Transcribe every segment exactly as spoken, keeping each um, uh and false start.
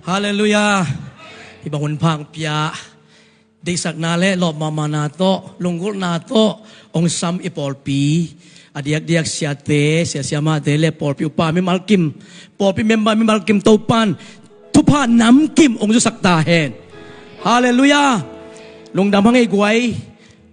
Halleluiah. Hih bang hun pha hong pia, deihsakna le lawp mahmahna tawh, lunggulhna tawh hong sam i pawlpi, a diakdiak siate, sia siamahte le pawlpi upa mimal kim, pawlpi member mimal kim, Topa'n thupha namkim hong zusak ta hen. Halleluiah. Lungdam hang ei guai.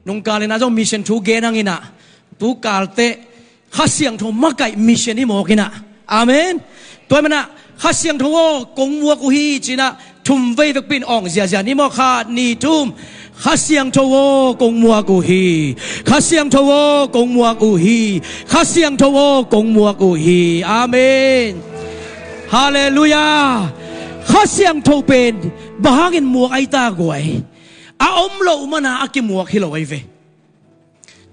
Nungkal in ah zong mission thu gen hang in ah, tu kal teh Kha Siangtho makaih mission hi mawk in ah. Amen. Tua ahih manin ah, Kha Siangtho aw, kong muak uh hi, ci-in ah thum vei vekpi in awng ziazia ni maw. Khat, nih, thum. Kha Siangtho aw, kong muak uh hi. Kha Siangtho aw, kong muak uh hi. Kha Siangtho aw, kong muak uh hi. Amen. Halleluiah. Kha Siangtho pen bang hangin muak ai ta guai? A om loh man a a kimuak hi lo ai ve.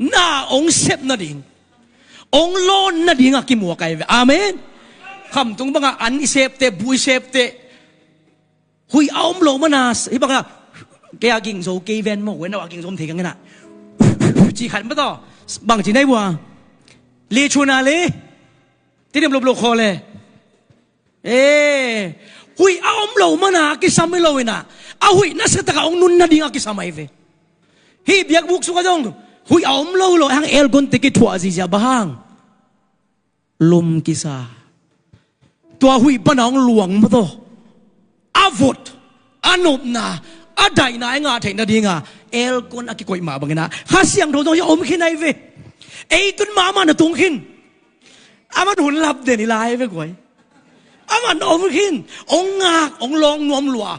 Na hong sep nading, hong lawn nading a kimuak ai ve. Amen. Khamtung bang a an i sep teh, bu i sep teh, huih a om loh man a, hih bang a, kei a ging zo kei ven maw, wen a ging zo om thei kang in ah, ci khat maw tawh, bang ci nai vua, le chuna le, ti dem lop lop khaw le. Eh, huih a om loh man a kisam hi lo in ah, a huih nasia tak a hong nun nading a kisam ai ve. Hih biakbuk sungah zong huih a om lo lo hang, aircon teh kithuah zihziah, bang hang? Lum kisa. Tua huih pan a hong luang maw tawh, a vot, a nopna, a daihna i ngah theih nading a aircon a kikoih mah bang in ah, Kha Siangtho zong hi a om khin ai ve. Ei tun mahmah na tung khin. Aman hun lap den i lai ve guai. Aman om khin, hong ngak, hong lawng nuam lua,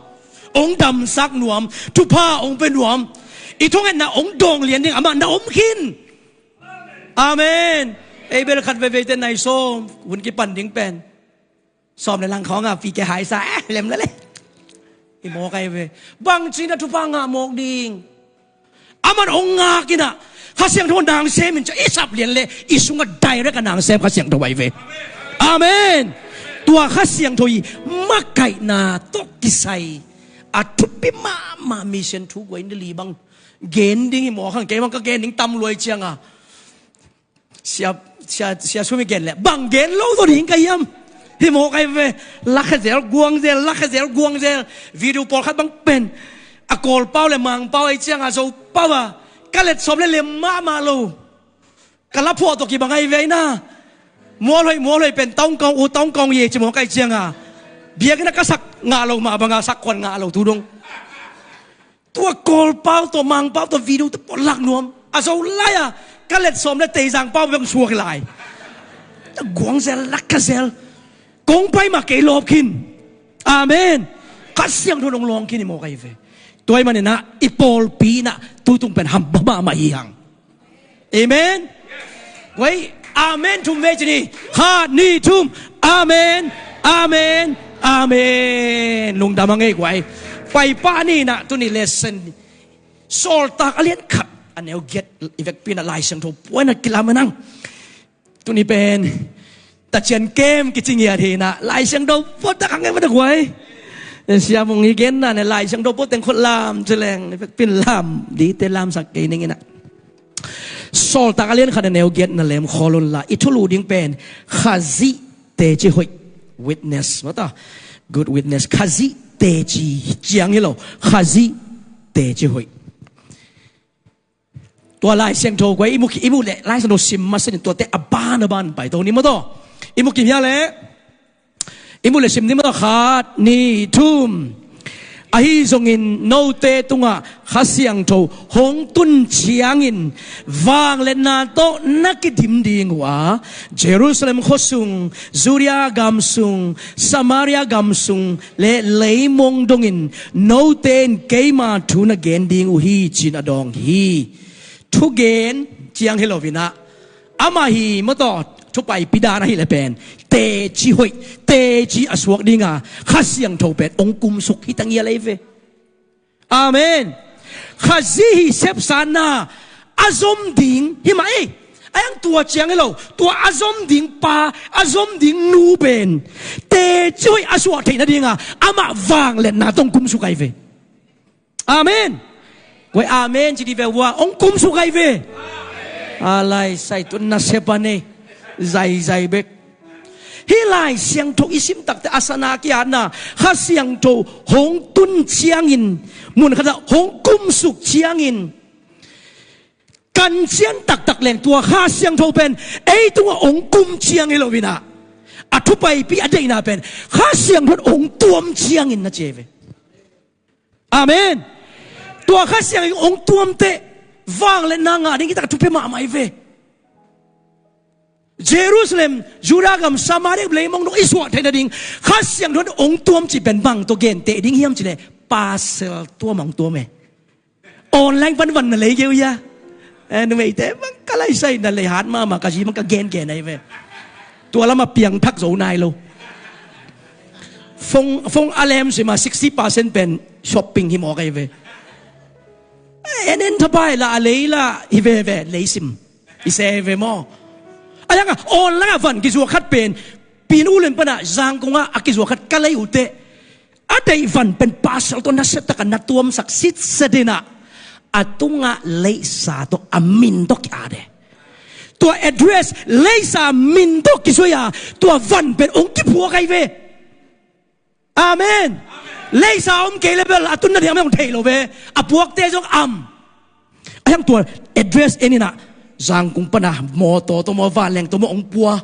hong damsak nuam, thupha hong pia nuam. I thungetna hong dawng lian ding, aman na om khin. Amen. Ei bel khat veivei teh nai sawm, hun kipan ding pen sawm le lang khawng a pi ke hai sa, eh, lem le le. I mawk ai ve. Bang ci-in ah thupha ngah mawk ding? Aman hong ngak in ah, Kha Siangtho nang sem in, ci-a i sap lian le, i sungah direct a nang sem Kha Siangtho ai ve. Amen. Tua Kha Siangtho i makaihna tawh kisai a thupi mahmah mission thu guai ni li bang gen ding hi mawk hang. Kei bang ka gen ding tam lua i ciang a, Sia, sia, sia Sumi gen le, bang gen lo zaw ding ka hiam? Hi mawk ai ve. Lak kha zel, guang zel, lak kha zel, guang zel. Video pawlkhat bang pen a Kawl pau le Mang pau ai ciang a, Zo pau a ka let sawm le lem mahmah lo. Ka la phuah tawh kibang ai ve na. Mualhoih, mualhoih pen tawngkawng u, tawngkawng ye ci mawk ai ciang a, biakinn ah ka sak ngah lo mah bang a, sak khuan ngah lo tu dong. Tua Kawl pau tawh Mang pau tawh video tawh pawh lak nuam. A Zo lai a ka let sawm le Teizang pau bek suak lai. Guang zel, lak kha zel. Kong pai mah kei lawp khin. Amen. Kha Siangtho in hong lawng khin hi mawk ai ve. Tua ahih manin ah i pawlpi in ah tu tung pen ham mahmah hi hang. Amen. Guai, amen thum vei ci ni. Khat, nih, thum. Amen. Amen. Amen. Lungdam hang ei guai. Pai pah ni in ah tuni lesson, Sawltak a lian khat a neu giat i vekpi in ah Lai Siangtho puan a kilam a nang. Tuni pen Tacian kem kici ngiat hi in ah, Lai Siangtho puan tak hang e, mah tak guai. Siam hong hi gen na ne, Lai Siangtho puan teng khut lam ci leng, i vekpi in lam dite lamsak kei ning in ah. Sawltak a lian khat a neu giat na lem khawl un la, i thulu ding pen Khazih teci hoih. Witness, mata, good witness. Khazih teci ciang hi lo. Khazih teci hoih. Tua Lai Siangtho guai i mu, i mu le Lai Siangtho sim masa in tuate a ban a ban pai to ni mata. I mu kim hia le. I mu le sim ni mah, khat, nih, thum. Ahi zongin note tungah Kha Siangtho hong tun ciangin vangliatna tawh na kidim ding uh a, Jerusalem khuasung, Judea gamsung, Samaria gamsung le leimong dongin note in keima thu na gen ding uh hi, ci-in a dawng hi. Thugen ciang hi lo in ah, amah hi mataw, thupaipi dan ahih leh pen teci hoih, teci a suak ding a Kha Siangtho pen hong kumsuk hi ta ngial ei ve. Amen. Khazih hih sepsatna a zom ding hi mah ei. A hiang tua ciang hi lo, tua a zom ding pa, a zom ding nu pen teci hoih a suah theih nading a amah vangliatna tawh hong kumsuk ai ve. Amen. Guai, amen ci dih ve ua, hong kumsuk ai ve. A lai sai tun na sepa nei zaizai bek. Hih Lai Siangtho i sim takte a sana kiatna, Kha Siangtho hong tun ciangin, mun khatah hong kumsuk ciangin, kancian taktak leng tua Kha Siangtho pen ei tungah hong kum ciang hi lo inah, a thupaipi a deihna pen Kha Siangtho hong tuam ciangin na ci ve. Amen. Tua Kha Siangtho hong tuamte vangliatna ngah ding i tak a thupi mahmah hi ve. Jerusalem, Judah gam, Samaria gam, leimong dong i suah theih nading Kha Siangtho hong tuam cih pen bang tawh genteh ding hiam cih leh, pasal tuam hong tuam e. Online pan van na lei kei uh hia? Eh, numeite bang ka laisai na lei hat mahmah, ka zi bang ka gengen ahi ve. Tua lamah piangthak zo nai lo. Phone, phone a lem si ma sixty percent pen shopping hi mawk ahi ve. Eh, en en thapai la a lei la hi veve, leisim. I se ve maw? A hiang a online a van kizuak khat pen Pyin Oo Lwin panah Zangkong ah a kizuak khat ka lei uh teh, a deih van pen pasal tawh na septak a na tuamsak sitset inah, a tungah leisa tawh a min tawh ki-at e. Tua address leisa min tawh kizui a, tua van pen hong kiphuak ahi ve. Amen. Leisa om kei le bel a tunna diam hong thei lo ve. A puakte zong am. A hiang tua address en inah, Zangkong pana mawtaw tawh maw, vanleng tawh maw hong pua.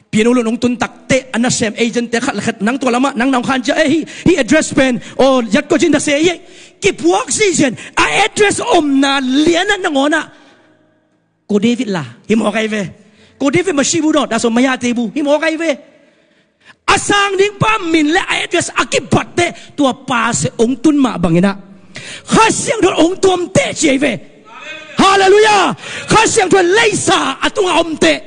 Pyin Oo Lwin hong tun takte a nasem agentte khat le khat, nang tua lamah nang na hong khan cia, eh, hih, hih address pen, oh, yat ko cin da se, hih kipuak sisian a address omna lianah nangawnah Ko David la hi mawk ahi ve. Ko David ma si bu dawt a som maya te bu hi mawk ahi ve. A sang ding pa min le a address a kibat teh tua pa se hong tun mah bang inah Kha Siangtho hong tuam teh ci ahi ve. Halleluiah. Kha Siangtho leisa a tungah om teh,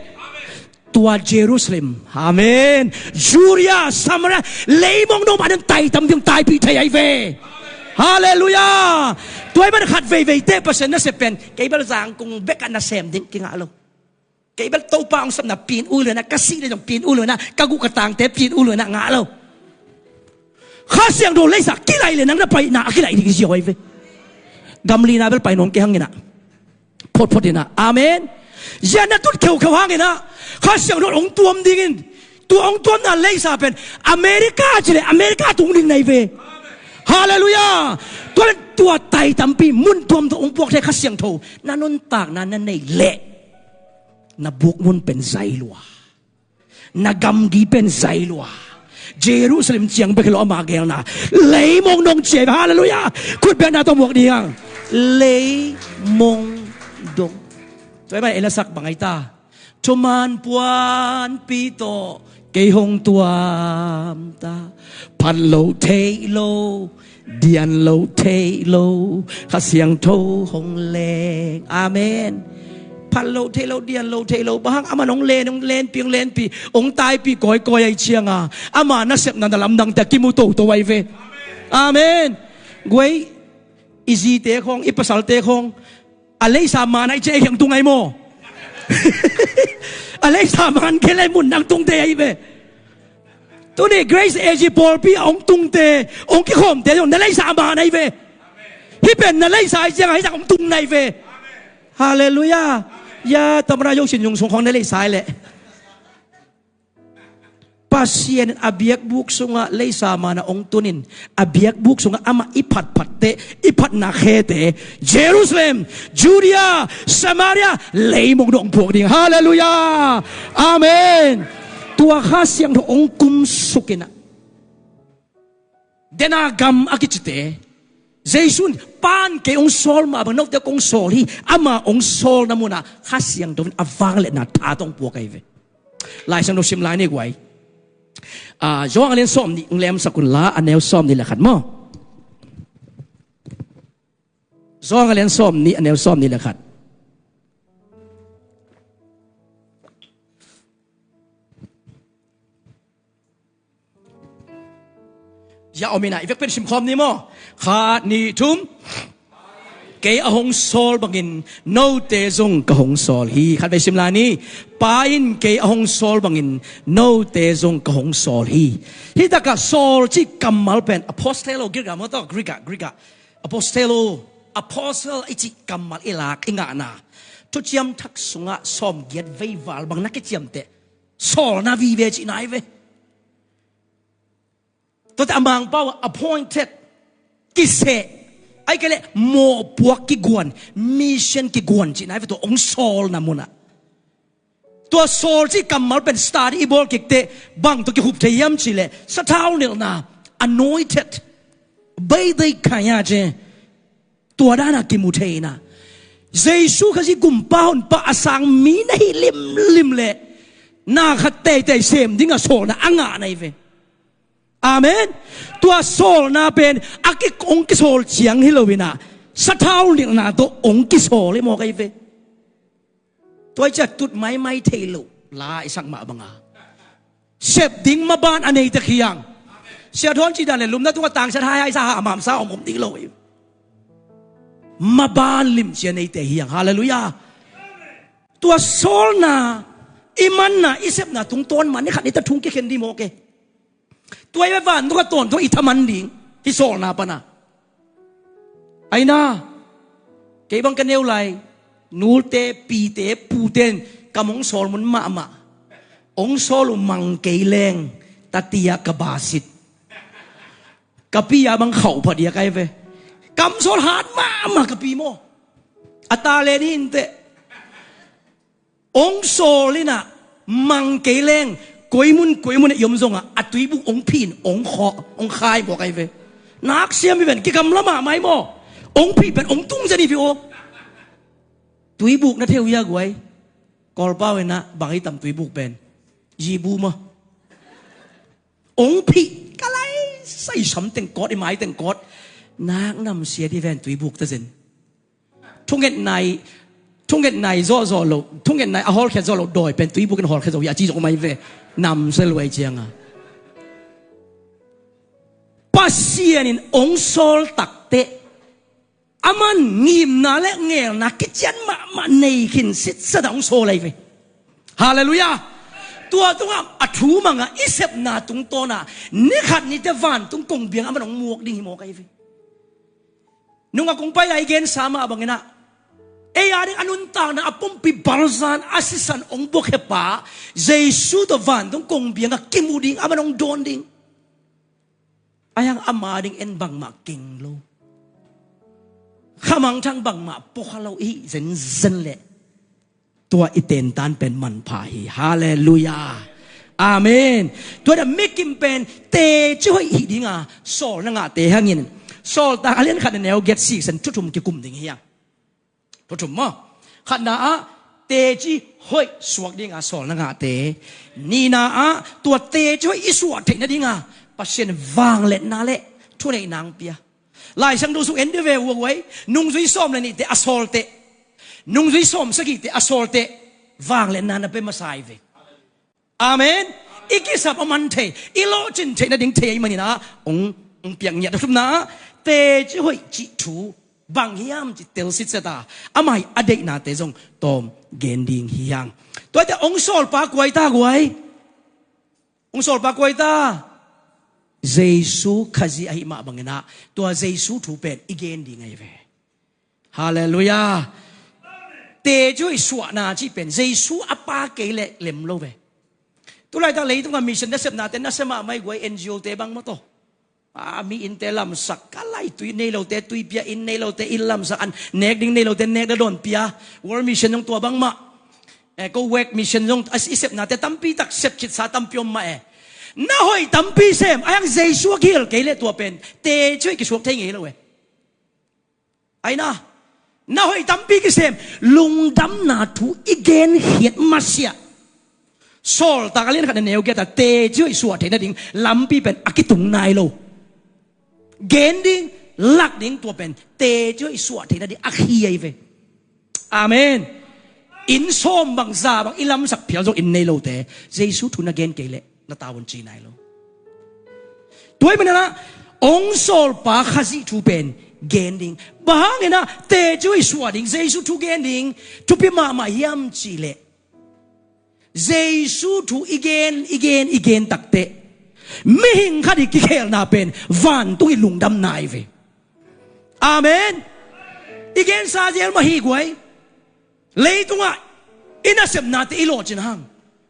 tua Jerusalem, amen, Judea, Samaria, leimong dong mah nan taitam ding taipih thei ahi ve. Halleluiah. Tua ahih man khat veivei teh Pasian nasep pen kei bel Zangkong bek a nasem ding kingah lo. Kei bel Topa hong sapna Pyin Oo Lwin ah, ka sih le zong Pyin Oo Lwin ah, ka guh ka tangte Pyin Oo Lwin ah ngah lo. Kha Siangtho leisa kilai le nang na paina a kilai ding ziau ahi ve. Gamlina bel pai nuam kei hang inah, photphot inah. Amen. Zia na tut kheukheu hang inah Kha Siangtho hong tuam dingin, tua hong tuamna leisa pen America ci le America tung ding na hi ve. Halleluiah. Tua le tua tai tampi mun tuam tawh hong puak thei Kha Siangtho, na nuntakna na neih leh na bukmun pen zai lua, na gamgi pen zai lua. Jerusalem ciang bek hi lo ama geelna, leimong dong ci ahi ve. Halleluiah. Khut bengna tawh muak ding hang. Leimong dong. Tua ahih man ei la sak bang ahi ta? Thuman puanpi tawh kei hong tuam ta, phat lo thei lo, dian lo thei lo, Kha Siangtho hong leng. Amen. Phat lo thei lo, dian lo thei lo, bang hang? Aman hong len, hong lenpi, hong lenpi, hong taipih kawikawi ahi cianga ama nasepna na lamdangte a kimu toto ahi ve. Amen. Guai, i zite khawng, i pasalte khawng, a leisa man ahi ciang ei kiang tung ahi maw? A leisa man kei le mun nang tungte ahi ve. Tuni Grace A G pawlpi a hong tungte, hong kikhawmte zong na leisa man ahi ve. Hih pen na leisa ahi cianga hih zah hong tung na hi ve. Halleluiah. Ya tamra yosin yung sung khawng na leisa ahi leh. Pasian in a biakbuk sungah leisa mana hong tunin, a biakbuk sungah amah i phatphatte, i phatna khete, Jerusalem, Judea, Samaria, leimong dong puak ding. Halleluiah. Amen. Tua Kha Siangtho hong kumsuk inah, dena gam a kicite, Jesu in, Pa in kei hong sawl mah bang note kong sawl hi. Ama hong sawlna munah Kha Siangtho in a vangliatna tha tawh hong puak ahi ve. Lai Siangtho sim lai ni guai. Ah, Johan a lian sawmnih hong lemsak un la, a neu sawmnih le khat maw? Johan a lian sawmnih, a neu sawmnih le khat. Ya om inah, i vekpi in simkhawm ni maw? Khat, nih, thum. Kei a hong sawl bangin note zong ka hong sawl hi. Khatvei sim lai ni. Pa in kei a hong sawl bangin note zong ka hong sawl hi. Hih takah sawl cih kammal pen apostello, Greek ah maw, Greek ah, Greek ah. Apostello, apostle i cih kammal i lak i ngahna, Thuciam Thak sungah sawmgiat veival bang na kiciamteh, Sawlna vive cihna hi ve. Tuate a Mangpau ah appointed, kiseh, ahih kei leh mawhpuak kiguan, mission kiguan cihna hi ve, tua hong sawlna munah. Tua sawl cih kammal pen study i bawl kik teh bang tawh kihup thei hiam cih leh sathau nilhna, anointed, beideikhaia ce. Tua dana kimu thei ina, Jesu Khazih Gumpa Honpa a sang mi na hih limlim leh na khat teitei sem dinga sawlna a ngah na hi ve. Amen. Tua sawlna pen a ki, hong kisawl ciang hi lo ina, sathau nilhna tawh hong kisawl hi mawk ahi ve. Tua hi ciah tut maimai thei lo la i sak mah banga sep ding maban a nei tek hi hang. Sia Thawn cih dan le lumna tungah tangsiat haihai sa, hamhamsa om om ding lo hi. Maban limci a neite hi hang. Halleluiah. Tua sawlna i manna i sepna tungtawn mah ni khat ni ta thung kikhen ding mawk e. Tua i vantung a tawntung i thaman ding hih sawlna pana. Aina, kei bang ka neu lai, nulte, pite, puten kam hong sawl mun mahmah. Hong sawl uh mang kei leng, tatia ka basit. Ka pi a bang khauh phadiak ahi ve. Kam sawl hat mahmah ka pi maw. A ta len hi inteh. Hong sawl ina, mang kei leng, koi mun koi mun a i om zongah a tuibuk hong phin, hong khaw, hong khai mawk ahi ve. Nak siam hi ven, kigamla mahmah hi maw. Hong phin pen hong tung zen hi ve aw. Tuibuk na theu hia guai? Kawlpau ina bang hi tam tuibuk pen? Jibu maw. Hong phih ka lai sai sam teng kawt, i mai teng kawt. Nak namsiat hi ven, tuibuk ta zen. Thungetnai, thungetnai zawh zawh lo, thungetnai a hawlkhiat zawh lo dawi pen tuibuk in hawlkhia zo hi a ci zong om ahi ve. Namsia luai cianga Pasian in hong sawl takteh aman ngimna le ngelna kician mahmah nei khin sitsa da hong sawl ahi ve. Halleluiah. Tua tungah a thu manga i sepna tungtawna ni khat nite vantung kongbiang aman hong muak ding hi mawk ahi ve. Nunga kong pai lai gensa mah bangin ah, ei a ding a nuntakna a pumpi balzan a sisan hong buakhepa Jesu tawh vantung kongbianga kimu ding, aman hong dawn ding. Ahi hang ama ding en bangmah keng lo, khamangthang bangmah puakha lo i hih zenzen leh tua i tentan pen manpha hi. Halleluiah. Amen. Tua da mikim pen teci hoih hih dinga sawlna ngahte hangin, Sawltak a lian khat a neu giat sik san thu thum kikum ding hi hang. Thu thum maw. Khatna ah teci hoih suak dinga sawlna ngahte. Nihna ah tua teci hoih i suah theih nadinga Pasian vangliatna le thuneihna hong pia. Lai Siangtho sung en dih ve, uaguai. Nungzui sawm le nihte a sawlteh, nungzui sawm sagihte a sawlteh vangliatna na pia masa hi ve. Amen. I kisap a man thei, i lawhcin theih nading thei ahih manin ah hong, hong piak ngiat. Thumna ah teci hoih cih thu bang hiam cih telsit seta, amah a deihnate zong tawm gen ding hi hang. Tuate hong sawlpa kua hi ta guai? Hong sawlpa kua hi ta? Jesu Khazih ahih mah bangin ah tua Jesu thu pen i gen ding ahi ve. Halleluiah. Teci hoih suahna cih pen Jesu a pa kei leh lem lo ve. Tulaitak leitungah mission nasepnate nasia mahmah hi guai, N G O te bang maw taw. A, mi innte lamsak, ka lai tui nei lote tui pia, inn nei lote inn lamsak, an nek ding nei lote nek na dawn pia. World Mission zong tua bangmah. Eh, ko work mission zong a, i sepnate tampi tak sep khitsa tampi om mah e. Na hoih tampi sem, ahi hang Jesu a kihel kei leh tua pen teci hoih kisuak thei ngei lo e. Aina, na hoih tampi kisem, lungdamna thu i genkhiat masiah. Sawltak a lian khat a neu giat a teci hoih suah theih nading lampi pen a kitung nai lo. Gen ding, lak ding tua pen teci hoih suah theih nading a khi ahi ve. Amen. Inn sawm bang za bang i lamsak phial zong inn nei lote Jesu thu na gen kei leh na tavuan ci nai lo. Tua ahih manin ah hong sawlpa Khazih thu pen gen ding. Bang hangin ah teci hoih suah ding, Jesu thu gen ding thupi mahmah hiam cih leh, Jesu thu i gen, i gen, i gen takteh mihing khat i kikhelna pen vantung i lungdamna ahi ve. Amen. I gensa zel mah hi guai. Leitungah i nasepnate i lawhcin hang,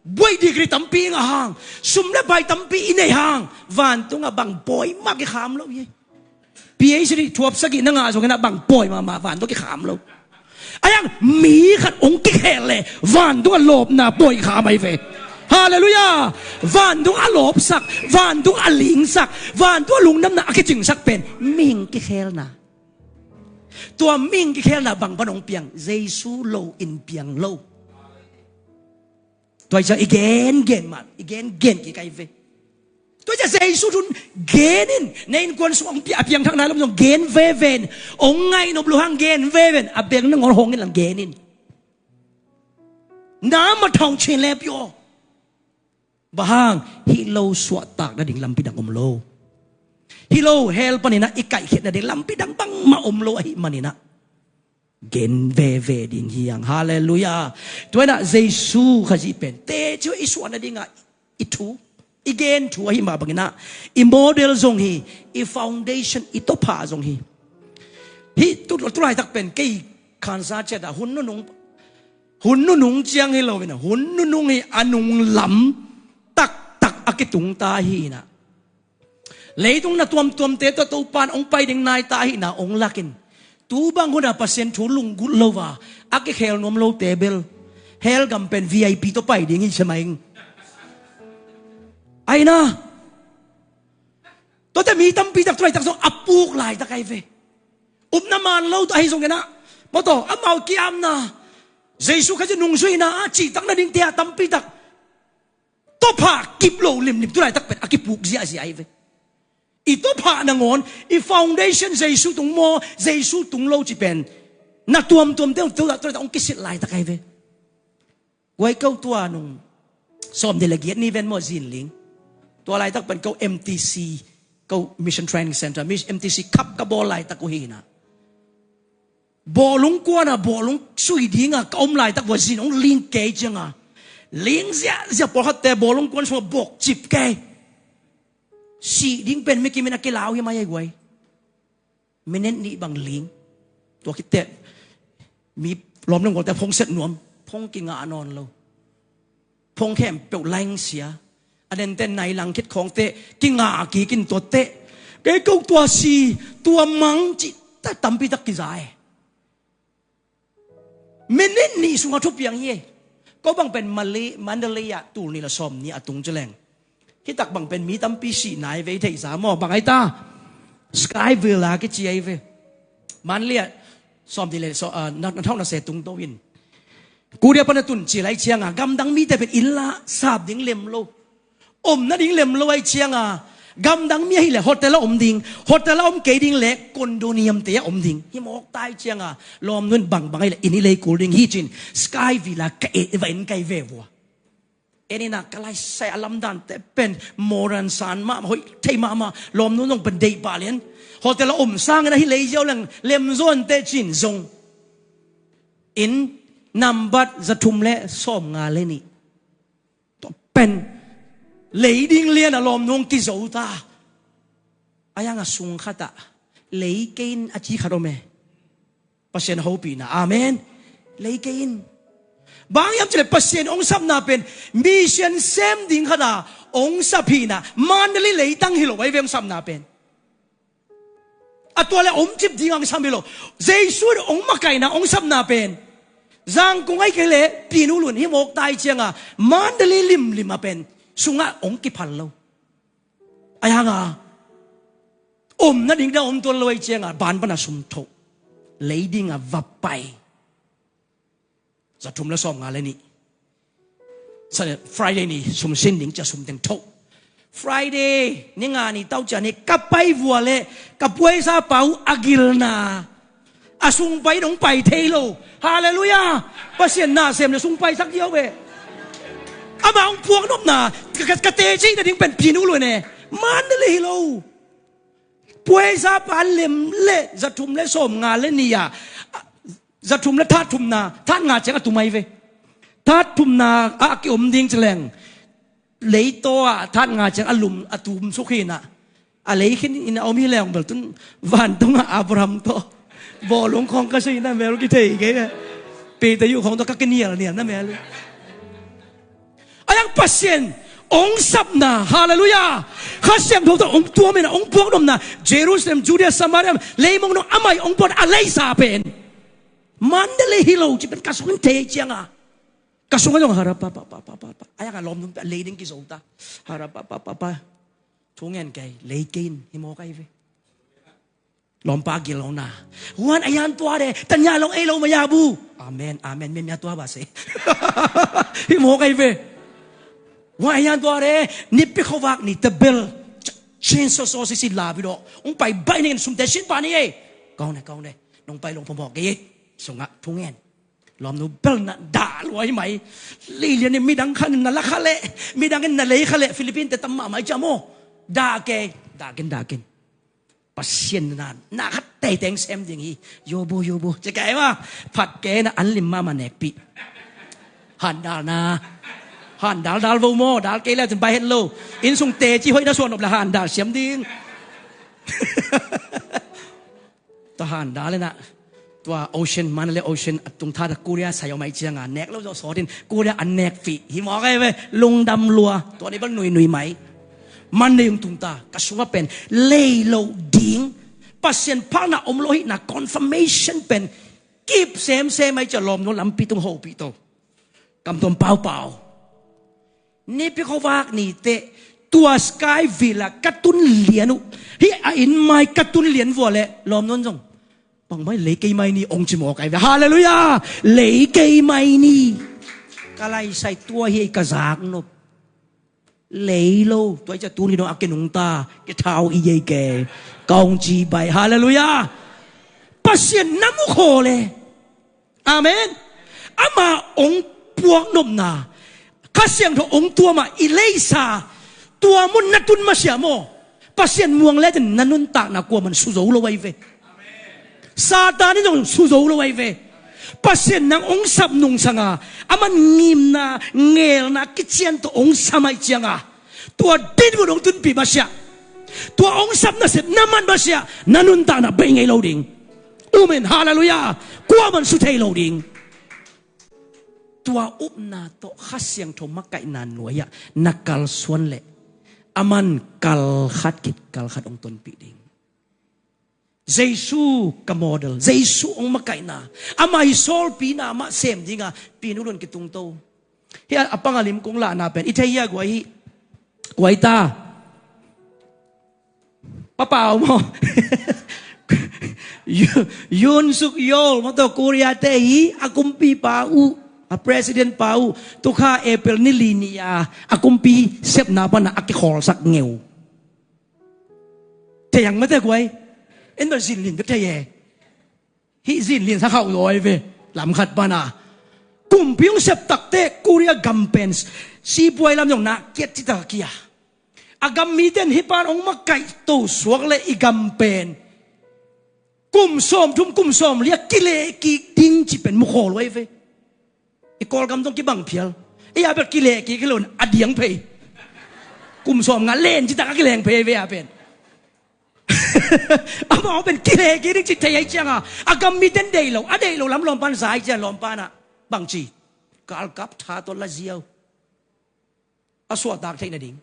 Buai degree tampi i ngah hang, sum le pai tampi i nei hang, vantungah bang pawi mah kikham lo hi. P H D thuap sagih na ngah zongin ah bang pawi mahmah, vantung kikham lo. Ahi hang mi khat hong kikhel leh vantungah lawpna pawi kham ahi ve. Halleluiah. Vantung a lawpsak, vantung a lingsak, vantung a lungdamna a kicingsak pen mihing kikhelna. Tua mihing kikhelna bang pan hong piang? Jesu lo in piang lo. Tua hi ciang i gengen mah, i gengen kik ahi ve. Tua hi ciang Jesu thu gen in, na innkuan sung hong pia, a piangthak nai lo zong gen veve in, hong ngaih nop loh hang gen veve in, a beng nangawn hong in lang gen in. น้ำมันทอง chin le pio. Bang hang? Hih lo suahtak nading lampi dang om lo. Hih lo hell panin ah i kaihkhiat nading lampi dang bangmah om lo ahih manin ah gen veve ding hi hang. Halleluiah. Tua hi-in ah Jesu Khazih pen teci i suah nadingah i thu, i gen thu ahih mah bangin ah i model zong hi, i foundation, i tawpha zong hi. Hih tu, tu laitak pen kei khansa ciat ah hun nunung, hun nunung ciang hi lo in ah, hun nunung hi, a nunglam taktak a kitung ta hi in ah, leitung na tuamtuamte tawh Topa in hong pai ding nai ta ahihna hong lak in, tu bang hun ah Pasian thu lunggulh lo a, a kikhel nuam lote bel hell gam pen V I P tawh pai ding hi sia mai ing. Ahi na, tuate mi tampi tak tu laitak zong a puk laitak ahi ve. Upna man lo ahi zongin ah, maw taw, amau kiamna, Jesu Khazih nungzuihna a cihtak nadingte ah tampi tak tawpha kip lo limlim tu laitak pen a kipuk ziahziah ahi ve. I tawpha nangawn, i foundation Jesu tung maw, Jesu tung lo cih pen na tuamtuamte tu laitak hong kisilh laitak ahi ve. Guai, ko tua nung sawmnih le giat ni ven maw, zinling, tua laitak pen ko M T C, ko Mission Training Center, Mis-, M T C cup ka bawl laitak uh hi in ah, bawlung kuan ah bawlung sui dingah ka om laitak uh ah zin hong ling kei ciangah, ling ziahziah, pawlkhatte bawlung kuan sungah bawkcip kei. Sih ding pen mi kim in a kilau hi mai ei guai. Minute nih bang ling. Tua khit teh mi lawm le gualte phone set nuam, phone kingah nawn lo. Phone khempeuh line sia. A nente nai lang khit khawng teh kingah kik in tua teh, kei ko tua si, tua mang cih ta tampi tak kiza e. Minute nih sungah thupiang hi e. Ko bang pen Mali-, Mandalay ah tul nih le sawmnih a tung ci leng, hih tak bang pen mi tampi sih nai ve, i theihsa maw, bang ahi ta? Sky Villa kici ahi ve. Mandalay ah sawmnih le saw-, ah, na, na thau na se tung to in, Korea pan a tun ci lai ciangah gamdang mite pen inn lah sap ding lem lo. Om nading lem lo ahi cianga, gamdang mi ahih leh hotel ah om ding, hotel ah om kei ding leh condominium te ah om ding. Hih mawk ta ahi cianga, lawmnu in bangbang ahih leh inn hi lei kul ding hi ci-in Sky Villa ka et, va en kei ve vua. En in ah ka laisai a lamdante pen modern san mahmah, hoih thei mahmah, lawmnu zong pen deih pah lian. Hotel ah om sangin ahi lei ziau leng lem zaw inteh ci-in zong, inn nambat za thum le sawmnga le nih. Tua pen lei ding lian a lawmnu hong kizo ta. A yang a sung khatah lei kei in a ci khat om e. Pasian hopihna. Amen. Lei kei in. Bang hiam cih leh Pasian hong sapna pen mission sem ding khatah hong sap hi-in ah, Mandalay leitang hi lo ahi ve hong sapna pen. A tua le omcip ding hong sam hi lo. Jesu in hong makaihna, hong sapna pen Zangkong ahih kei leh Pyin Oo Lwin, hih mawk ta ahi cianga Mandalay limlim a pen sungah hong kiphal lo. Ahi hanga om nading dah om tuan lo ahi cianga ban pana sum thoh, lei dinga va pai. Za thum le sawmnga le nih. Sa-, Friday ni sum sin ding ci-a sum teng thoh. Friday ni nga ni tau ci-a ni ka pai vua le ka puaisa pau a gilna, a sung pai dong pai thei lo. Halleluiah. Pasian na sem le sung paisak diau ve. Amah hong puak nopna ka, ka, ka teci nading pen Pyin Oo Lwin e. Mandalay hi lo. Puaisa pa lem le za thum le sawmnga le nih a, za thum le that thumna, that nga ciang a tum ahi ve. That thumna ah a kiom ding ci leng, leitaw ah that nga ciang a lum, a tum suk hi-in ah, a lei khin in a om hi leng bel tun vantungah Abraham tawh bawlung khawng ka sei na mel kithei kei ve. Peter uh khawng tawh ka kinialnial na mel. A yang Pasian hong sapna, halleluiah, Kha Siangtho tawh hong tuam in a hong puaknopna, Jerusalem, Judea, Samaria, leimong dong amah in hong puak a leisa pen Mandalay hi lo ci pen ka sungin thei cianga, ka sungah zong harapa pa pa pa pa pa a yang a lawmnung pen a lei ding kizo ta. Harapa pa pa pa. Thu ngen kei, lei kei in, hi mawk ahi ve. Lawmpa gil lo na. Huan a yan tua de, tanya long ei lo maya bu. Amen, amen, mimya tua ba se. Hi mawk ahi ve. Huan a yan tua de, nipi khovak ni te bel. Chainsaw saw sisi la bi do. Ung pai bai ning sum te sin pa ni ei. Kong ne, kong ne. Nong pai long pamawk kei. Sunga, thu ngen. Lawmnu bel na dah luai mai. Lilian in midang khan na la kha leh, midang in na lei kha leh, Philippine te tam mahmah i ciam aw. Dah kei, dah kin, dah kin. Pasian na, na khat teiteng sem ding hi. Yobu, yobu. Ci kei ma, phat kei na an lim mahmah nekpih. Handal na. Handal dal vo maw, dal kei leh cin bai het lo. Inn sung teci hoih na suan nop leh handal siam ding. Tua handal in ah, tua ocean, Mandalay ocean a tung tha ta Korea sai om ai cianga nek lo zawh sawtin Korea an nekpih hi mawk ai ve. Lungdam lua, tua ni bel nuinui mai. Mandalay hong tung ta, ka sungah pen lei lo ding, Pasian phakna om lo hihna confirmation pen kip semsem ai cia lawmnu lampi tung hopih to. Kamtuam paupau. Nipi khovak ni teh tua Skyville ah ka tun lian uh. Hih a inn mai ka tun lian vua leh lawmnu in zong bangmah in lei kei mai ni ong ci mawk ai ve. Halleluiah. Lei kei mai ni. Ka laisai tua hi ei ka zak nop. Lei lo. Tua i cia tuni dong a kinungta kithau i ei kei. Ka ong ci bai. Halleluiah. Pasian na mu khaw le. Amen. Ama ong puaknopna, Kha Siangtho ong tuama i leisa, tua mun na tun masiam aw. Pasian muang lecin na nuntakna kuaman suzo lo ai ve. Satan in zong suzo lo ai ve. Pasian nang ong sap nungsanga aman ngimna, ngelna kician tawh ong sam ai cianga tua dinmun ong tunpih masiah, tua ong sap nasep na man masiah na nuntakna bei ngei lo ding. Amen. Halleluiah. Kuaman su thei lo ding. Tua upna tawh Kha Siangtho makaihna nuai-ah na kalsuan leh aman kalkhat khit kalkhat ong tonpih ding. Jesu ka model, Jesu ong makaihna, ama hi sawlpina mah sem dinga pinu lun kitungto. Hia a panga lim kong lahna pen i thei hia guai hi. Guai ta. Papau maw? Yoon Suk Yeol maw, tua Korea te hi a kumpipa uh, a president pa uh. Tukha April ni li ni a a kumpi sepna pana a kikhawlsak ngeu. Thei ang mate guai. En ba zin lin ka thei e. Hih zin lin sa khauh zaw ai ve. Lam khat pana kumpi ong sep takte Korea gam pen sipuai lam zong na kiat citak a kia. A gam miten hih pan ong makaih to suak le i gam pen kum sawm thum kum sawm li a kileh kik ding ci pen mu khawl ai ve. I Kawlgam zong kibang phial. I a bel kileh kik hi lo in a diang phei. Kum sawm nga len citak a kileng phei ve a pen. Amau pen kileh kik ding ci thei ai cianga a gam miten deih lo, a deih lo lam lawmpan za ai cia lawmpan ah bangci galkap tha tawh la ziau. A suahtak theih nading,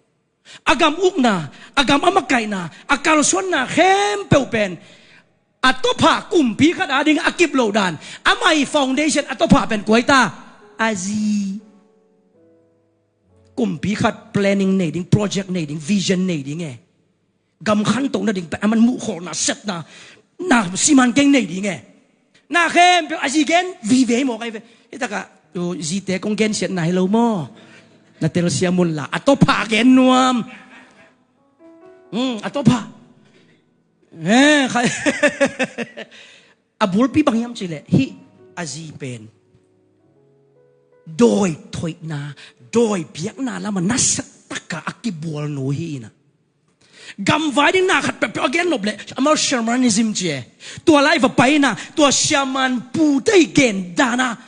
a gam ukna, a gam a makaihna, a kalsuanna khempeuh pen a tawpha kumpi khat ading a kip loh dan. Amah i foundation a tawpha pen kuai ta? A zi. Kumpi khat planning nei ding, project nei ding, vision nei ding e. Gam khanto nading pen a man muhkholna, sepna, na siman keng nei ding e. Na khempeuh a zi gen vive hi mawk ai ve. Hitakah zite kong gensiatna hi lo maw? Na telsiam unla a tawpha gen nuam. A tawpha. A bulpi bang hiam cileh hih a zi pen dawi thoihna, dawi biakna lama nasatakah a kibualnu hi inah. Gamvai ding na khat peuhpeuh a gen nop leh amau shamanism ci e. Tua lai va paina tua shaman pute i gen dana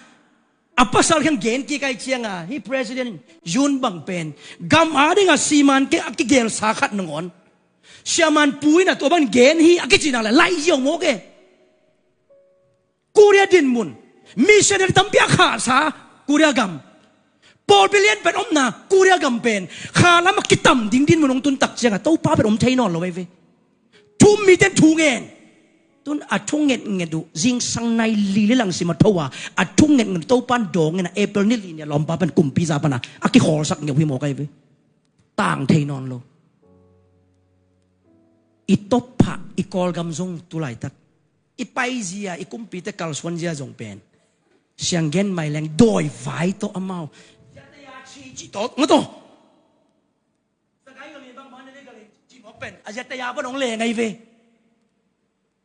a pasal khen gen kik ai cianga hih president Yoon bang pen gam adinga siman keng a kigelsa khat nangawn shaman pu inah tua bang gen hi a kicina le lai ziau mawk e. Korea dinmun missionary tampi a khahsa Korea gam. Pawlpi lian pen omna Korea gam pen kha lamah kitam ding dinmun hong tun tak ciangah Topa pen om thei nawn lo ei ve. Thu um mite in thu ngen. Tun a thu ngetnget uh zingsang nai li le lang sim a tho a, a thu ngetnget uh Topa in dawng ngen a, April ni li ni a lawmpa pen kumpi za pana a kikhawlsak ngeu hi mawk ei ve. Tang thei nawn lo. I tawpah i Kawlgam zong tu laitak i paizia, i kumpite kalsuanzia zong pen sianggen mai leng dawi vai tawh amau Ayataya ci ci tawh nga tawh. Sakai nga mi bang mana le ka le ci mawk pen Ayataya pan hong le ngai ve.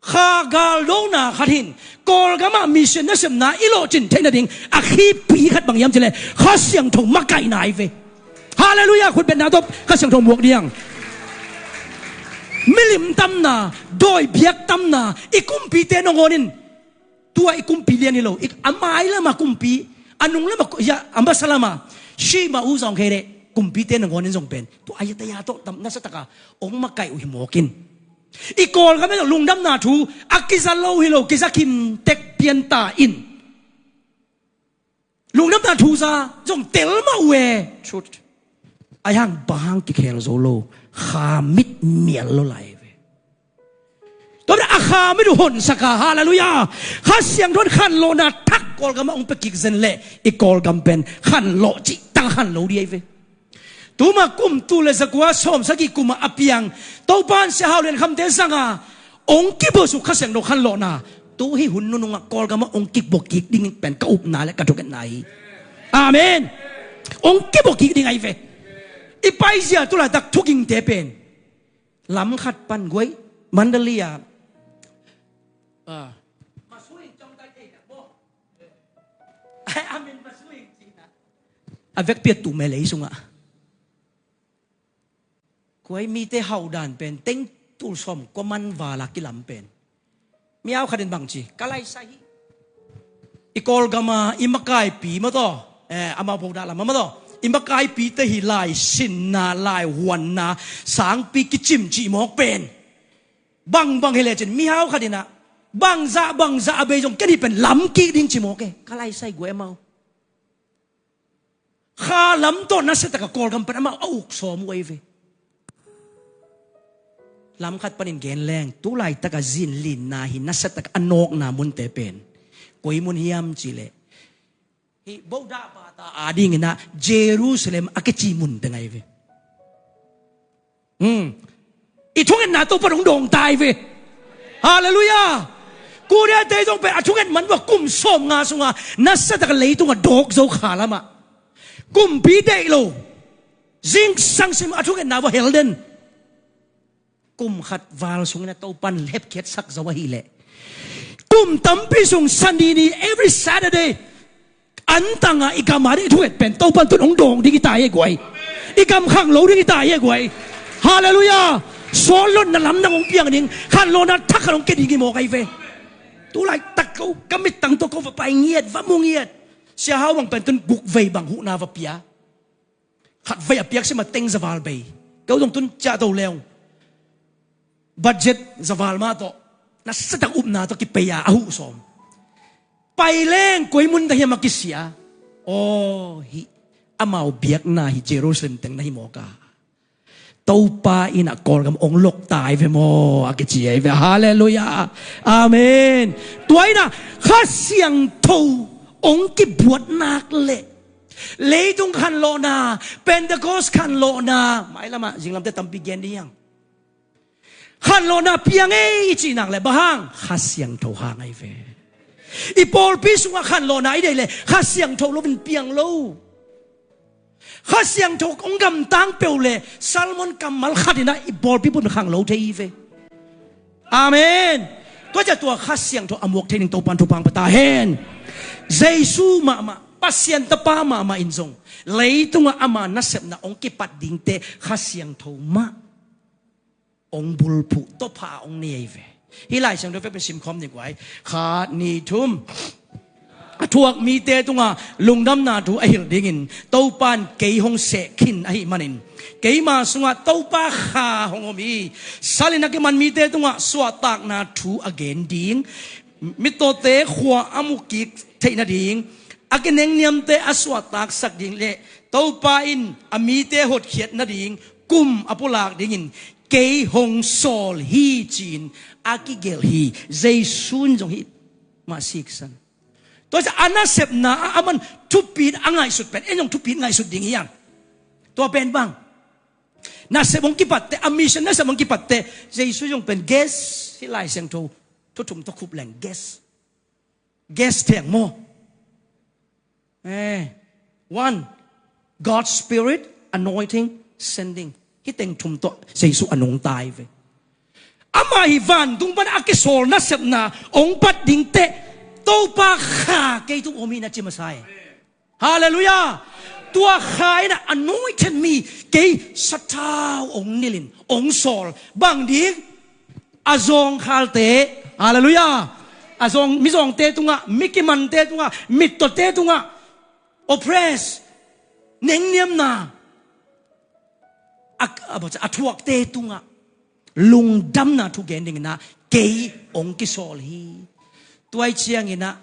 Kha galdona khat hin Kawlgamah mission nasepna i lawhcin theih nading a khipi khat bang hiam cileh Kha Siangtho makaihna hi ve. Halleluiah. Khutbetna tawh Kha Siangtho muak diang. Milim tamna, dawi biak tamna i kumpite nangawn in. Tua i kumpi lian hi lo, i a mai lama kumpi, a nung lama, ya, a masa lama Shima uh zong khe leh kumpite nangawn in zong pen tua Ayataya tawh tam nasataka ong makaih uh hi mawkin. I Kawlgam ah lungdamna thu a kiza lo hi lo, kiza khin tek pianta in. Lungdamna thu za zong tel mah uh e. Truth. Aihang bang hang kikhel zo lo, kha mit mial lo lai ve. Tua a kha mit uh honsaka, halleluiah. Kha Siangtho in khanlawhna thak Kawlgamah ong pia kik zen leh i Kawlgam pen khanlawh cih tang khan lo di ei ve. Tuma kum tul le zakua sawmsagih kuma a piang Topa in Sia Hau Lian Khamte zanga ong kibuasuk Kha Siangtho khanlawhna. Tu hih hun nunungah Kawlgamah ong kibua kik ding pen ka upna le ka thungetna hi. Amen. Ong kibua kik ding ahi ve. I paizia tu laitak thugingte pen lam khat pan guai Mandalay ah. Ah. A vekpi a tum e lei sungah. Kuai mite hauhdan pen teng tul sawm kua man vala kilam pen. Miau khat in bang ci, ka laisai hi. I Kawlgama i makaipi mataw, eh, amau phodah lama mataw, i makaipite hi lai sinna, lai huanna, sangpi kicim cih mawk pen. Bangbang hi lecin mihau khat inah bangzah bangzah a bei zong ken hi pen lam kik ding ci mawk e. Ka laisai guai amau. Kha lam tawh nasiataka Kawlgam pan amah a uk sawm uh ahi ve. Lam khat panin gen leng tu laitaka zinlinna hi nasiataka a nawkna munte pen koi mun hiam cileh hih Bodah bata adinginah Jerusalem a kici munte ngai ve. Hmm. I thungetna Topa dong dawng tai ve. Halleluiah. Korea te zong pen a thunget man vua kum sawm nga sunga nasiataka leitunga dawk zo kha lamah kumpi deih lo. Zingsang sim a thungetna vua helden. Kum khat val sungin a Topan hepkhiatsak zo ahileh kum tampi sung Sunday ni every Saturday antanga i gama ding i thunget pen Topan tun hong dawng ding i tai e guai. I gam khang lo ding i tai e guai. Halleluiah. Sawllotna lamdang hong piang ding, khanlawhna thak khat hong ke ding i mawk ahi ve. Tu laitak ko ka mittang tawh ko va pai ngiat, va mu ngiat. Sia Hau bang pen tun guk vei bang huhna va pia. Khat vei a piak sima teng zaval bei. Keu zong tun ciah to leung. Budget zaval mah tawh nasiatak upna tawh kipei a a huh sawm. Pai leng koi mun dah hiam a kisia. Aw hih amau biakna hi Jerusalem teng na hi mawka. Topa in a Kawlgam ong lok tai ve maw a kici ahi ve. Halleluiah. Amen. Tua inah Kha Siangtho ong kibuat nak leh leitung khanlawhna, Pentecost khanlawhna, mailamah zinglamte tampi gen ding hiang. Khanlawhna piang ei i cih nak le bang hang? Kha Siangtho hang ahi ve. I pawlpi sungah khanlawhna i deih le Kha Siangtho loin piang lo. Kha Siangtho hong gamtang peuh le Solomon kammal khat inah i pawlpi pun khang lo thei hi ve. Amen. Tua ciah tua Kha Siangtho a muak thei ning Topan thupha pia ta hen. Jesu mahmah, Pasian Tapa mahmah in zong leitungah ama nasepna hong kipat dingte Kha Siangtho mah hong bulphuh tawpha hong nei ahi ve. Hih Lai Siangtho vekpi simkhawm ding guai. Khat, nih, thum. A thuak mite tungah lungdamna thu a hilh dingin Topan kei hong seh khin ahih manin keima sungah Topa Kha hong om hi. Salin a kiman mite tungah suahtakna thu a gen ding, mittawte khua a mu kik theih nading, A kinengniamte a suahtaksak ding le Topa in a mite hotkhiat nading kum a pulak dingin kei hong sawl hi, ci-in a kigelh hi. Jesu in zong hih mah siksan. Tua ciang a nasepna ah aman thupit a ngaihsut pen ei zong thupit ngaihsut ding hi hang. Tua pen bang, nasep hong kipatte, a mission nasep hong kipatte, Jesu zong pen guest, hih Lai Siangtho thu thum tawh khup leng guest. Guest theng maw? Eh, one, God's Spirit, anointing, sending. Hih teng thum tawh Jesu a nungta hi ve. Amah hih vantung pan a kisawl nasepna hong pat ding teh Topa Kha kei tung om hi na ci masa hi. Halleluiah. Tua Kha in a anointed me, kei sathau hong nilh in hong sawl. Bang ding? A zawngkhalte. Halleluiah. A zawng, mizawngte tungah, mi kimante tungah, mittawte tungah, oppress, nengniamna a, a, a thuakte tungah lungdamna thu gen dingin ah kei hong kisawl hi. Tua hi ciangin ah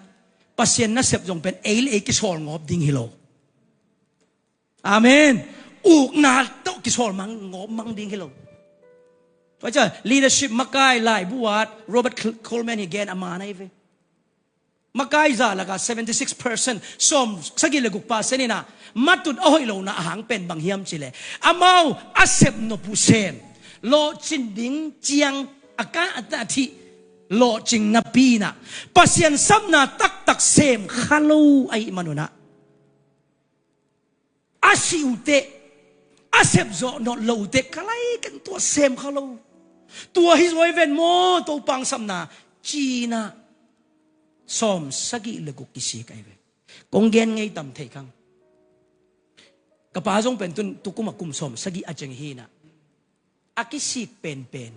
Pasian nasep zong pen ei le ei kisawl ngawp ding hi lo. Amen. Ukna tawh kisawl mang, ngawp mang ding hi lo. Tua hi ciang leadership makai laibu ah Robert Cl-, Coleman hi gen a man ahi ve. Makai za lakah seventy six percent, sawm sagih le guk percent in ah matut a hoih lohna a hang pen bang hiam cih leh amau a sep nop uh sem, lawhcin ding ciang a ka a ta a thih lawhcing napi in ah Pasian sapna taktak sem kha lo ahih man un ah a si uh teh, a sep zawh nawn lo uh teh, ka lai ken tua sem kha lo. Tua hi zaw hi ven maw, Topa hong sapna, ci-in ah sawm sagih le guk kisik ahi ve. Kong gen ngei tam thei khang. Ka pa zong pen tun tukum a kum sawm sagih a ceng hi in ah a kisik penpen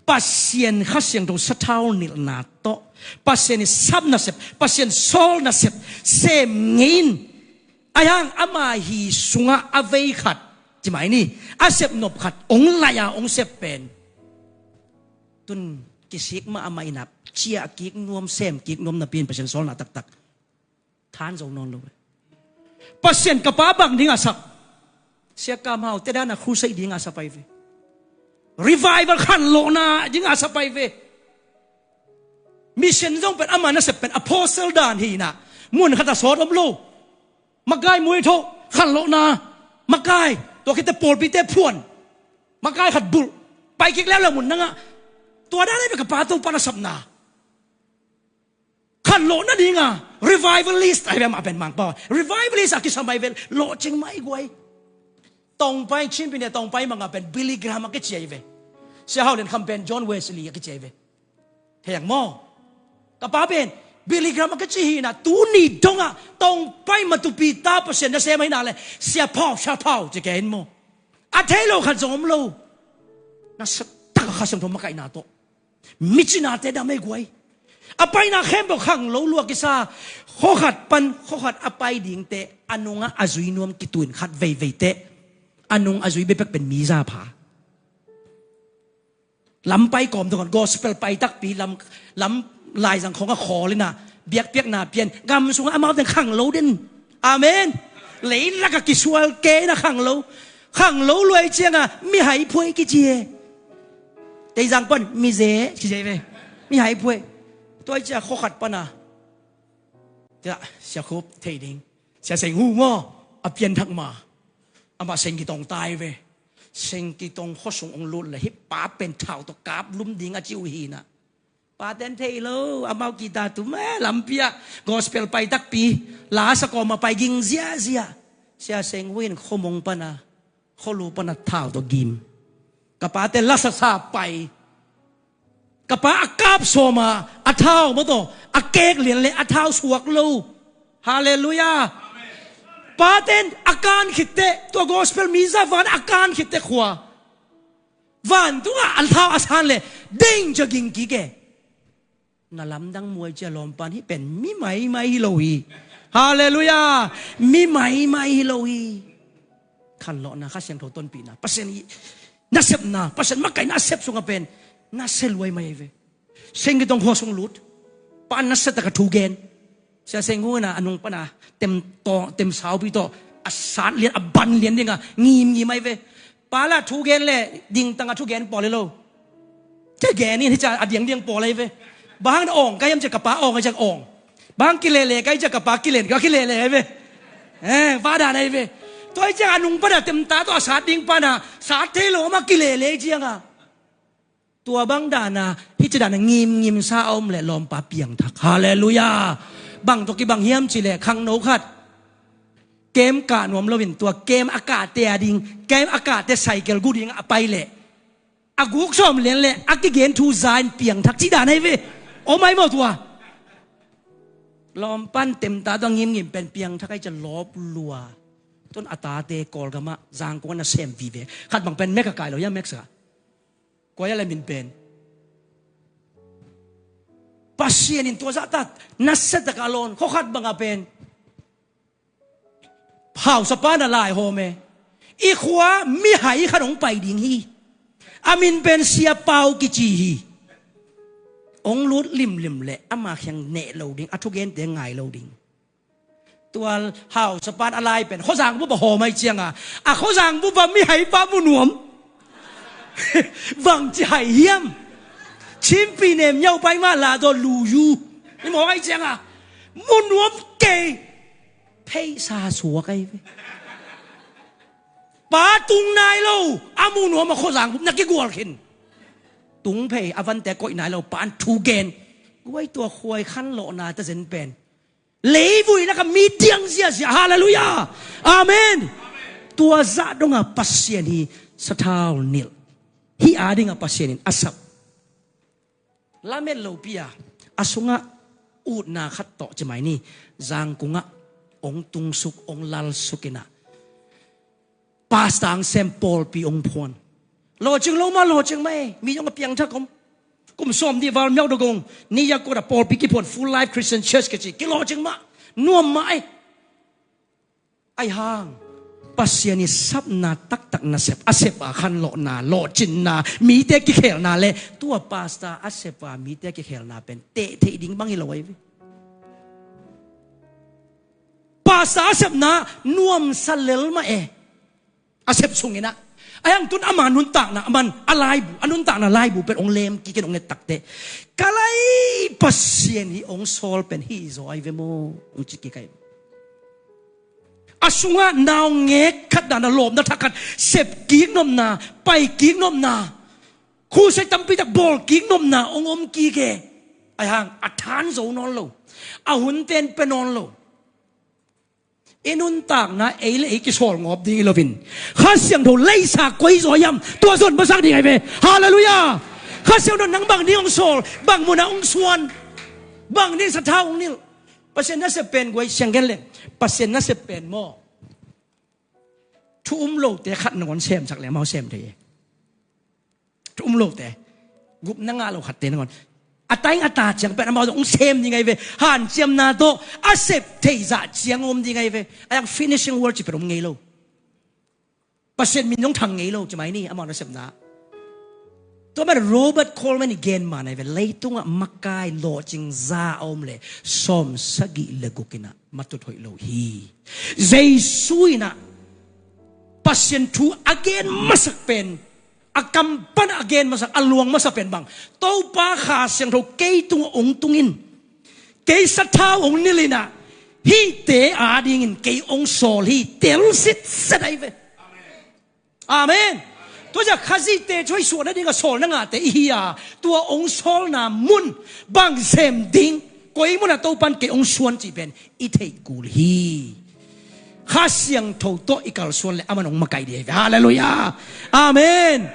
Pasian Kha Siangtho sathau nilhna tawh Pasian i sap nasep, Pasian sawl nasep sem ngei in. Ahi hang ama hi sungah a vei khat, ci mai ni, a sep nop khat hong laih a hong sep pen tun kisik mah amah in ah ciah kik nuam, sem kik nuam napi in Pasian sawlna taktak than zo nawn lo ve. Pasian ka pa bang ding a sap? Sia Kam Hau te dan a crusade ding a sap ahi ve. Revival khanlawhna ding a sap ahi ve. Mission zong pen ama nasep pen apostle dan hi in ah mun khat a sawt om lo. Makai muitho khanlawhna, makai tua khit teh pawlpite phuan, makai khat bulh, pai kik leuleu mun nangah. Tua dan ahi ve ka pa Topa nasapna. Khanlawh nadinga revivalist ahi ve, amah pen Mangpau revivalist a kisam ahi ve, lawhcing mah ahi guai. Tongpai, Chin Pyine Tongpai manga pen Billy Graham a kici ahi ve. Sia Hau Lian Kham pen John Wesley a kici ahi ve. Thei hang maw? Ka pa pen Billy Graham a kici hi in ah tuni dongah Tongpai matupi ta Pasian nasem ahi in ah leh Sia Phau, Sia Phau ci kei in maw? A thei lo khat zong om lo. Nasep tak a Kha Siangtho makaihna tawh micinate dam ahi guai. A paina khempeuh khanglo lua kisa. Khua khat pan khua khat a pai ding teh a nungah a zui nuam kitu in khat veivei teh a nung a zui bekbek pen mi za pha. Lam pai kawm dong, gospel pai takpi lam, lam laizang khawng a khawl in ah biakpiakna pian, gam sungah amau teng khanglo den. Amen. Leilak a kisual kei in ah khanglo. Khanglo lua hi ciangah mihai phuai kici hi. Teizang pan mize kici hi ve. Mihai phuai. Tua hi ciah khua khat pan ah, tia, Sia Khup thei ding, Sia Seng Hu maw, a pianthak ma. Amah Seng Kitong ta hi ve. Seng Kitong khua sung hong lut leh hih pa pen thau tawh kap lum ding a ci uh hi in ah. Paten thei lo, amau kita tum e, lampi ah gospel pai takpi, la sa kawm a pai ging ziazia. Sia Seng Hu in khuamong pan a, khualu pan a thau tawh gim. Ka pate lasasa pai. Ka pa a kap sawm a, a thau maw tawh a kek lian leh a thau suak lo. Halleluiah. Paten a kan khitteh, tua gospel mi za van a kan khitteh khua vantungah a thau a san leh ding cia ging kik e. Na lamdang muai cia lawmpan, hih pen mi maimai hi lo hi. Halleluiah. Mi maimai hi lo hi. Khanlawhna Kha Siangtho tonpihna, Pasian i nasepna, Pasian makaihna a sep sungah pen nasia luai mai hi ve. Seng Kitong khua sung lut, pa nasia tak a thu gen. Sia Seng Hu in a nung pana tem tawh, tem saupi tawh a sat lian, a ban lian ding a ngimngim ahi ve. Pa la thu gen le dingtang a thu gen pawl hi lo. Te gen in hi cia a diangdiang pawl ahi ve. Bang hang na awng ka hiam cia ka pa awng ahi cia awng. Bang hang kilele ka hi cia ka pa kilen ka kilele ahi ve. Eh, va dan ahi ve. Tua hi cia a nung pana tem ta tawh a sat ding pana sat thei lo ama kilele hi cianga. Tua bang dana hih ci dana ngimngim sa a om le lawmpa piangthak. Halleluiah. Bang tawh kibang hiam ci le khangno khat kem kah nuam loin tua kem a kahte a ding, kem a kahte cycle gu ding a pai le a guk sawm lian le a kigen thu za in piangthak ci dan ahi ve. Om ai maw tua? Lawmpan temta tua ngimngim pen piangthak ai ca lawp lua. Tun a tate Kawlgam ah Zangkong ah na sem vive. Khat bang pen mek a kai lo ia mek sa. Kuai a le min pen Pasian in tua zahtat na setak a lawn khua khat bang a pen hausapa na lai hawm e. I khua mihai khat hong pai ding hi. A min pen Sia Pau kici hi. Hong lut limlim le ama khiang neh lo ding, a thugente ngai lo ding. Tua hausapa na lai pen khuazang bup a hawm ai cianga a khuazang bup a mihai pa mu nuam. Bang ci hai hiam? Chimpi nem nyau pai ma la do lu yu. Ni maw ai cianga mu nuam kei. Pheisa suak ai ve. Pa tung nai lo a mu nuam a khuazang bup na kigual khin. Tung phei a vante koih nai lo pan thu gen. Guai tua khuai khan lawhna ta zen pen leivui na ka mi tiang ziazia. Halleluiah. Amen. Tua zah donga Pasian hi sathau nilh hi a dinga Pasian in a sap lamet lopi a a sungah utna khat tawh ci mai ni. Zangkungah ong tungsuk ong lalsuk inah pasta ang sem pawlpi ong phuan. Lawcing lo ma lawcing ma e mi zong a piangthak om. Kum sawm dih val miau dogong ni yakut a pawlpi kiphuan Full Life Christian Church kici kilawcing ma nuam ma e. Ai hang Pasian i sapna taktak na sep a sep a khan lawhna lawhcinna mite kikhelna le tua pasta a sep a mite kikhelna pen teh theih ding bang hi lo ai ve. Pasta a sepna nuamsa lel mah e. A sep sunginah a hiangtun ama nuntakna a man a laibu a nuntakna laibu pen ong lem kikin ong et takte ka lai Pasian hi ong sawl pen hi zaw ai ve maw ong ci kik ai. A sungah naungek khat dana lawmna thak khat sep kik nopna pai kik nopna khusai tampi tak bawl kik nopna ong om kik e. Ai hang a than zo nawn lo a hunten pe nawn lo. I nuntakna ei le ei kisawl ngawp ding i loin Kha Siangtho leisa koi zaw hiam tua zon masak ding ai ve. Halleluiah. Kha Siangtho nang bang ding hong sawl bang muna hong suan bang ding sathau hong nilh. Pasian nasep pen guai sianggen le Pasian nasep pen maw? Thu um lote khat nangon semsak le amau sem thei e. Thu um lote gupna ngah lo khatte nangon a taing a ta ciang pen amau zong hong sem ding ai ve. Hanciamna tawh a sep theizah ciang om ding ai ve. A yang finishing work ci pen om ngei lo. Pasian min zong thang ngei lo ci mai ni amau nasepna. Tua man Robert Coleman i gen man ai ve leitungah makai lawhcing za a om le sawm sagih le guk inah matut hoih lo hi. Jesu inah Pasian thu a gen masak pen a kam pana a gen masak a luang masa pen bang Topa Kha Siangtho kei tungah ong tungin kei sathau ong nilhinah hihte adingin kei ong sawl hi tel sitset ai ve. Amen. Tua zia Khazihte coi suahna dinga sawlna ngahte ihi a tua ong sawlna mun bang sem ding koi muna Topan kei ong suan cih pen i theih kul hi. Kha Siangtho tawh i kalsuan le aman ong makai dih. Halleluiah. Amen.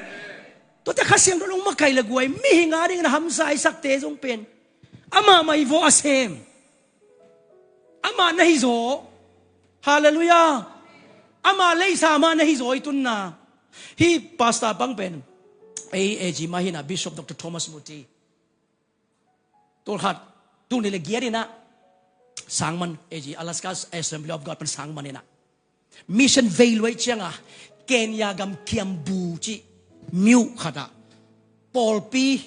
Tuate Kha Siangtho ong makai le guai mihing adingin a hamsa i sakte zong pen amah mai vaw a sem. Amah na hi zaw. Halleluiah. Amah leisa amah na hi zaw i tunna. Hi pasta pang pen ei A G mah hinah Bishop Dr. Thomas Muti. Tulkhat tuni le giat inah sangman A G Alaska Assembly of God pen sangman inah mission vei luai cianga Kenya gam Kiambu cih miuh khatah pawlpi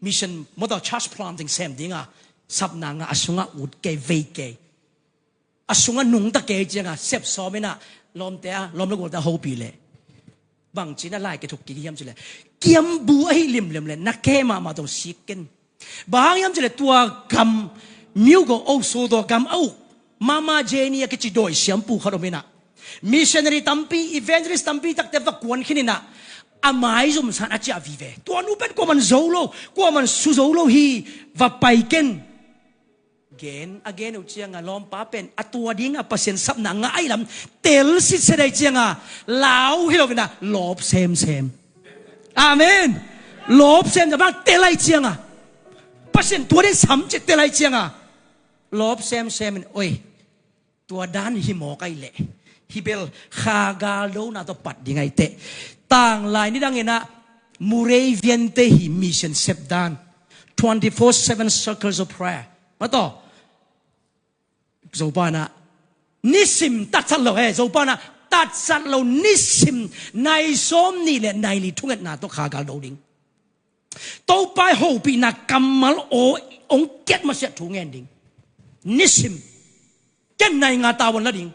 mission mawtaw church planting sem dinga Sapna ngah a sungah ut kei, vei kei. A sungah nungta kei cianga sep sawm inah lawmte a lawm le gualte a hopih leh bangci inah lai kithuk kik hiam cileh, kiambu ahi limlim leh na khe mahmah tawh sik ken. Bang hang hiam cileh tua gam Myogo Oso tawh gam a uk Mama Jenny a kici dawi siampu khat om inah missionary tampi, evangelist tampi takte va kuan khin inah a maizum san a ciah vive. Tua nu pen kuaman zo lo, kuaman su zo lo hi, va pai ken. Gen a gen uh cianga lawmpa pen a tua dinga Pasian sapna ngah ahi lam tel sitset ahi cianga lau hi lo inah lawp semsem. Amen. Lawp semsem bang tel ahi cianga Pasian tua ding samcet tel ahi cianga lawp semsem in, oi, tua dan hi mawk ahi leh hi bel kha galdona tawh pat ding ahi teh. Tanglai nidang inah Moravian te hi mission sep dan, twenty-four seven circles of prayer. Mataw Zopa inah nisim tatsat lo, he, Zopa inah tatsat lo nisim nai sawm nih le nai li thungetna tawh kha galdo ding. Topa i hopihna kammal aw ong kiat masiah thu ngen ding. Nisim. Ken nai nga tavuan la ding.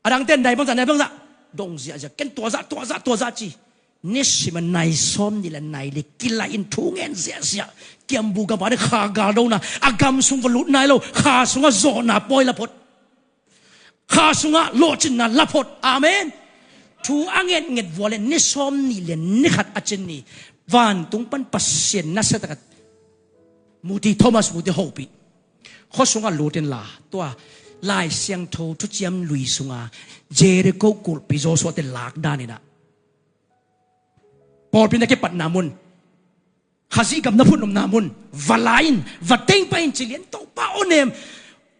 A dangte nai bangzah, nai bangzah dong ziahziah, ken tuazah, tuazah, tuazah ci. Nisim a nai sawm nih le nai li kilaih in thu ngen ziahziah. Kiambu gam a ding kha galdona, a gam sung va lut nai lo, kha sungah zawhna pawi la phot. Kha sungah lawhcinna la phot. Amen. Thu a ngetnget vua le ni sawm nih le ni khat a cin ni vantung pan Pasian nasia takat Muti, Thomas Muti hopih. Khua sungah lut inla tua Lai Siangtho thuciam lui sunga Jericho kulhpi Joshua te lakdan inah pawlpi na kipatna mun, Khazih gam na phunopna mun va la in, va teng pah in ci lian. Topa aw nem,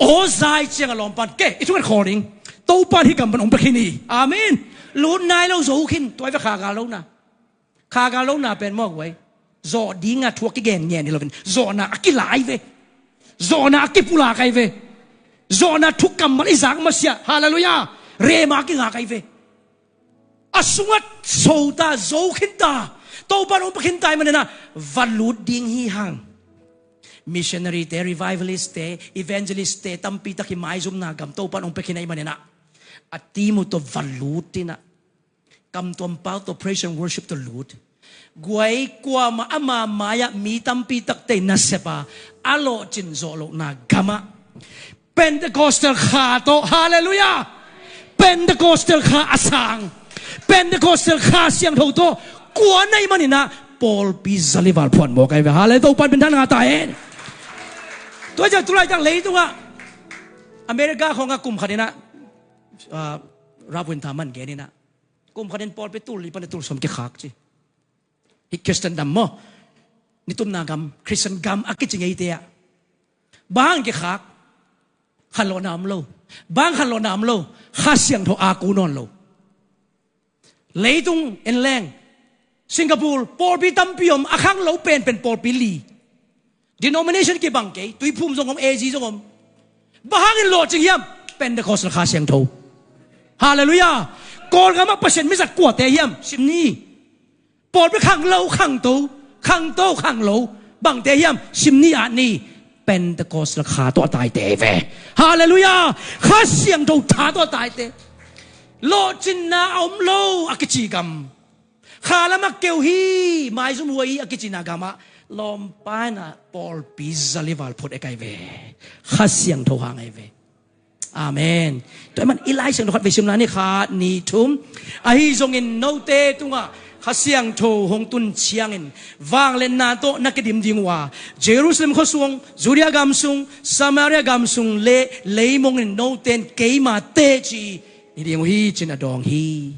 aw zai cianga lawmpan ke i thunget khawl ding. Topa in hih gam pan ong pia khin hi. Amen. Lut nai lo zo khin, tua hi ve kha galdona. Kha galdona pen mawk uai. Zawh dinga thu a kigen ngen hi loin zawhna a kilai ve. Zawhna a kipulak ahi ve. Zawhna thu kammal i zak masiah. Halleluiah. Rema a kingak ahi ve. A sungah sota, zo khinta, Topa in ong pia khinta ih maninah va lut ding hi hang. Missionary te, revivalist te, evangelist te tampitak hi maizumna gam Topa in ong pia khin ih maninah a team uh tawh va lut inah, kamtuam pau tawh praise and worship tawh lut. Guai kuamah ama mai-ah mi tampitakte ih nasepa a lawhcin zawh lohna gamah Pentecostal kha tawh, halleluiah, Pentecostal kha a sang, Pentecostal kha siangtho tawh kuan ih maninah pawlpi zalival phuan mawk ahi ve. Halleluiah. Topa in pinthan nga ta hen. Tua ciang tulaitak leitungah America khawngah kum khatinah, ah, Ralph Winterman geninah kum khatin pawlpi tul li pan a tul sawm kikhak ci. Hih Christian dam maw, nitumna gam, Christian gam a kici ngeite ah bang hang kikhak? Khanlawhna om lo. Bang khanlawhna om lo? Kha siangtho a ku nawn lo. Leitung en leng Singapore pawlpi tampi om, a khanglo penpen pawlpi li. Denomination kibang kei, Tuiphum zong om, A G zong om. Bang hangin lawhcing hiam? Pentecost le kha siangtho. Halleluiah. Kawlgamah Pasian mizat kuate hiam? Sim ni. Pawlpi khanglo, khangto, khangto, khanglo. Bangte hiam? Sim ni, at ni. Pentecost le kha tawh a taite ve. Halleluiah. Kha siangtho tha tawh a taite. Lawhcinna a om lo a kici gam, kha lamah keu hi, maizum huai hi a kicina gamah lawmpa inah pawlpi zalival phut e kai ve. Kha siangtho hang ahi ve. Amen. Tua ih man i Lai Siangtho khat vei sim lai ni, khat ni thum. Ahi zongin note tungah Kha Siangtho hong tun ciangin vangliatna tawh na kidim ding uh a, Jerusalem khuasung, Judea gam sung, Samaria gam sung le leimongin note in keima teci hi ding uh hi, ci-in a dawng hi.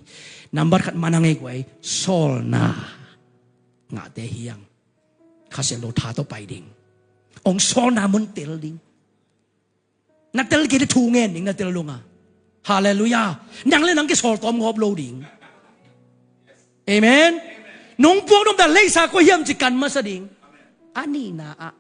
Nambat khat manang ei guai, sawlna ngahte hi hang. Kha Siangtho tha tawh pai ding. Ong sawlna mun tel ding. Na tel kei le thu ngen ding, na tel lunga. Halleluiah. Nang le nang kisawl tawm ngawp lo ding. Amen. Nong puak nopna leisa kua hiam ci kan masa ding. A nihna ah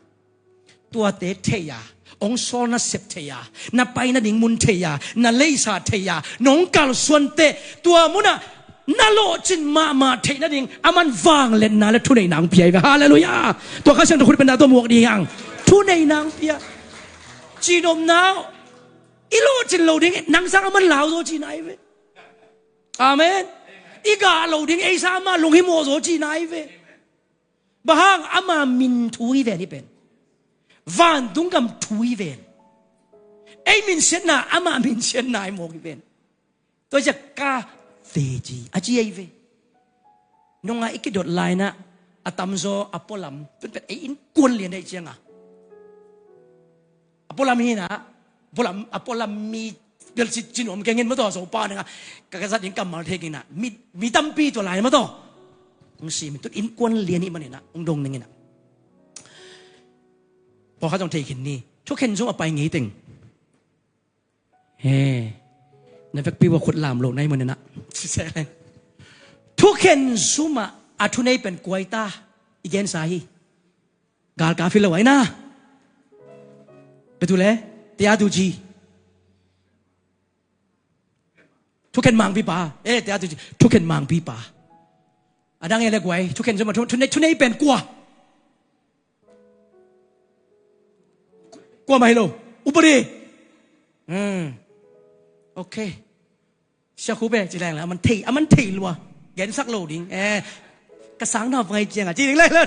tuate thei-a, ong sawl nasep thei-a, na pai nading mun thei-a, na leisa thei-a nong kalsuan teh, tua munah na lawhcin mahmah theih nading aman vangliatna le thuneihna ong pia hi ve. Halleluiah. Tua Kha Siangtho khut bengna tawh muak ding hi hang. Thu nei nang pia. Cihnopna uh i lawhcin lo ding, nang sang aman lau zaw cihna hi ve. Amen. I gah lo ding, ei sang ama lunghimawh zaw cihna hi ve. Bang hang? Ama min thu hi ven hi pen. Vantung gam thu hi ven. Ei minsiatna ama minsiatna hi mawk hi ven. Tua ciah ka teci a ci ahi ve. Nunga i kidot laina a tamzaw a pualam tun pen ei innkuan lian ahi cianga a pualam hina, pualam, a pualam mi belsit cinuam kengin mataw, so pa nanga ka, ka zat ding kammal thei kina mi, mi tampi tua lai mataw. Ung si mi tun innkuan lian hi manina ung dong ningina. Pawlkhat zong thei khin ni. Thukhen zum a pai ngei teng. He. Na vekpi ua khut lam lo nai manina. Thukhen zuma a thunei pen kuaita i gensa hi. Galka philo aina. Betul eh? Tia tuci. Thukhen mangpipa. Eh, tia tuci. Thukhen mangpipa. Adang ele guai. Thukhen zuma thu, thunei, thunei pen kua. Kua mah hi lo. Upadi. Hmm. Okay. Siakhupe ci leng la aman thei, aman thei lua. Gensak lo ding. Eh. Ka sang na vangai cianga ci ding leng la.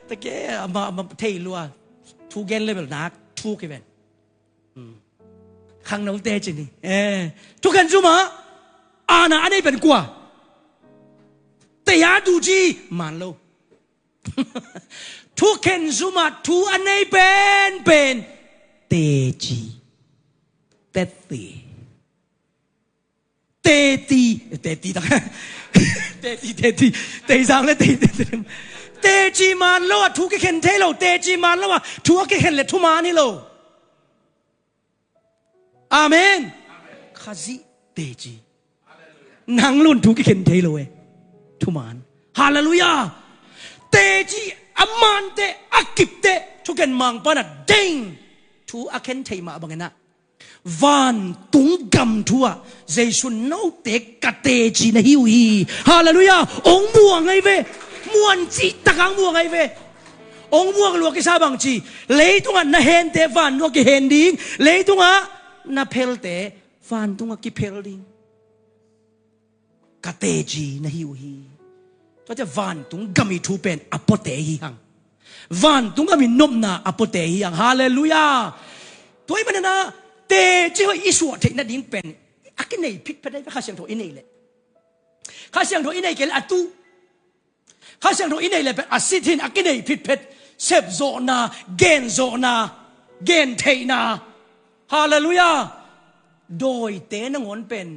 Take ama, ama thei lua. Thu gen level nak thu kiven. Hmm. Khangnote ci ni. Eh. Thukhen zuma ana a nei pen kua. Tia tuci man lo. Thukhen zuma thu a nei penpen teci. Teci. Teci. Teci tak. Teci, teci. Teci sang le teci, teci. Teci man lo a thu kikhen thei lo. Teci man lo a thu a kikhen le thuman hi lo. Amen. Khazih teci. Nang lun thu kikhen thei lo e. Thuman. Halleluiah. Teci a mante a kipte thukhen mangpa na deng. Thu a khen thei mah bangina vantung gam thu ah Jesu note ka teci na hi uh hi. Halleluiah. Ong muang ngai ve. Muan cih takang muang ngai ve. Ong muang lua kisa bang ci. Leitungah na hente vantung a kihen ding. Leitungah na phelte vantung a kiphel ding. Ka teci na hi uh hi. Tuate vantung gam i thu pen a puate hi hang. Vantung gam i nopna a puate hi hang. Halleluiah. Tua i manana teci hoih i suah theih nading pen a kinei phitphet ahi ve. Kha Siangtho i nei leh, Kha Siangtho i nei kei leh a tu. Kha Siangtho i nei le pen a sit hin a kinei phitphet. Sepzawhna, genzawhna, gentheihna. Halleluiah. Dawite nangawn pen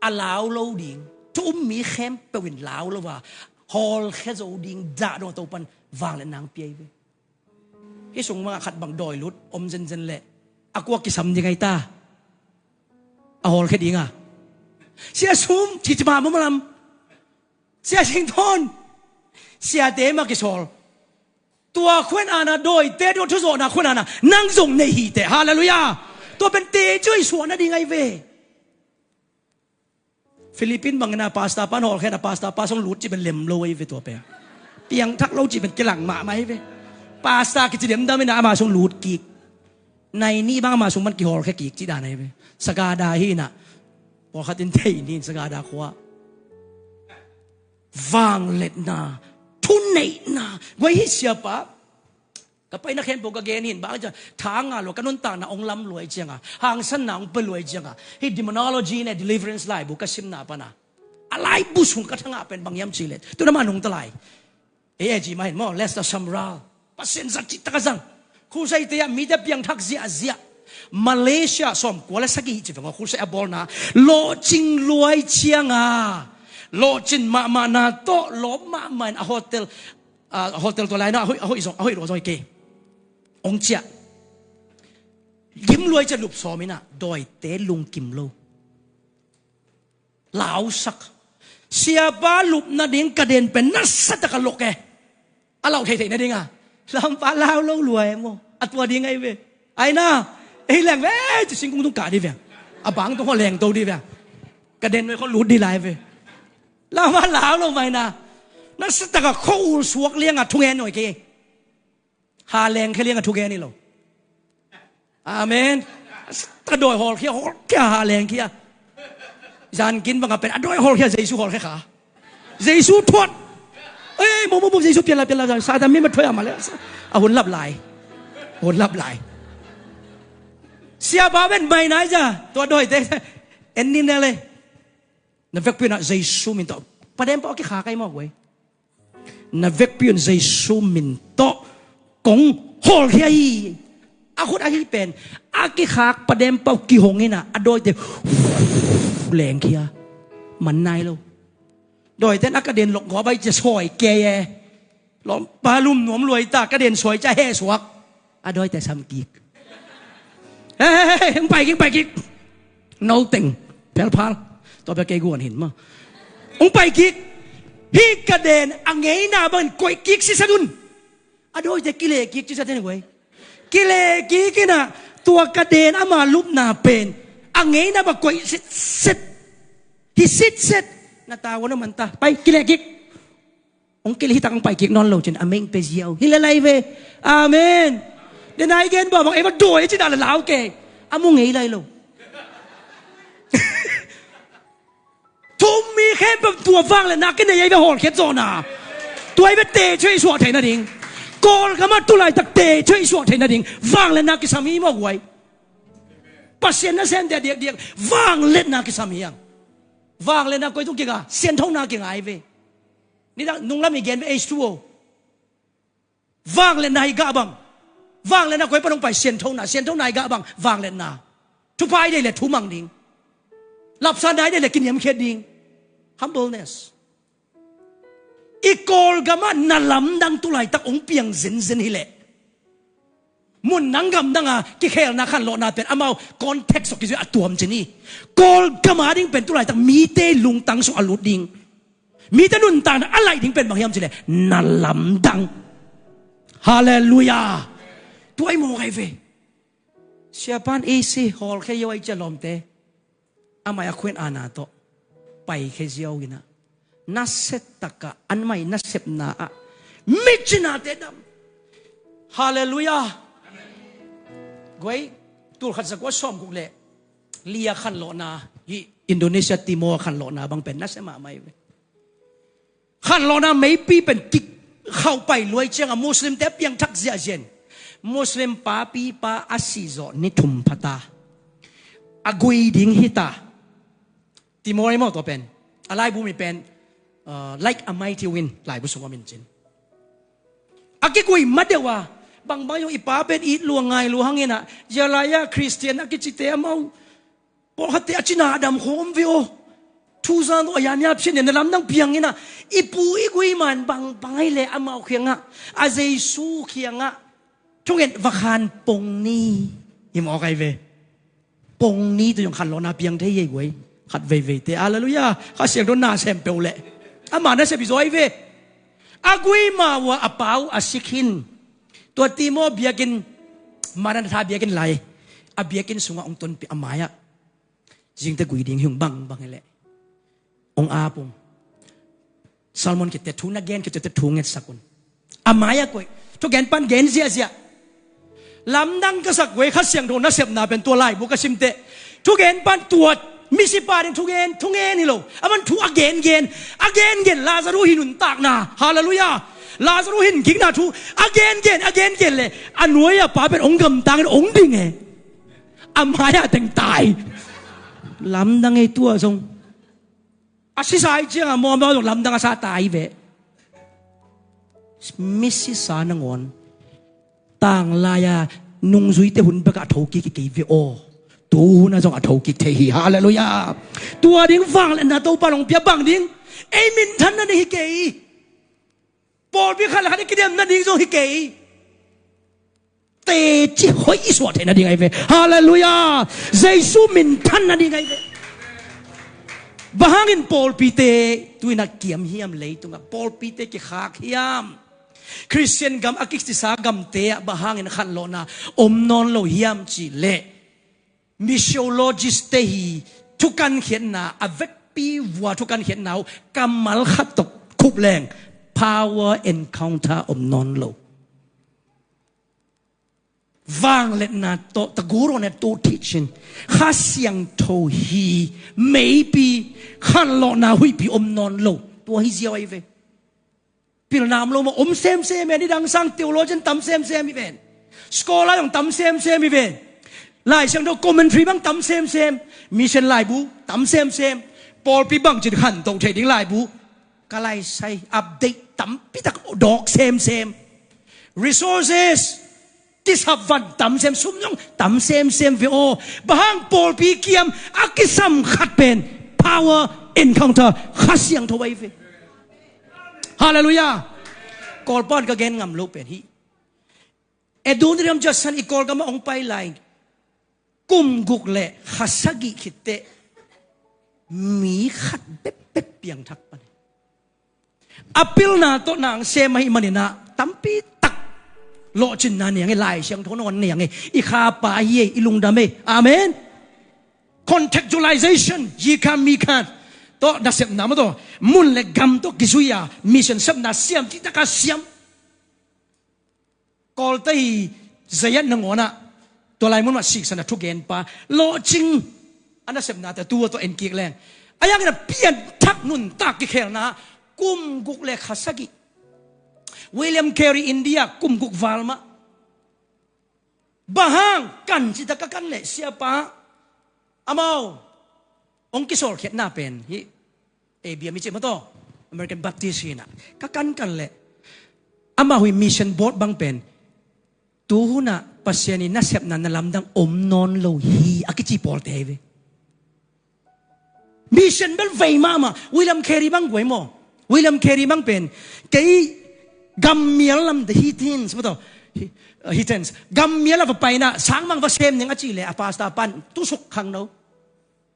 a lau lo ding, thu um mi khempeuh in lau lo a hawlkhia zo ding dah dong a Topan vangliatna hong pia hi ve. Hih sung mah khat bang dawi lut om zenzen leh a kua kisam ding ahi ta. A hawlkhia ding a, Sia Sum, Cici Mah, Mawmalam, Sia Sing Thawn, siate mah kisawl. Tua khuan ana dawite, tua thuzawhna khuan ana nang zong nei hi teh. Halleluiah. Tua pen teci hoih suah nading ahi ve. Philippine bangin a pastor pan hawlkhia in a pastor pa sung lut cih pen lem lo ahi ve tua pen. Piangthak lo cih pen kilang mahmah ahi ve. Pastor kici demdam in a ama sung lut kik. Nai nih bang ama sung pan kihawlkhia kik cih dan ahi ve. Sagada hi in a. Pawlkhat in thei ni in Sagada khua. Vangliatna, thuneihna. Guai hi siapa. Ka paina khempeuh ka gen hin bang ciang thanga lua ka nuntakna ong lam luai cianga, hangsanna ong pia luai cianga, hih Demonology ne Deliverance laibu ka simna pana a laibu sung ka thangah pen bang hiam cih leh tuna mah nungta lai. Ei, ei, ci mah hin maw, Lester Sumrall, Pasian zat cih taka zang. Khusaite ah mite piangthak ziahziah. Malaysia sawmkua le sagih ci veng aw, khusai a bawlna lawhcing luai cianga, lawhcin mahmahna tawh lawp mahmah in a hotel, a hotel tua laina a hoih, a hoih zong, a hoih lua zong hi kei. Ong ciah. Gim luai ciah lup sawm in a dawite lungkim lo. Lausak. Siapa lupna ding ka den pen nasatak a lok e. A lau theithei nadinga Lampa lau lo luai maw? A tua ding ahi ve. Aina, ei leng ve, ci singkung tung kah dih ve. A bang tung kho leng to dih ve. Ka den nuai kho lut dih lai ve. Lampa lau lo maina. Nasatak a kho ul suak lianga thungen nuai kei. Ha lengkhia liang a thugen hi lo. Amen. A dawi hawlkhia, hawlkhia, ha lengkhia. Zankin bang a pen a dawi hawlkhia, Jesu hawlkhia kha. Jesu thuat. Ei, mo mo mo, Jesu pian la, pian la, Satan mi ma thuai a ma le. A hun lap lai. Hun lap lai. Sia ba ven mai nai ja. Tua dawite en nin ne le. Na vekpi un ah Jesu min tawh padem pau a kikhak ai mawk vei. Na vekpi un Jesu min tawh kong hawlkhia hi. A khut ahi pen a kikhak padem pau kihong in ah a dawite lengkhia. Man nai lo. Dawite in a ka den lok gua bai cia sawi kei e. Lawmpa lum nuam luai ta, ka den sawi cia he suak. A dawite sam kik. Hei, hei, hei, hei, hong pai kik, hong pai kik. No teng. Phelphal. Tua bia kei guan hin ma. Hong pai kik. Hih ka den a ngeina bangin koih kik sisan un. A dawite kile kik sisan un guai. Kile kik in ah tua ka den ama lupna pen a ngeina bang koih sitset. Hi sitset. Na ta wan a man ta. Pai, kile kik. Hong kile hi tak hong pai kik nawn lo cin a meng pe ziau hi le lai ve. Amen. Den ai gen ba bang ei va dawi cin a la lau ke. A mu ngei lai lo. Thum mi khempeuh tua vangliatna kinei ei ve hawlkhiat zawhna. Tua ei ve teci hoih suah theihna ding. Kawlgam ah tulaitak teci hoih suah theihna ding vangliatna kisam hi mawk uai. Pasian nasemte a diakdiak vangliatna kisam hi ang. Vangliatna koi tung kinga, sianthona kinga ei ve. Nidang nunglam i gen ve H two O. Vangliatna i gah bang. Vangliatna koi pan hong pai sianthona, sianthona i gah bang. Vangliatna. Thupha i deih le thumang ding. Lapsa na i deih le kiniamkhiat ding. Humbleness. I Kawlgam ah na lamdang tulaitak hong piang zenzen hi leh. Mun nang gamdang a kikhelna khanlawhna pen amau context sawk kizui a tuam cin hi. Kawlgam a ding pen tulaitak mite lungtang sawk a lut ding. Mite nuntakna a laih ding pen bang hiam cileh na lamdang. Halleluiah. Tua i mawk ai ve. Siapan isi hawlkhia yo ai cia lawmte. Amai a khuin ana tawh paikhia ziau inah. Nasia takah anmai nasepna ah micinate dam. Halleluiah. Guai, tulkhat zakua sawmguk le lia khanlawhna hi. Indonesia Timor khanlawhna bang pen nasia mahmah hi ve. Khanlawhna meipi pen kik khauh pai luai cianga Muslimte a piangthak ziahziah in Muslim papipa a sihzawh ni thum phata a gui ding hita. Timor i mawh tua pen a laibu mi pen uh, like a mighty wind laibu sung om in cin a kigui madeuh a bangbang zong i pa pen it lua ngai lua hanginah zia lai-a Khristian a kicite amau pawlkhatte a cina a dam khawm ve aw. Thuzan uh a yania phian nen na lamdang piang inah i pu i gui man bangbang ai le amau khiangah a Jesu khiangah thungen va khan pong ni. I mawk ai ve. Pong ni tu zong khanlawhna piang thei ei guai. Khat veiveite halleluiah. Kha siangtho na sem peuh leh ama na sem i zaw ai ve. A gui ma uh a a pau a sik hin tua Timor biakinn Maranatha biakinn lai a biakinn sungah ong tonpih a mai-ah. Zingte gui ding hi ung bangbang hi leh ong ap ung. Salmon khit teh thu na gen khit teh thu ngetsak un. A mai-ah koih thugen pan gen ziahziah. Lamdang ka sak guai kha siangtho nasepna pen tua laibu ka simteh thugen pan tua misipa ding thugen thungen hi lo. A man thu a gengen a gengen Lazarus hi nuntakna halleluiah. Lazarus hin kikna thu a gengen a gengen le a nuai a pa pen ong gamtangin ong ding e. A mai-ah teng tai. Lamdang ei tua zong a sisa i cianga mawmaw zong lamdang a sa tai ve. Misisa nangawn tanglai-a nungzuite hun bekah a thokik i kei ve aw. Tu huna zong a thokik thei hi halleluiah. Tua ding vangliatna Topa long pia bang ding ei minthanna ding hi kei. Pawlpi khat le khat i kidemna ding zong hi kei. Teci hoih i suah theihna ding ai ve. Halleluiah. Jesu minthanna ding ai ve. Bang hangin pawlpite tuina kiam hiam leitungah pawlpite kikhak hiam? Khristian gam a kicisa gamte ah bang hangin khanlawhna om nawn lo hiam cihleh missiologist te hi thukankhiatna a vekpi vua thukankhiatna uh kammal khat tawh khup leng power encounter om nawn lo. Vangliatna tawh, the good one had taught teaching. Kha Siangtho hi, maybe, khanlawhna huihpi om nawn lo. Tua hi ziau ahi ve. Pilna om lo maw, om semsem e, nidang sang theologian tam semsem hi ven. Scholar zong tam semsem hi ven. Lai Siangtho commentary bang tam semsem. Mission laibu tam semsem. Pawlpi bangci khantoh theih ding laibu. Ka lai sai update tampi tak dawk semsem. Resources kisap van tam sem, sum zong tam semsem ve aw. Bang hang? Pawlpi kiam a kisam khat pen power encounter, Kha Siangtho ahi ve. Halleluiah. Kawlpa'n ka gen ngam lo pen hi. Adoniram Judson i Kawlgam ah hong pai lai kum guk le kha sagih khit teh mi khat bepbep piangthak pan hi. A pilna tawh nang sem ahih manin ah tampi tak lawhcinna nei ing e, Lai Siangtho nangawn nei ing e. I kha pa hi e, i lungdam e. Amen. Contextualization, yi khan mi khan tawh nasepna maw tawh, mun le gam tawh kizui a mission sepna siam cihtak a siam. Kawlte hi, Zayat nangawn ah tua lai mun mah siksan a thugenpa lawhcing a nasepnate tua tawh en kik leng, a yang in a pianthak nuntak kikhelna kum guk le kha sagih. William Carey India kum guk val mah. Bang hang? Kan cihtak a kan leh, siapa, amau hong kisawlkhiatna pen hi. A B M i cih maw tawh, American Baptist hi in ah ka kankan leh, amau hi mission board bang pen tu hun ah Pasian i nasepna na lamdang om nawn lo hi a kici pawlte hi ve. Mission bel vei mahmah. William Carey bang guai maw? William Carey bang pen kei gammial lam, the heathens maw tawh, he-, uh, heathens, gammial a va pai in ah sangmang va sem ning a cih leh a pastor pan tusuk khangno.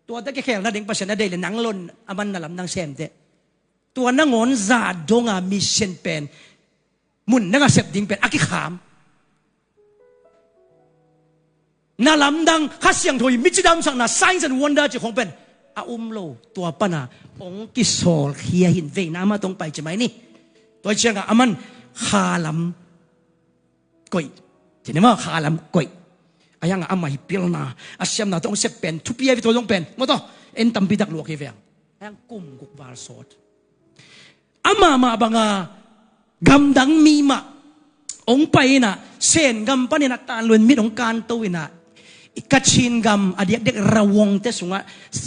Tuate kikhel nading Pasian a deih leh nang lon a man na lamdang sem teh. Tua nangawn zah donga mission pen mun nang a sep ding pen a kikham. Na lamdang Kha Siangtho i micidamsakna, signs and wonder cih khong pen a um lo. Tua pana hong kisawlkhia hi in, veina mah tawh hong pai ci mai ni. Tua ciangah a man khalam koih. Ci ni maw, khalam koih. A yangah amah hi pilna, a siamna tawh hong sep pen thupi a, tua zong pen maw tawh, en tampi tak luak hi veng. A yang kum guk val sawt. Amah mah banga gamdang mi mah hong pai in ah, Sen gam panin ah tanluan mit hong kanto in ah, Kachin gam a diakdiak Rawangte sungah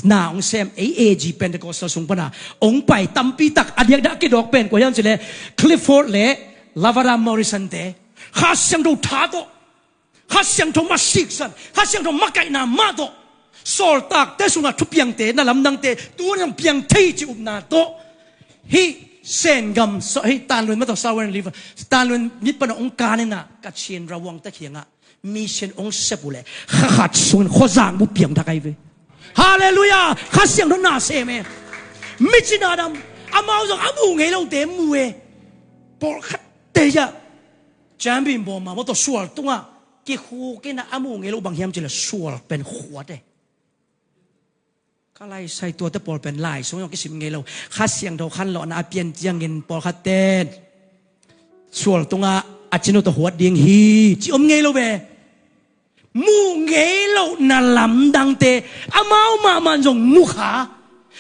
na hong sem, ei A G Pentecostal sung pana hong pai tampi tak. A diakdiak a kidawk pen kua hiam cih leh Clifford le Lavater Morrisonte. Kha Siangtho tha tawh, Kha Siangtho mah siksan, Kha Siangtho makaihna mah tawh, sawltakte sungah thupiangte, na lamdangte tu-in hong piang thei cih upna tawh, hih Sen gam, so, hih tanluan mah tawh, Southern River, tanluan mit pana hong kan in ah, Kachin Rawangte kiangah mission hong sep uh leh kha khat sungin khuazang bup piangthak ahi ve. Halleluiah. Kha Siangtho na sem e. Mici na dam. Amau zong a mu ngei lote mu e. Pawlkhatte hi a, champion bawm mah maw tawh, sual tungah kikhuk in ah, a mu ngei lo bang hiam cih leh sual pen khuat e. Ka lai sai tuate pawl pen lai sung zong kisim ngei lo. Kha Siangtho khanlawhna a pian ciangin pawlkhatte sual tungah a cinu tawh huat ding hi ci om ngei lo ve. Mu ngei lohna lamdangte amau mahmah zong mu kha.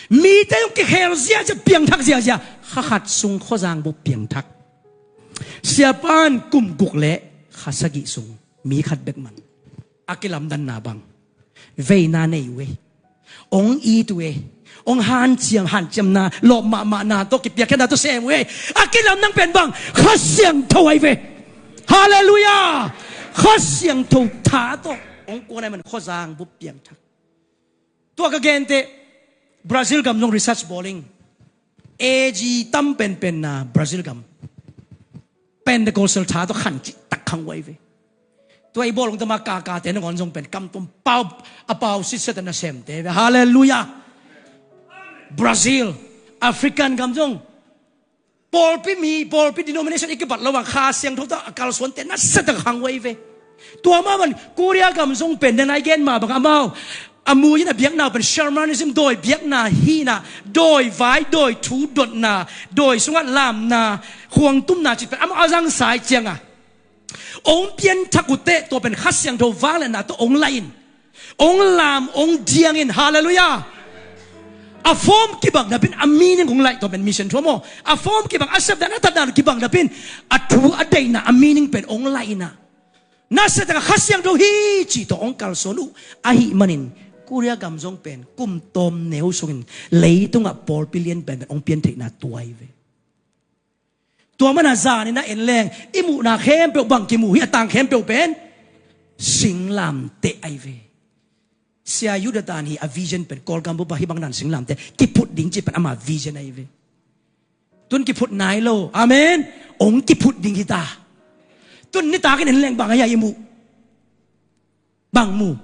Mite zong kikhel ziahziah, piangthak ziahziah. Kha khat sung khuazang bup piangthak. Siapa'n kum guk le kha sagih sung mi khat bek man a kilamdanna bang veina nei uh e. Hong it uh e. Hong hanciam, hanciamna, lawp mahmahna tawh, kipiakkhiatna tawh sem uh e. A kilamdang pen bang? Kha Siangtho ahi ve. Halleluiah. Kha Siangtho tha tawh hong kuan ahih man khuazang bup piangthak. Tua ka genteh, Brazil gam zong research bawl ing. A G tam penpenna Brazil gam Pentecostal tha tawh khan cihtak khang uh ahi ve. Tua i bawl ung tama kakate nangawn zong pen kam tum pau, a pau sitset a nasemte ve. Halleluiah. Brazil, African gam zong pawlpi mi, pawlpi denomination i kibat lo a, Kha Siangtho tawh a kalsuante nasia tak khang uh ahi ve. Tua mah bang Korea gam zong pen, den a i gen mah bang amau a mu in a biakna uh pen shamanism, dawi biakna hihna, dawi vai, dawi thu dotna, dawi sungah lamna, khuangtumna cih pen amau a zangsa ahih ciangah Ong pianthak uh teh, tua pen Kha Siangtho vangliatna tawh ong laih in, ong lam, ong diang in. Halleluiah. A form kibang napin a meaning ong laih, tua pen mission thu maw. A form kibang, a sepdan, a tatdan kibang napin a thu, a deihna, a meaning pen ong laih in ah, nasia tak a Kha Siangtho hi cih tawh ong kalsuan uh ahih manin Korea gam zong pen kum tawm neu sungin leitungah pawlpi lian penpen ong piantheihna tua hi ve. Tua mana zanin a en leng i muhna khempeuh bang kimu hi, a tang khempeuh pen singlamteh ahi ve. Sia Yudatan hi a vision pen, Kawlgam bup ah hih bang dan singlamteh kiphut ding cih pen ama vision ahi ve. Tun kiphut nai lo. Amen. Ong kiphut ding hi ta. Tun nitakin en leng bang ahi a i muh? Bang mu?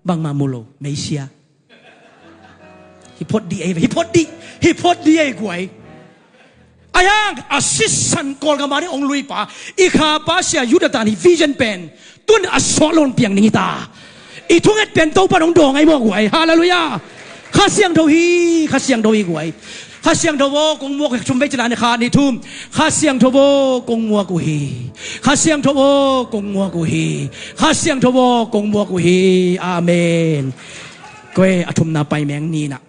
Bangmah mu lo, meisia. Hi phot dih ei ve, hi phot dih, hi phot dih ei guai. Ahi hang a sisan Kawlgam a ding ong luipa, i khapa Sia Yudatan hi vision pen tun a sawt lo in piang ding hi ta. I thunget pen Topan ong dawng ahi maw guai. Halleluiah. Kha Siangtho hi, Kha Siangtho hi guai. Kha Siangtho aw, kong muak uh hi. Thum vei ci-in a ni, khat, nih, thum. Kha Siangtho aw, kong muak uh hi. Kha Siangtho aw, kong muak uh hi. Kha Siangtho aw, kong muak uh hi. Amen. Koi a thumna pai meng ni in ah,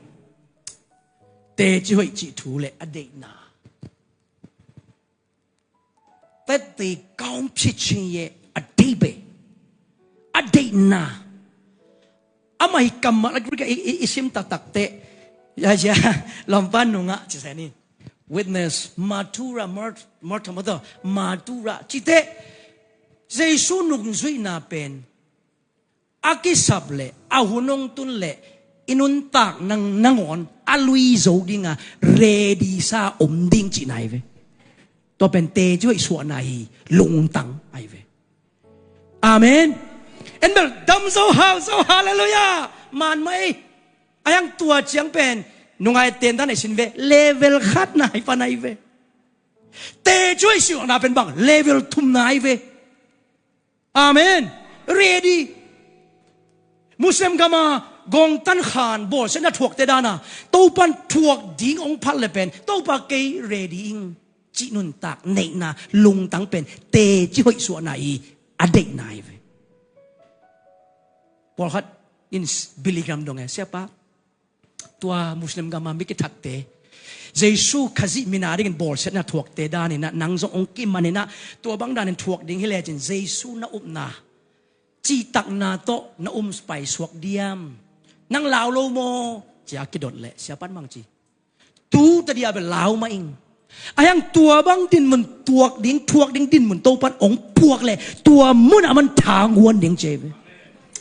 teci hoih cih thu le a deihna. Teci kong pichin ye a deih be, a deihna. Amah hi kammal a Greek a i, i, i sim taktak teh, ya, ya, lampan nungah ci se ni. Witness, martura, mart-, martyr, martyr, martura ci teh, Jesu nungzuihna pen a kisap leh, a hun hong tun leh i nuntak nang, nangawn a lui zo ding a ready sa om ding cihna hi ve. Tua pen teci hoih suahna hi, lungtang ahi ve. Amen. En bel, dam zo, hau zo, halleluiah. Man mah ei. Ahi hang tua ciang pen nungai tentan ei sin ve, level khatna hi pan ahi ve. Teci hoih suahna pen bang, level thumna ahi ve. Amen. Ready. Muslim gam a gawngtan khan bawlsiatna thuakte dan a, Topan thuak ding ong phat leh pen, Topa, kei ready ing cih nuntak neihna lungtang pen teci hoih suahna hi, a deihna hi ve. Pawlkhat in Billy Graham dong e, siapa, tua Muslim gam a mi kithatte, Jesu Khazih min a dingin bawlsiatna thuakte dan in ah, nang zong ong kiman in ah, tua bang danin thuak ding hi lecin Jesu na upna, cihtakna tawh na um pai suak diam? Nang lau lo maw, ci-a kidot leh, siapan bang ci? Tu tadi a bel lau mah ing. Ahi hang tua bang dinmun thuak ding, thuak ding dinmun Topan ong puak leh, tua mun a man tha ong guan ding ci hi ve.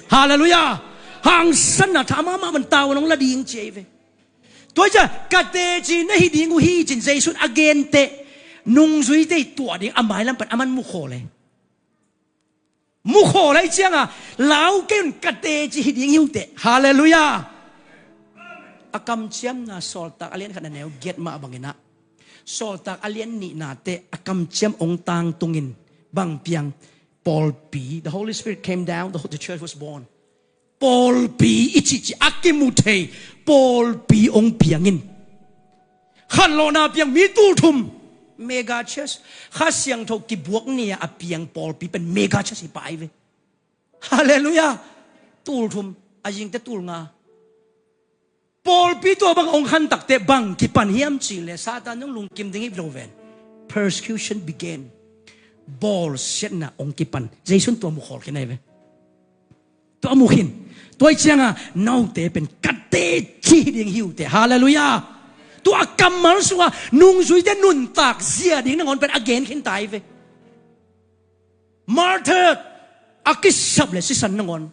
Halleluiah. Hangsanna tha mahmah man tau ong la ding ci hi ve. Tua hi ciang, ka teci na hi ding uh hi cin Jesu in a gen teh, nungzuite tuah ding a mailam pan a man mukhawl e. Mukhawl lai ciang a, lau kei un, ka teci hi ding hi uh teh. Halleluiah. A kamciamna Sawltak a lian khat a neu giat mah bang in ah, Sawltak a lian nihna teh a kamciam ong tangtung in, bang piang? Pawlpi. The Holy Spirit came down, the, the church was born. Pawlpi i cihcih a kimu thei, pawlpi ong piang in. Khanlawhna piang mi tul thum, mega church. Kha Siangtho kibuak ni-a a piang pawlpi pen mega church hi pah ahi ve. Halleluiah. Tul thum, a zingte tul nga. Pawlpi tua bang ong khan tak teh bang kipan hiam cih leh, Satan zong lungkim ding hi lo ven. Persecution began. Bawlsiatna ong kipan. Jesu in tua mukhawl khin ahi ve. Tua mukhin. Tua hi ciang a, note pen ka teci hi ding hi uh teh. Halleluiah. Tua a kammal sungah nungzuite nuntak zia ding nangawn pen a gen khin ta hi ve. Martyr, a kisap leh sisan nangawn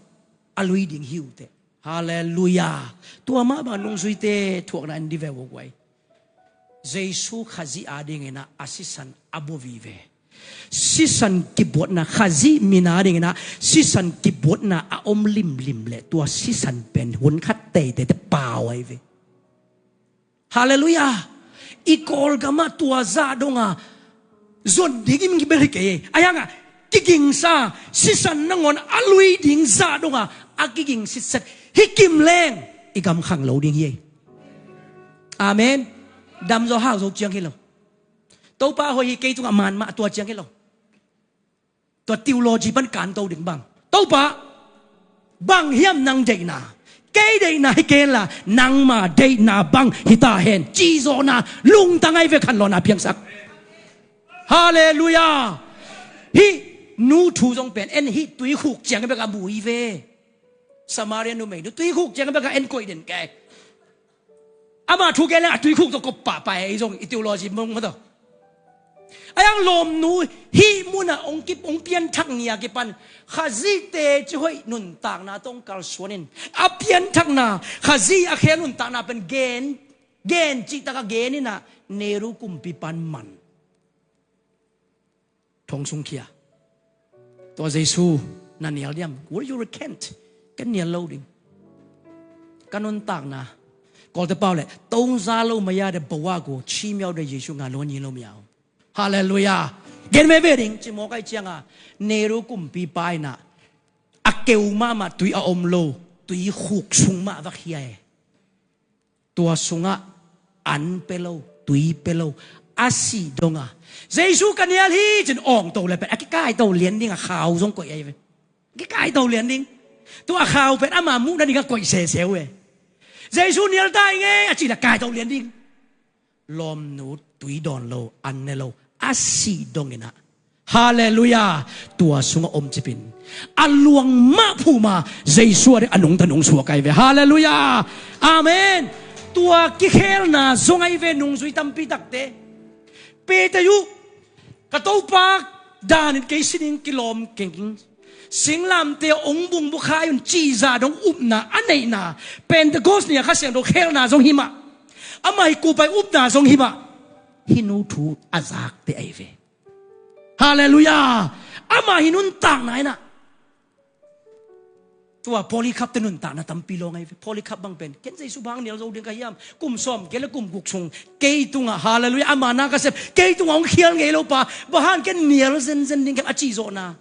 a lui ding hi uh teh. Halleluiah. Tua mah bang nungzuite thuakna in di ve uh guai. Jesu Khazih a dingin ah a sisan a bua vive. Sisan kibuatna, Khazih min a dingin ah sisan kibuatna a om limlim leh, tua sisan pen hun khat teitei teh pau ahi ve. Halleluiah. I Kawlgam ah tua zah dong a zon ding i mi bel hi kei. Ahi hang a, kigingsa, sisan nangawn a lui ding zah dong a, a kiging sitset hi kim leng, i gam khang lo ding hi. Amen. Dam zo hau zo ciang hi lo. Topa hoih hi, kei tungah man mah, tua ciang hi lo. Tua theology pan kanto ding bang, Topa, bang hiam nang deihna? Kei deihna hi kei la, nangma deihna bang hi ta hen, cih zawhna lungtang ahi ve, khanlawhna piangsak. Halleluiah. Hih nu thu zong pen en, hih tuikhuk ciang bekah mu hi ve. Samaria numei nu tuikhuk ciang bekah en koih den kei. Ama thu gen leng a tuikhuk tawh kop pahpah e, ei zong i theology mong mah tawh. A yang lawmnu hih munah hong kip, hong pianthak ni a kipan Khazih teci hoih nuntakna tawh hong kalsuan in, a pianthakna, Khazih a khel nuntakna pen gen, gen cihtakah gen inah Nero kumpipan man. Thong sung khia. Tua Jesu na nial diam? Will you recant? Ken nial lo ding. Ka nuntakna, Kawlte pau le, 都杀了我们的，把我过，奇妙的耶稣，俺乱你了没有？ Halleluiah. Gen veve ding, ci mawk ai cianga Nero kumpipa inah a keu mahmah, tui a om lo, tuikhuk sung mah va khia e. Tua sungah an pia lo, tui pia lo, a sih donga, Jesu ka nial hi, cin awngto le pen a kikaito lian dinga khau zong koih ahi ve. Kikaito lian ding. Tua khau pen ama muhna dinga koih sese uh e. Jesu nial ta ing e, a cih le kaito lian ding. Lawmnu tui dawn lo, an ne lo, a sih dong inah, halleluiah, tua sungah om cipin a luang mah phuma Jesu a ding a nungta nungsuak ahi ve. Halleluiah. Amen. Tua kikhelna zong ahi ve, nungzui tampi takte. Peter uh, ka Topa, danin kei si ding, kilawm keng. Singlamteh hong bungbukhai un cihzah dong upna a neihna, Pentecost ni-a Kha Siangtho khelna zong hi mah, ama hi kupai upna zong hi mah. Hih nu thu a zakte ahi ve. Halleluiah. Ama hi nuntakna inah. Tua Polycarp te nuntakna tampi lawng ahi ve. Polycarp bang pen, ken Jesu bang nial zo ding ka hiam? Kum sawm kei le kum guk sung kei tungah, halleluiah, ama na ka sep, kei tungah hong khial ngei lo pa, bang hang ken nial zenzen ding ka hiam, a cih zawhna.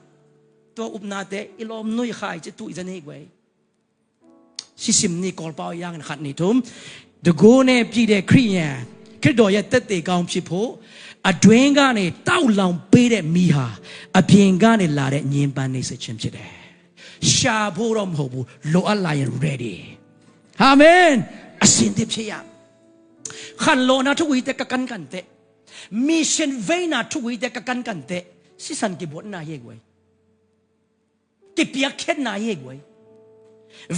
Tua upnate i lawmnu i khaici tuh i za nei guai. Sisim ni, Kawlpau i angin khat ni thum. တကိုယ်နဲ့ပြည့်တဲ့ခရစ်ယာန်၊ ခရစ်တော်ရဲ့သက်သေကောင်းဖြစ်ဖို့၊ အတွင်းကနေတောက်လောင်ပေးတဲ့မီးဟာ၊ အပြင်ကနေလာတဲ့ညှဉ်းပန်းနှိပ်စက်ခြင်းဖြစ်တယ်။ ရှာဖို့တော့မဟုတ်ဘူး၊ လိုအပ်လာရင် ready. Amen. အဆင်သင့်ဖြစ်ရမယ်။ Khanlawhna thugui te ka kankan teh, mission veina thugui te ka kankan teh, sisan kibuatna hi ei guai. Kipiakkhiatna hi ei guai.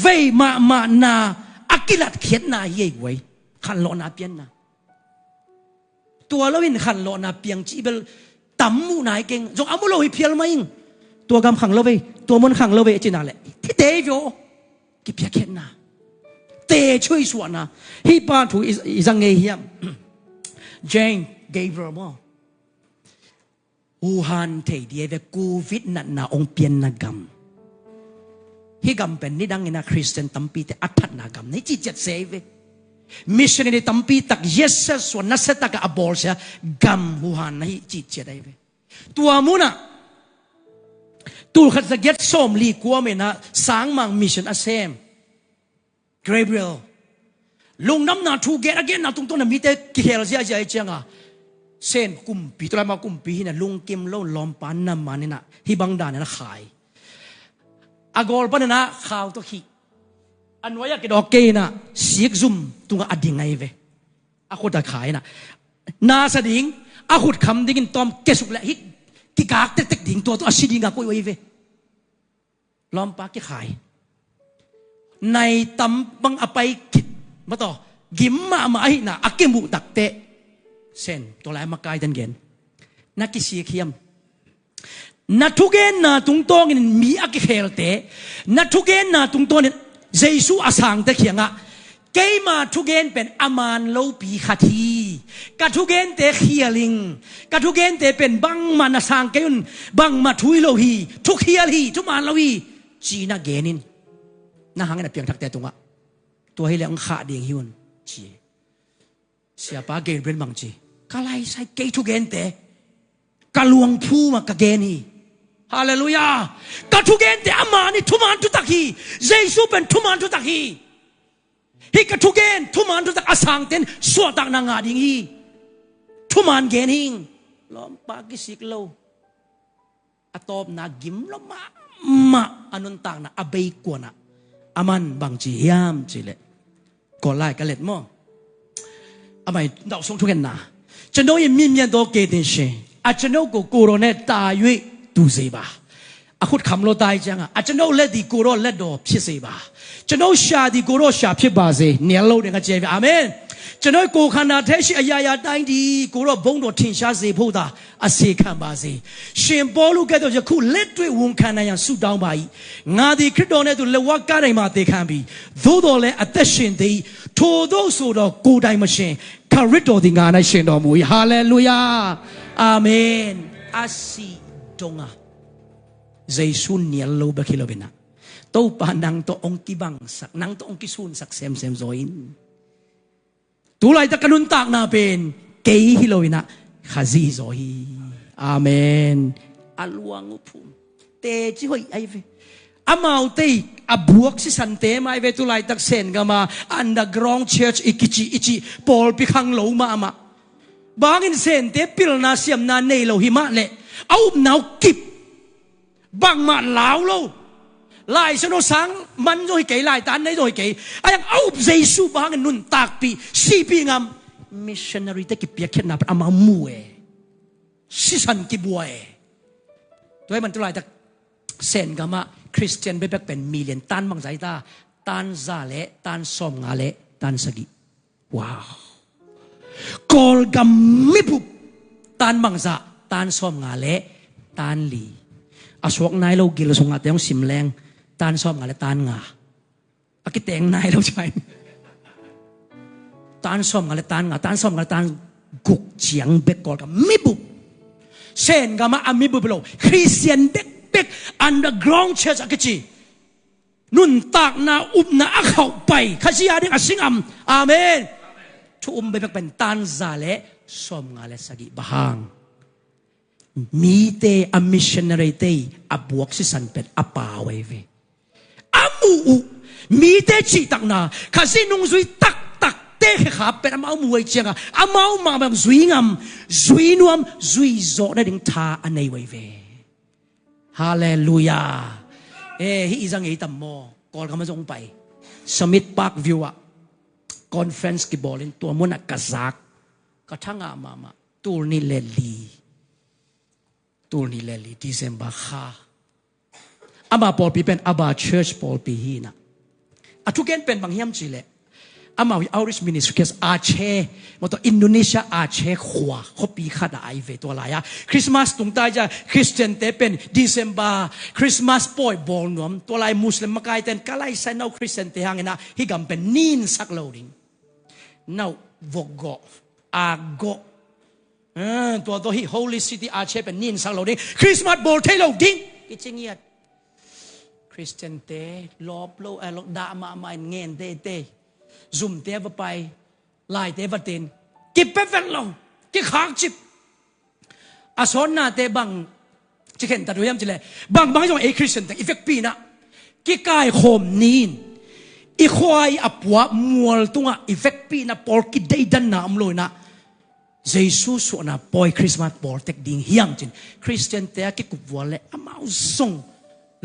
Vei mahmahna a kilatkhiatna hi ei guai. Khanlawhna pianna. Tua loin khanlawhna piang cih bel tam muhna hi keng. Zong a mu lo hi phial mah ing. Tua gam khang lo vei, tua mun khang lo vei a cihna le, hihte hi vio. Kipiakkhiatna, teci hoih suahna. Hih pa thu i, i za ngei hiam? Jane Gabriel maw? Wuhan thei ding ahi ve, Covid natna hong pianna gam. Hih gam pen nidang inah Khristian tampite a thatna gam na hi cih ciat se ahi ve. Missionary tampi tak, yes, suan nasia takah a bawlsia gam Wuhan na hi cih ciat ahi ve. Tua munah tulkhat zagiat sawmli kua menah sangmang mission a sem Gabriel, lungdamna thu gen, a genna tungtawn a mite kihel ziahziah ahi cianga, Sen kumpi, tulai ma kumpi hi na, lungkim lo lawmpa na man inah hih bang dan inah khai. A gawl pan inah khau tawh khih. A nuai-ah kidawk kei inah sikzum tungah a ding ahi ve. A khut a khai inah, na sa ding, a khut kham dingin tawm kesuk le hih kikak tektek ding, tua tawh a si dinga koih uh ahi ve. Lawmpa kikhai. Nai tam bang a pai khit mataw, gim mahmah ahihna a kimuh takteh, Sen, tua lai a makai ten gen, na kisik hiam? Na thugenna tungtawnin mi a kikhelte, na thugenna tungtawnin Jesu a sangte kiangah, keima thugen pen a man lopi khat hi. Ka thugente khial ing. Ka thugente pen bangmah na sang kei un, bangmah thu hi lo hi, thukhial hi, thuman lo hi, ci-in a gen in. Na hangin a piangthakte tungah, tua hileh hong khah ding hi un, ci. Siapa Gabriel bang ci, ka laisai kei thugente, ka luangphu mah ka gen hi. Halleluiah. Ka thugente a man hi, thuman thutak hi. Jesu pen thuman thutak hi. Hih ka thugen thuman thutak a sangten suahtakna ngah ding hi. Thuman gen hing. Lawmpa kisik lo. A tawpna gim lo mahmah a nuntakna a bei kuanah a man bang ci hiam cih leh, Kawl lai ka let maw? Amah i nauhsung thungetna. ကျွန်တော်ရဲ့ မြင်မြင်သော ကယ်တင်ရှင် အကျွန်ုပ်ကို ကိုယ်တော်နဲ့ တာ၍ တူစေပါ။ အခုတခါမလို့ တိုင်းကျမ်းက အကျွန်ုပ်လက်သည် ကိုယ်တော်လက်တော် ဖြစ်စေပါ။ ကျွန်ုပ်လျှာသည် ကိုယ်တော်လျှာ ဖြစ်ပါစေ။ နေရာလုံးနဲ့ ငါကျဲပြီ။ အာမင်။ ကျွန်ုပ်ကိုယ်ခန္ဓာထဲရှိ အရာရာတိုင်းသည် ကိုယ်တော်ဘုန်းတော် ထင်ရှားစေဖို့သာ အစေခံပါစေ။ ရှင်ပေါလုကဲ့သို့ ယခုလက်တွေ့ ဝန်ခံနိုင်ရန် ဆုတောင်းပါ၏။ ငါသည် ခရစ်တော်နှင့်အတူ လက်ဝါးကပ်တိုင်မှာ သေခံပြီ။ သို့သော်လည်း အသက်ရှင်သေး၏။ ထိုသို့ဆိုသော် ကိုယ်တိုင်မရှင်၊ ခရစ်တော်သည် ငါ၌ရှင်တော်မူ၏။ ဟာလေလုယာ။ အာမင်။ အစံတုံး Jesu nial lo bek hi lo in ah, Topa nang tawh hong kibangsak, nang tawh hong kisunsak semsem zaw in. Tu laitak ka nuntakna pen kei hi lo in ah, Khazih zaw hi. Amen. A luang uh phum, teci hoih ahi ve. Amaute a buak sisante mah ahi ve. Tu laitak Sen gam ah underground church i kici i ci, pawlpi khanglo mahmah. Bang hangin Sente pilna siamna nei lo hi mah leh, a upna uh kip, bangmah lau lo. Lai Siangtho sang man zaw hi kei, lai tan nei zaw hi kei. A hiang a up Jesu bang hangin nuntakpih, sihpih ngam. Missionary te kipiakkhiatna pan amau mu e. Sisan kibua e. Tua hi man tu laitak Sen gam ah Christian bekbek pen million tan bangzah hi ta? Tan za le tan sawmnga le tan sagih. Wow. Kawlgam mibup tan bangzah? Tan sawmnga le tan li. A suak nai lo gil sungah te hong sim leng, tan sawmnga le tan nga. A kiteng nai lo cai. Tan sawmnga le tan nga, tan sawmnga le tan guk ciang bek Kawlgam mibup. Sen gam ah a mibup lo, Christian bekbek, underground church a kici, nuntakna upna a khauh pai, Khazih a ding a singam. Amen. Thu um bekbek pen tan za le sawmnga le sagih. Bang hang? Mite, a missionary te a buak sisan pen a pau ahi ve. A muh uh, mite cihtakna, Khazih nungzui taktakte khekhap pen amau mu ahi ciangah, amau mahmah zui ngam, zui nuam, zui zawh nading tha a nei uh ahi ve. Halleluiah. Eh, hih i za ngei tam maw? Kawlgam ah zong pai. Summit Park View ah conference kibawl in, tua munah ka zak, ka thangah mahmah. Tul nih le li, tul nih le li December kha. Ama pawlpi pen Abba Church pawlpi hi in ah, a thugen pen bang hiam cih leh, amau hi outreach ministry case Aceh, maw, tua Indonesia Aceh khua, khuapi khat ah ahi ve. Tua lai-ah Christmas tungta hi ciang Christian te pen December Christmas pawi bawl nuam. Tua lai Muslim makaite in ka laisai, no Christian te hangin ah hih gam pen ninsak lo ding. No, vok gawh, ak gawh. Ah, tua tawh hih holy city Aceh pen ninsak lo ding, Christmas bawl thei lo ding, kici ngiat. Christian te lawp lo, eh, lawp dah mahmah in, ngen teitei. Zumte va pai, laite va tin, kipia vet lo, kikhak cip. A sawtnate bang ci khentat uh hiam cih leh, bangbang zong ei Christian teng i vekpi in ah kikaikhawm ni in, i khua i a pua mual tungah i vekpi in ah pawl kideidanna om lo in ah, Jesu suahna pawi Christmas bawl tek ding hiam cin Christian te a kikup vua leh amau zong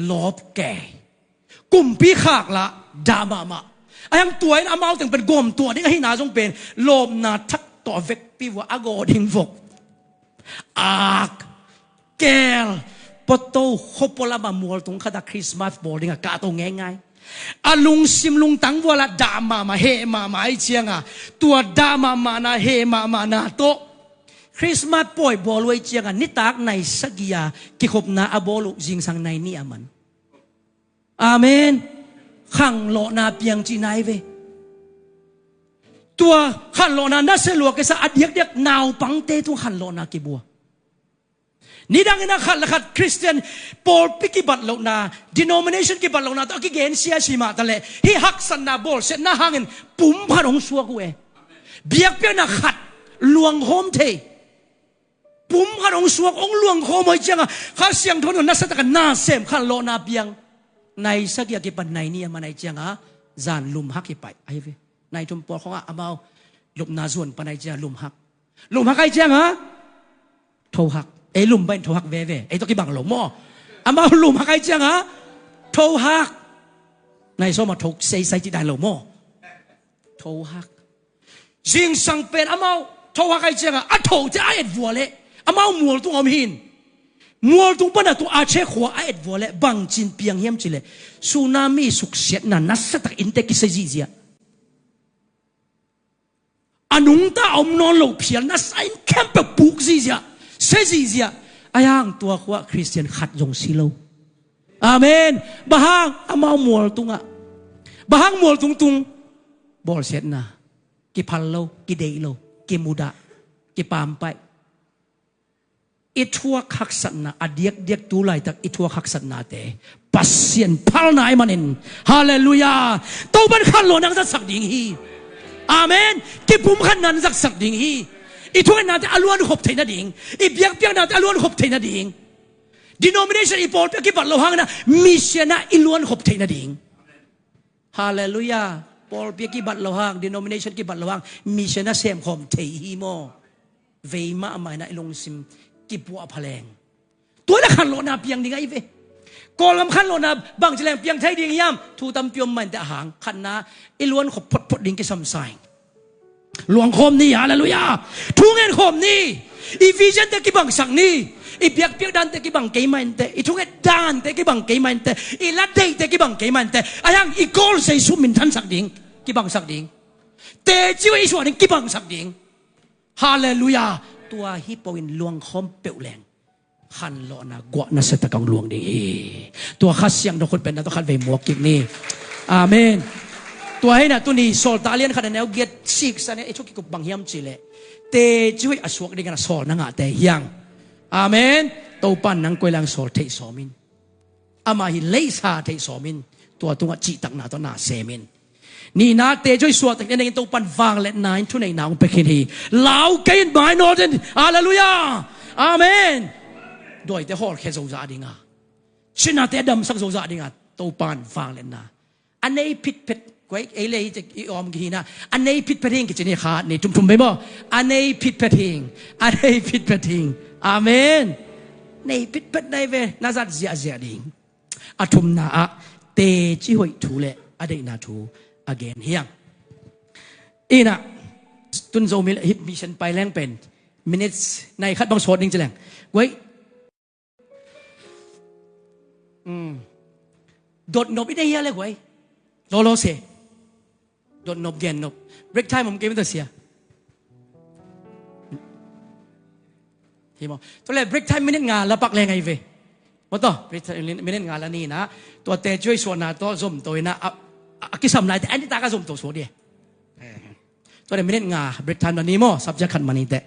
lawp kei. Kumpi khak lah dah mahmah. A hiang tua in amau teng pen gawm tuah ding ahihna zong pen lawpna thak tawh a vekpi vua a gaw ding vok, ak, kel, pawto, khuapo lamah mual tung khatah Christmas bawl dingah kahto ngeingai. A lungsim lungtang vua lah dah mahmah, heh mahmah ahi ciangah, tua dah mahmahna, heh mahmahna tawh Christmas pawi bawl uh ahi ciangah nitak nai sagih a kikhopna a bawl uh zingsang nai nih a man. Amen. Khanlawhna piang cihna hi ve. Tua khanlawhna nasia lua kisa a diakdiak naupangte tung khanlawhna kibua. Nidang in a khat le khat Christian pawlpi kibat lohna, denomination kibat lohna tawh a kigen siasi mah taleh hih haksatna bawlsiatna hangin pum khat hong suak uh e. Biakpiakna khat luangkhawm thei. Pum khat hong suak, hong luangkhawm uh ahi ciangah Kha Siangtho in nasia takin na sem, khanlawhna piang. Nai sagih a kipan nai nih a man ahi ciangah zan lumhak hi pai ahi ve. Nai thum pawl khawngah amau lupna zuan pan ahi ciangah lumhak. Lumhak ahi ciangah thohak. Ei lum bangin thohak veve, ei tawh kibang lo maw. Amau lum hak ai cianga thohak. Nai sawma tho seisai ci dan lo maw. Thohak. Zingsang pen amau thohak ai cianga a thote a et vua leh amau mualtung om hin. Mualtung pana tua a che khua a et vua leh bangcin piang hiam cileh tsunami suksiatna nasatak innte kise zihziah. A nungta a om nawn lo phial nasa inn khempeuh puk zihziah, se zihziah. Aihang tua khua Khristian khat zong si lo. Amen. Bang hang amau mualtungah, bang hang mualtung tung bawlsiatna, kiphal lo, kideih lo, kimudah, kipampaih. I thuak haksatna a diakdiak tu laitak i thuak haksatnate Pasian phalna ahih manin, halleluiah, Topan khanlawhna ang zatsak ding hi. Amen. Kipumkhatna ang zatsak ding hi. I thuaknate a luankhop theih nading, i biakpiaknate a luankhop theih nading, denomination i pawlpi a kibat lo hangin ah mission ah i luankhop theih nading. Halleluiah. Pawlpi a kibat lo hang, denomination kibat lo hang mission a semkhawm thei hi maw. Vei mahmah in ah i lungsim kipuah phaleng. Tua in ah khanlawhna piang ding ahi ve. Kawlgam khanlawhna bangci leng piang thei ding hiam? Thu tampi om mah inteh, a hang khatna i luankhop photphot ding kisam sa ing. Luangkhawm ni, halleluiah. Thu ngenkhawm ni. I vision te kibangsak ni. I biakpiak dante kibang kei mah inteh, i thunget dante kibang kei mah inteh, i la deihte kibang kei mah inteh. Aihang i goal Jesu minthansak ding, kibangsak ding. Teci i suah ding kibangsak ding. Halleluiah. Tua hi peuhin luangkhawm peuh leng khanlawhna guah nasiatak a hong luang ding hi. Tua Kha Siangtho khut penna tawh khatvei muak kik ni. Amen. Tua hi in ah tuni Sawltak a lian khat a neu giat siksa in ah i thu kikup bang hiam cihleh teci hoih a suak dingin a sawlna ngahte hi hang. Amen. Topan nang koi lang sawl theih sawm in. Amah hi leisa theih sawm in. Tua tungah cihtakna tawh na sem in. Nihna, teci hoih suaktak ni a nengin Topan vangliatna in thuneihna hong pia khin hi. Lau kei in, mai nawl den. Halleluiah. Amen. Dawite hawlkhia zozah dinga, sinate a damsak zozah dinga Topan vangliatna a nei phitphet. Kua ei le hi ci i awm kihina, a nei phitphet hing kici ni, khat ni thum, thum vei maw. A nei phitphet hing. A nei phitphet hing. Amen. Nei phitphet na hi ve, na zat ziahziah ding. A thumna ah teci hoih thu le a deihna thu a gen hi hang. In ah tun Zomi le hih mission pai leng pen minutes nai khat bang sawt ding ci leng. Guai. Dotnop i nei hia le guai? Lawlaw se. Dotnop, gennop. Break time om kei mah ta sia. Hi maw. Tua le break time minute nga la pak leng ahi ve. Maw taw, break time minute nga la ni in ah, tua teci hoih suahna tawh zomto in ah, a, a, a kisam laite a nitak a zomto suak dih. Tua le minute nga break time la ni maw, subject khat mah ni teh.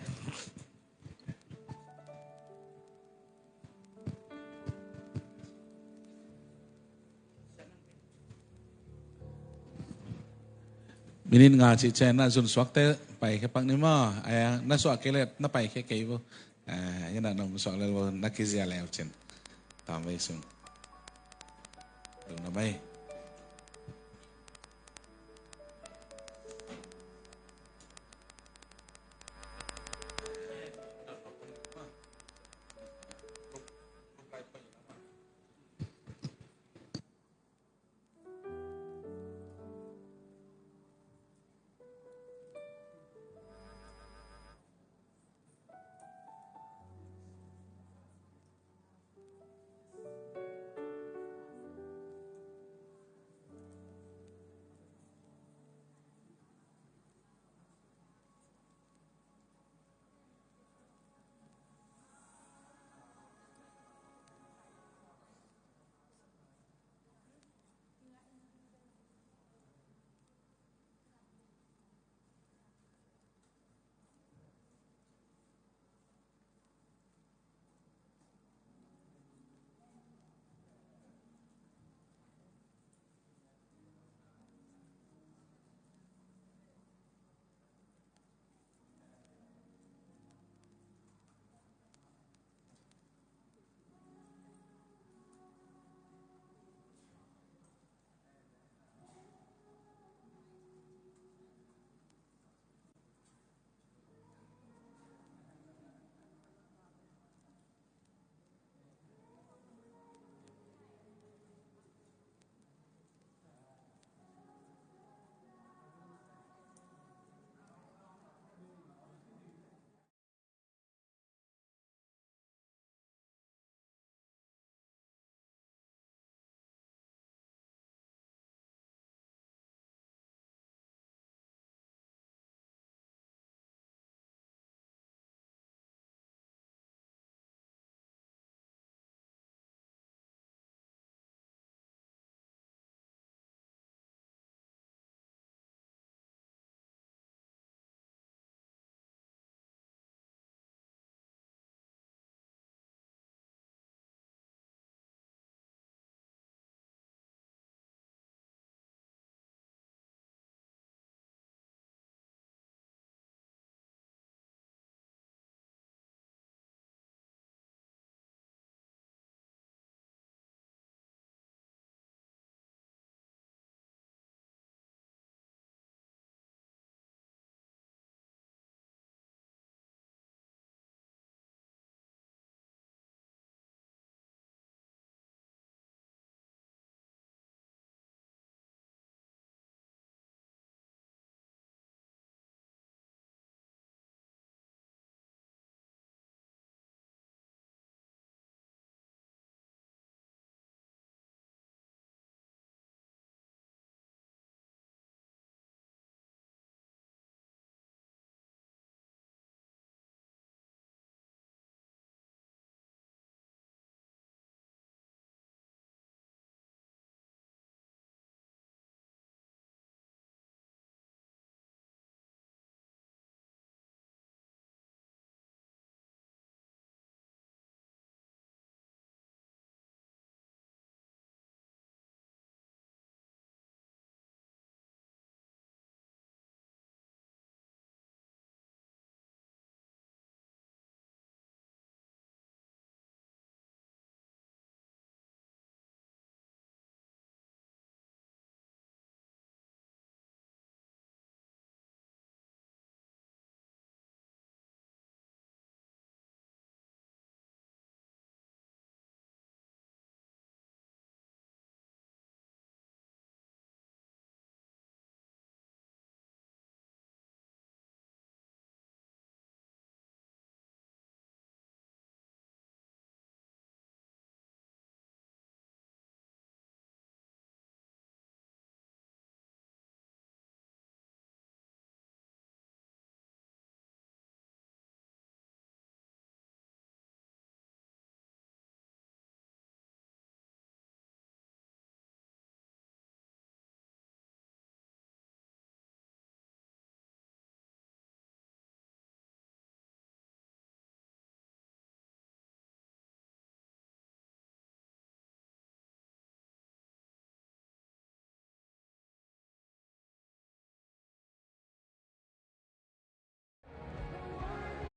Minute nga cih ciang na zun suakte paikhia pak ni maw. Aya, na suah kei leh na paikhia kei vo. Aya, na na suah lel vo, na kizia leu cin. Tam vei sung. Lungdam ei.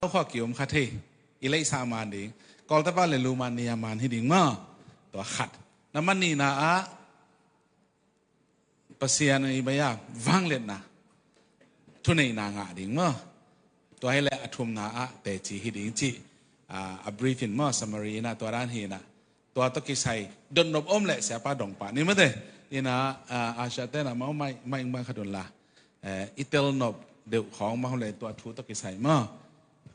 Khua ki-om khat hi. I leihsa man ding. Kawltepa le lumania man hi ding maw. Tua khat. Na man nihna ah Pasian i baya vangliatna thuneihna ngah ding maw. Tua hileh a thumna ah teci hi ding cih, a, a brief in maw, summary in ah tua dan hi in ah. Tua tawh kisai dotnop om leh siapa dong pah ni mate. In ah, a, a sia te na maw mai, mai ing bang khat un la. Eh, i telnop deuh khawng mah le tua thu tawh kisai maw.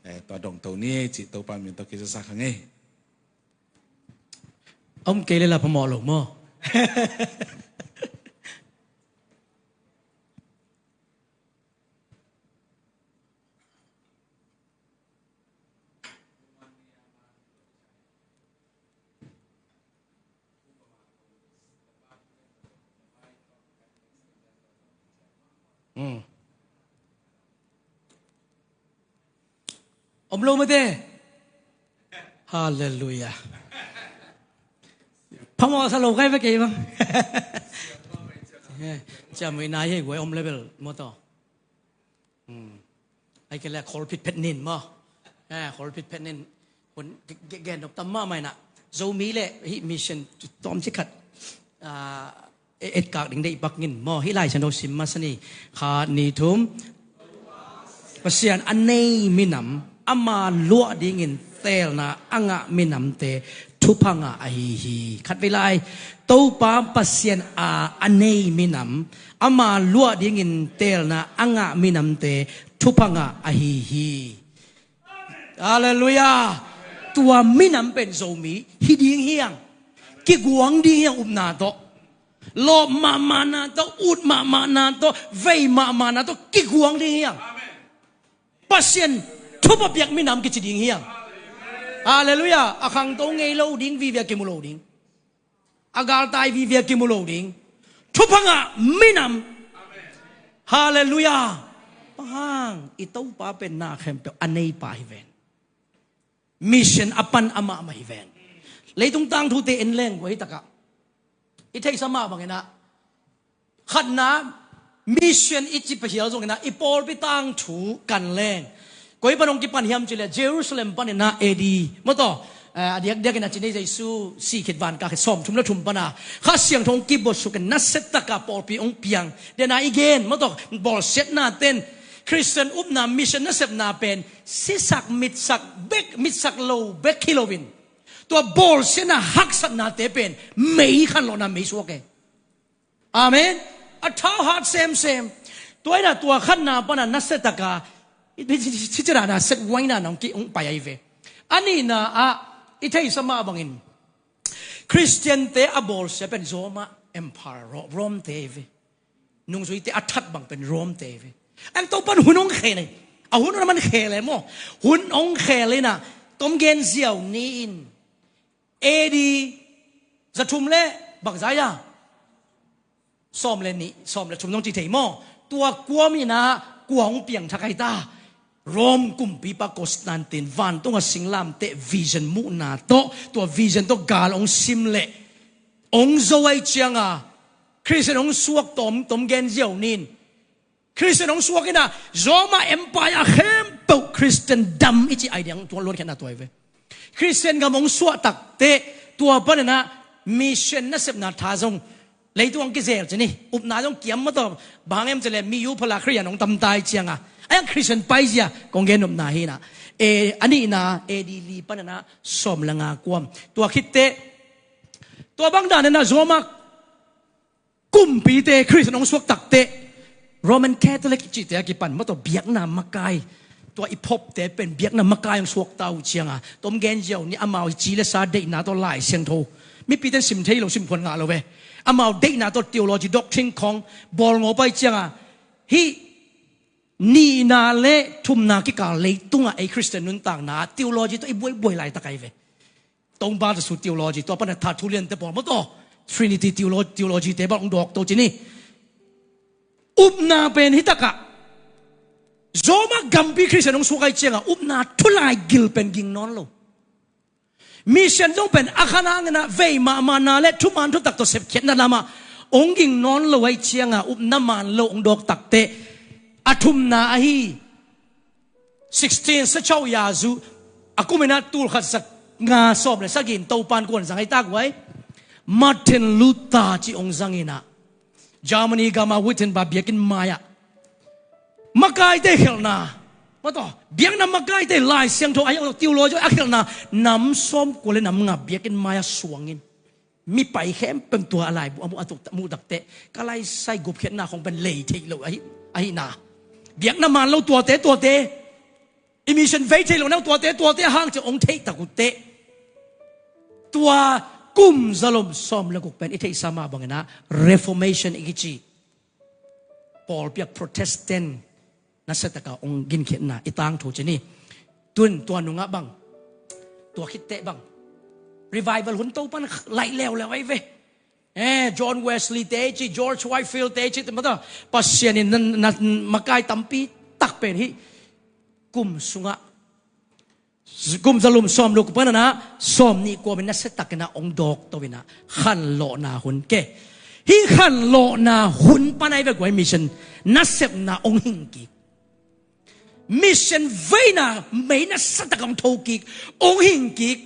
Eh, tua dong to ni cih Topa min tawh kisasa kha ngei. Om kei le la phamawh lo maw. Om lo mate. Halleluia. Phamawh sa lo kai ve kei bang. Ciamui na hei guai om level maw taw. Ai kei le khol phitphet nin maw. Khol phitphet nin. Hun gen nop tam mahmah in ah Zomi le hih mission tawmcik khat etkak ding deih pak ngin maw. Hih Lai Siangtho sim masa ni. Khat, nih, thum. Pasian a nei minam, ama luah dingin teelna a ngah minamte thupha ngah ahi hi. Khatvei lai, Topa Pasian a a nei minam, ama luah dingin teelna a ngah minamte thupha ngah ahi hi. Halleluia. Tua minam pen Zomi hi ding hiang. Kiguang ding hiang upna tawh. Lawp mahmahna tawh, ut mahmahna tawh, vei mahmahna tawh kiguang ding hiang. Pasian thupha piak minam kici ding hiang. Halleluia. A khangto ngei lo ding, vive a kimu lo ding. A galtai vive a kimu lo ding. Thupha ngah minam. Halleluia. Bang hang, i Topa pen na khempeuh a neipa hi ven. Mission a pan amah mah hi ven. Leitung tangthute en leng guai takah i theihsa mah bangin ah, khatna, mission i ci pahial zongin ah i pawlpi tangthu kan leng koi pan hong kipan hiam cih leh Jerusalem panin ah A D maw taw, a diakdiakin a ci nei Jesu si khit van kah khit sawmthum le thum pana Kha Siangtho hong kibuaksuk in nasia taka pawlpi hong piang. Dena i gen maw taw, bawlsiatna ten Khristian upna, mission nasepna pen sisak mitsak bek, mitsak lo bek hi loin tua bawlsiatna haksatnate pen mei khanlawhna mei suak e. Amen. A thau hat semsem. Tua in ah tua khatna pana nasia taka i cicirana set waina nong ki hong pai ahi ve. A nihna ah i theihsa mah bangin Khristiante a bawlsia pen Roma Empire, Ro-, Rome te ahi ve. Nungzuite a that bang pen Rome te ahi ve. An Topan hun hong khel e. A hun hong man khel e maw. Hun hong khel in ah tom gen ziau ni in A D za thum le bang za ia, sawm le nih, sawm le thum nong ci thei maw. Tua kuam in ah kua hong piangthak ahi ta. Rome kumpipa Constantine vantung a singlamteh vision muhna tawh, tua vision tawh gal hong sim leh hong zo ahi cianga Khristian hong suak tom, tom gen ziau ni in Khristian hong suak in ah Roma Empire khempeuh Khristian dam i ci ai diang tua luankhiatna tua hi ve. Khristian gam hong suah takteh tua panin ah mission nasepna tha zong leitung hong kizel ci ni. Upna zong kiam maw taw, bang hang em ci leh mi yu phala Khristian hong tamta hi cianga a yang Khristian paizia kong gen nopna hi in ah. E, a nihna A D li panin ah sawm le nga kuam. Tua khitteh tua bang danin ah Roma kumpite Khristian hong suak takteh Roman Catholic cihte a kipan maw taw biakna makai, tua i phopte pen biakna makai hong suakta uh cianga tom gen ziau ni. Amau hi ci le sa deihna tawh Lai Siangtho, mipite in sim thei lo, sim khuan ngah lo ve. Amau deihna tawh theology, doctrine khawng bawl ngawp ahi cianga hih nihna le thumna kikal leitungah ei Khristian nuntakna theology tawh i buaibuai laitak ahi ve. Tongba Jesu theology, tua pana Tertullian te pawl maw taw, Trinity theolo-, theology te bang hong dawk to ci ni. Upna pen hi takah Roma gampi Khristian hong suak ahi cianga upna thulai gil pen ging nawn lo. Mission zong pen a khan hangin ah vei mahmahna le thuman thutak tawh sepkhiatna lamah hong ging nawn lo ahi cianga upna man lo hong dawk takteh a thumna ahi Sixteen, Sachau Yazu, a kum in ah tulkhat za nga sawm le sagih in Topan kuan zang ahi tak uh ai. Martin Luther ci hong zang in ah Germany gam a Wittenberg biakinn mai-ah makaite khelhna, mataw, biakna makaite Lai Siangtho a hiang lo theology a khelhna nam sawmkua le nam nga biakinn mai-ah suang in, mi pai khempeuh in tua a laibu a muh, a tuk, muh takteh, ka laisai gupkhiatna khong pen lei theih lo ahi, ahihna. Biakna man lo tuate, tuate. I mission vei theih lo nau tuate, tuate hang ci hong theih tak uh teh, tua kum zalom sawm le guk pen i theihsa mah bangin ah Reformation i kici, pawlpi a Protestant nasia taka hong ginkhiatna i tangthu ci ni. Tun tua nungah bang, tua khitteh bang, revival hun Topan laih leuleu ahi ve. Eh, John Wesley te ci, George Whitefield te ci, mataw, Pasian in na, na, makai tampi tak pen hih kum sungah, kum zalom sawm le guk panin ah sawmnih kuamin nasia takin ah hong dawkto in ah khanlawhna hun ke. Hih khanlawhna hun pan ahi ve guai, mission nasepna hong hing kik. Mission veina mei nasia tak hong tho kik, hong hing kik,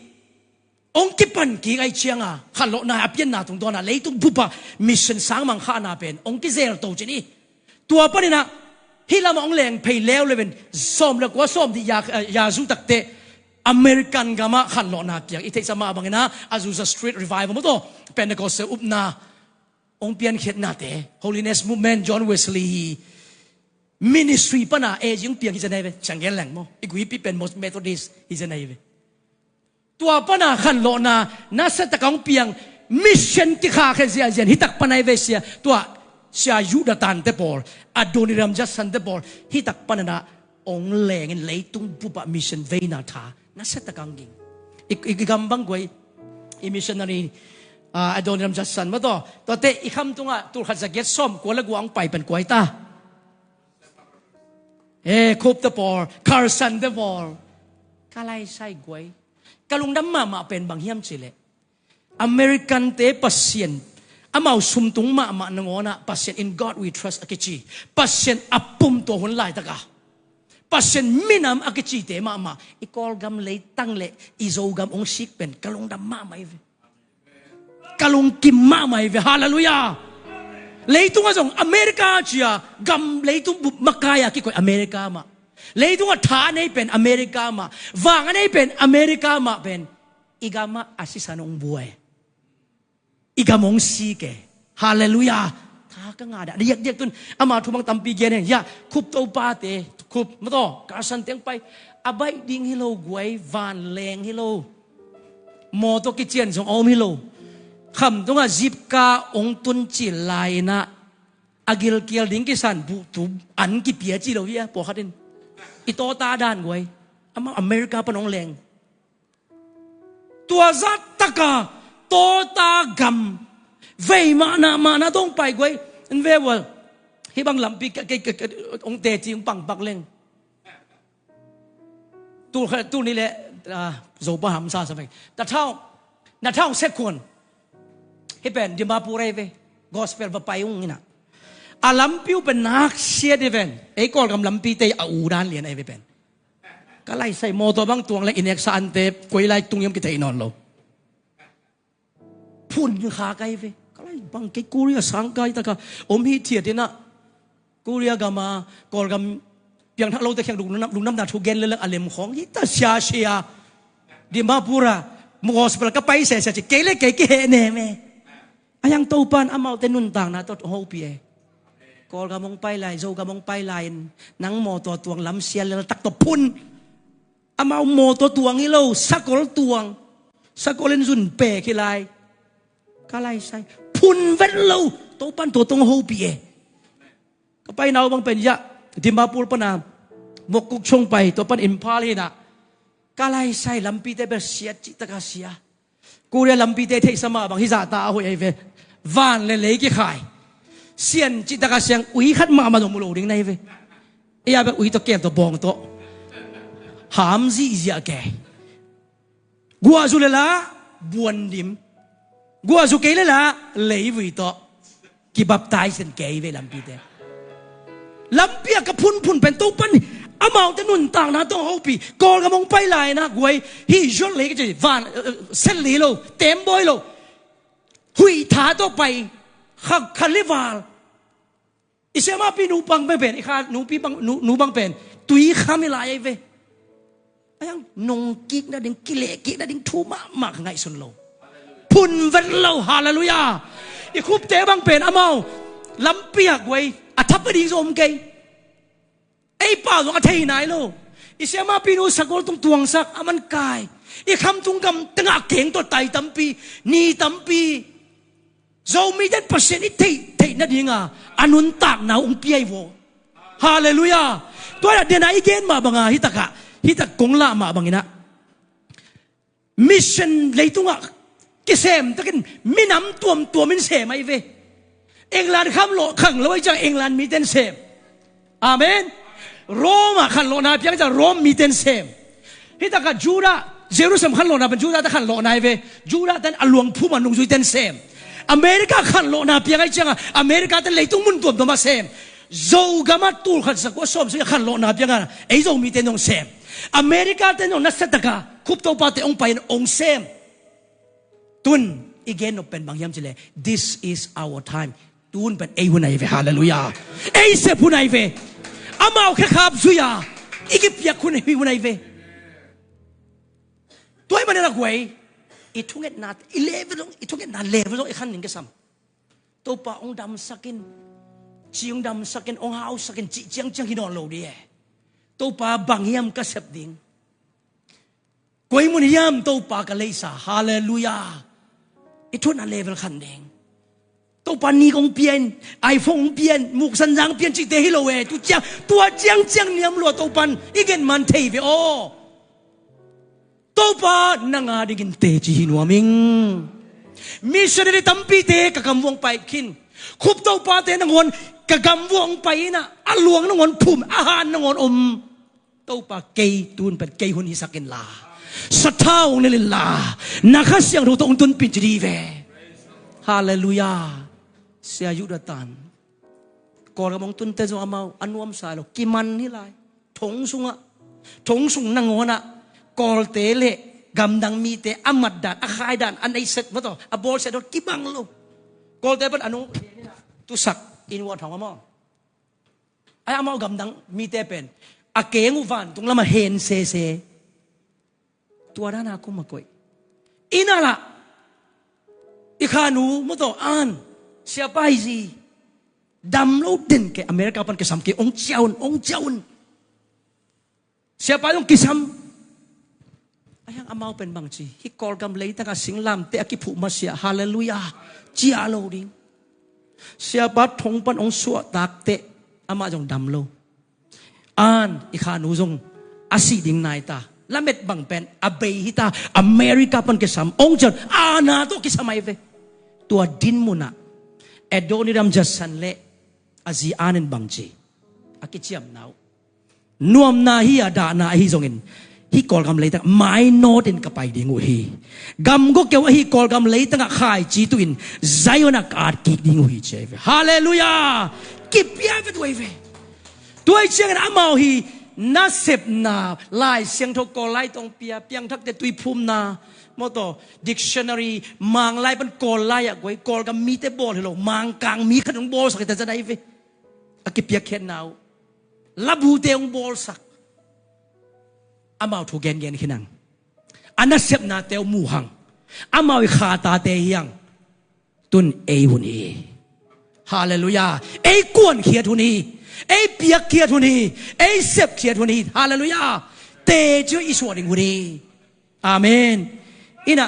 hong kipan kik ahi cianga khanlawhna a pianna tungtawn ah leitung bup ah mission sangmang khahna pen hong kizelto ci ni. Tua panin ah hih lamah hong leng phei leuleu in sawm le kua, sawmnih ya, eh, ya zu takteh American gamah khanlawhna piang, i theihsa mah bangin ah Azusa Street Revival, mataw, Pentecostal upna hong piankhiatnate, Holiness Movement, John Wesley hi ministry pana ei zing piang hi zen ahi ve. Siang gen leng maw, i guipi pen Methodist hi zen ahi ve. Tua pana khanlawhna nasia taka hong piang, mission kikhahkhia ziahziah in hih tak pan ahi ve sia. Tua Sia Yuda Tan te pawl, Adoniram Judson te pawl, hih tak panin ah hong lengin leitung bup ah mission veina tha nasia taka hong ging. I, i, i gam bang guai, i missionary, ah, Adoniram Judson, mataw, tuate i kham tungah tulkhat zagiat sawm kua le gua hong pai pen kua hi ta? Eh, Cope te pawl, Carson te pawl. Ka laisai guai, ka lungdam mahmah pen bang hiam cih leh, American te Pasian, amau sumtung mahmah nangawn ah Pasian, "In God we trust," a kici. Pasian a pum tua hun laitaka Pasian minam a kicite mahmah i Kawlgam leitang le i Zogam hong sik pen ka lungdam mahmah hi ve. Ka lungkim mahmah hi ve. Halleluiah. Leitungah zong America cia gam leitung bup makai-a kikoih America mah. Leitungah tha a nei pen America mah. Vang a nei pen America mah pen i gamah a sisan hong buai, i gam hong sik e. Halleluiah. Tha ka ngah dah diakdiak tun. Ama thu bang tampi gen heng. Ya, Cope topate, Cope, mataw, Carson teng pai. A baih ding hi lo guai, vanleng hi lo, mawtaw kician zong a om hi lo. Kham tungah zipka hong tun cil lai-in ah a gilkial ding kisan buhtu an kipia ci lo hi a, pawlkhat in. I tawta dan guai. Amah America pan hong leng. Tua zah taka tawta gam vei mahna mahna tawh hong pai guai. En ve ual. Hih bang lampi ka, ka, ka, ka, hong teci hong pangpak leng. Tul kha, tul ni le, ah, Zopa hamsa sa veng. Na thau, na thau sekhuan. Hih pen Dimapur ahi ve. Gospel va pai ung ina. A lampi uh pen nak siat hi ven. Ei Kawlgam lampi te a u dan lian ahi ve pen. Ka laisai mawtaw bang tuang le i neksa ante koi lai tung hiam kithei nawn lo. Phun kha kai ve. Ka lai bang kei Korea sang kai taka om hi thiat ina. Korea gama, Kawlgam piangthak lote khiang lungdam, lungdamna thu gen leleng a lem khawng hi ta sia sia. Dimapur a, gospel ka pai sia sia ci kei le kei kiheh nem e. A hiang Topan amaute nuntakna tawh hong hopih e. Kawlgam hong pai lai, Zogam hong pai lai-in nang mawtaw tuang lamsia leltak tawh phun. Amau mawtaw tuang hi lo, sakol tuang. Sakol in zun pek hi lai. Ka laisai phun vet lo. Topan tua tawh hong hopih e. Ka paina uh bang pen ya, Dimapur pana Mokokchung pai, tua pan Imphal hi na. Ka laisai lampite bel siat cih taka sia. Korea lampite theihsa mah bang hih zahta a hoih ahi ve. Van le lei kikhai. Sian cih taka siang ui khat mahmah dong mu lo ding na hi ve. Ei a bek ui tawh kem tawh bawng tawh ham zihziah kei. Guahzu le la buan dim. Guahzu kei le la leivui tawh kibaptize in kei ve lampite. Lampi a ka phunphun pen Topan Amaute nuntakna tawh hopih, Kawlgam hong pai lai-in ah guai, hih Israel lei ka ci, van, eh, eh, sel lei lo, tembawi lo, huih tha tawh pai, kha, kha le val. I siamahpi nu bang pen, i kha nupi bang, nu, nu bang pen, tui kham hi lai ahi ve. Ahi hang nong kik nading, kileh kik nading thu mahmah ka ngaihsun lo. Phun vet lo, halleluiah. I khupte bang pen amau lampi ah guai, a thap a ding zong om kei. Ei pau zong a thei nai lo. I siamahpi nu sagol tung tuangsak, a man kai. I khamtung gam tengah keng tawh tai tampi, ni tampi. Zomite in Pasian i theih, theih nadinga a nuntakna uh hong pia hi vaw. Halleluiah. Tua hi a, den a i gen mah banga, hi takah, hi tak kong lah mah bangin ah, mission leitungah kisem takin minam tuamtuam in sem ahi ve. England kham lo, khang lo ahi ciang England mite in sem. Amen. Rome ah khanlawhna piang ciang Rome mite in sem. Hi takah Judah, Jerusalem khanlawhna pen Judah te khanlawhna ahi ve. Judah te in a luang phum a nungzuite in sem. America khanlawhna piang ahi ciangah America te in leitung mun tuamtuam ah sem. Zogam ah tul khat za kua sawm sagih a khanlawhna piangah ei Zomite in hong sem. America te in hong nasia takah khup topate hong pai in hong sem. Tun i gen nop pen bang hiam cih leh, this is our time. Tun pen ei hun ahi ve, halleluiah. Ei sep hun ahi ve. Amau khekhap zui-a i kipiak hun, hun ahi ve. Tua ahih manin a guai, i thungetna, i level zong, i thungetna level zong i khan ning kisam. Topa hong damsak in, ci hong damsak in, hong hausak in, cih ciangciang hi nawn lo ding e. Topa bang hiam ka sep ding? Koi mun hiam Topa ka leisa? Halleluiah. I thungetna level khan ding. Topa nik hong pia in, iPhone hong pia in, muksan zang pia in cihte hi lo e. Tu ciang, tua ciangciang niam lua Topa in i gen man thei ve aw. Topa nang a dingin teci hi nuam ing. Missionary tampite ka gam vuah hong pai khin. Khup topate nangawn ka gam vuah hong pai in ah, a luang nangawn phum, a han nangawn om. Topa, kei tun pen kei hun hisak inla, sathau hong nel inla, na Kha Siangtho tawh hong tunpih in ci ding hi ve. Halleluiah. Sia Yuda tan Kawlgam hong tunte zong amau a nuamsa lo, kiman hi lai. Thong sungah, thong sung nangawnah Kawlte le gamdang mite a matdan, a khaidan, a neiset mataw, a bawlsia dawn kibang lo. Kawlte pan a nung tusak in wah thong a maw. Ai, amau gamdang mite pen a keng uh vantung lamah hen sese. Tua dana kum a koih. Inn ah lah i khanu mawtaw an, siapa hi zi, dam lo den kei, America pan kisam kei, ong ciah un, ong ciah un. Siapa zong kisam. Ahi hang amau pen bang ci, hih Kawlgam leitangah singlamteh a kiphuh masiah, halleluiah, ciah lo ding. Siapa thong pan ong suahtakteh amah zong dam lo. An, i khanu zong a sih ding nai ta. Lamet bang pen a bei hi ta, America pan kisam, ong ciah un, ana tawh kisam ahi ve. Tua din munah Adoniram Judson le a zi an in bang ci, a kiciamna uh, nuamna hi a, dahna ahi zongin, hih Kawlgam leitang mainawt in ka pai ding uh hi. Gamgawkeu ahi Kawlgam leitangah khaici tuhin Zion ah ka at kik ding uh hi, ci ahi ve. Halleluiah. Kipia ve, tua hi ve. Tua hi ciangin amau hi nasepna, Lai Siangtho Kawl lai tawh ong pia, piangthakte tuiphumna, mawtaw, dictionary, Mang lai pan Kawl lai ah guai, Kawlgam mite bawl hi lo, Mangkang mi khat ong bawlsak hi ta zan ahi ve. A kipiakkhiatna uh, labute ong bawlsak. Amau thu gengen khin hang. A nasepnate uh mu hang. Amau i khatate hi hang. Tun ei hun hi. Halleluiah. Ei kuankhiat hun hi. Ei piakkhiat hun hi. Ei sepkhiat hun hi. Halleluiah. Teci i suah ding hun hi. Amen. Ina,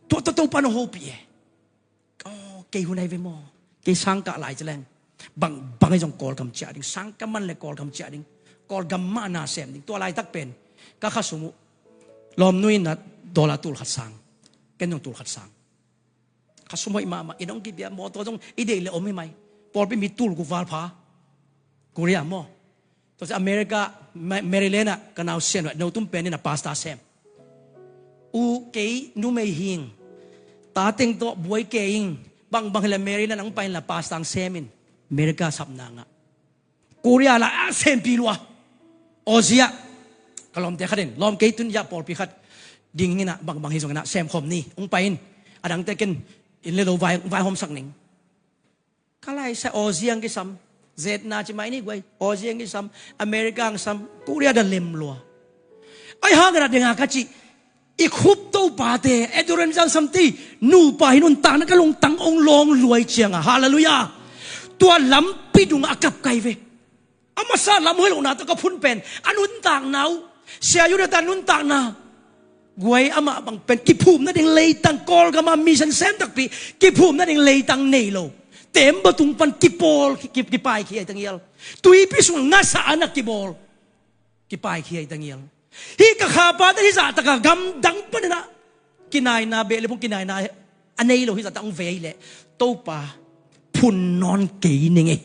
tua, tua, tua pan hong hopih e. Oh, kei hun ahi ve maw. Kei sangkah lai ci leng, bang, bang ahi zong Kawlgam ciah ding. Sangkah man le Kawlgam ciah ding. Kawlgam mah na sem ding. Tua laitak pen ka khasum uh, lawmnu in na dollar tul khat sang, ken zong tul khat sang. Khasum hoih mahmah, inn hong kipia, mawtaw zong i deih le om hi mai. Pawlpi mi tul guk val pha. Korea maw. Tua ciang America, Ma-, Maryland ah ka nau Sian uh, no tum pen in a pastor sem. U kei numei hing, ta teng tawh buai kei ing, bangbang hi le Maryland ang pai in la pastor ang sem in, America sapna ngah. Korea la a sempi lua. Aussie ah ka lawmte khat in lawm kei tun ya pawlpi khat ding inah bangbang hi zong inah semkhawm ni ung pai in. A dangte ken in le lo vai, vaihawmsak ning. Ka laisa Aussie ang kisam, zetna ci mai ni guai, Aussie ang kisam, America ang sam, Korea da lem lua. Ai hang inah denga ka ci i khup topate, Adrian Zangsamte nupa hi nuntakna ka lungtang ong lawng luai cianga. Halleluiah. Tua lampi dungah a kap kai ve. A masa lam hoih lohna tawh ka phun pen a nuntakna uh, Sia Yudata nuntakna guai amah bang pen kiphum nading leitang, Kawlgama mission sem takpi kiphum nading leitang nei lo. Tembaw tung pan kipawl, ki, ki, kipai khi ai tangial. Tuipi sung ngasa ana kibawl, kipai khi ai tangial. Hih ka khapate hih zahtaka gamdang paninah kinaina beh le phung kinaina a nei lo hih zahtak hong vei leh Topa phun nawn kei ning ei.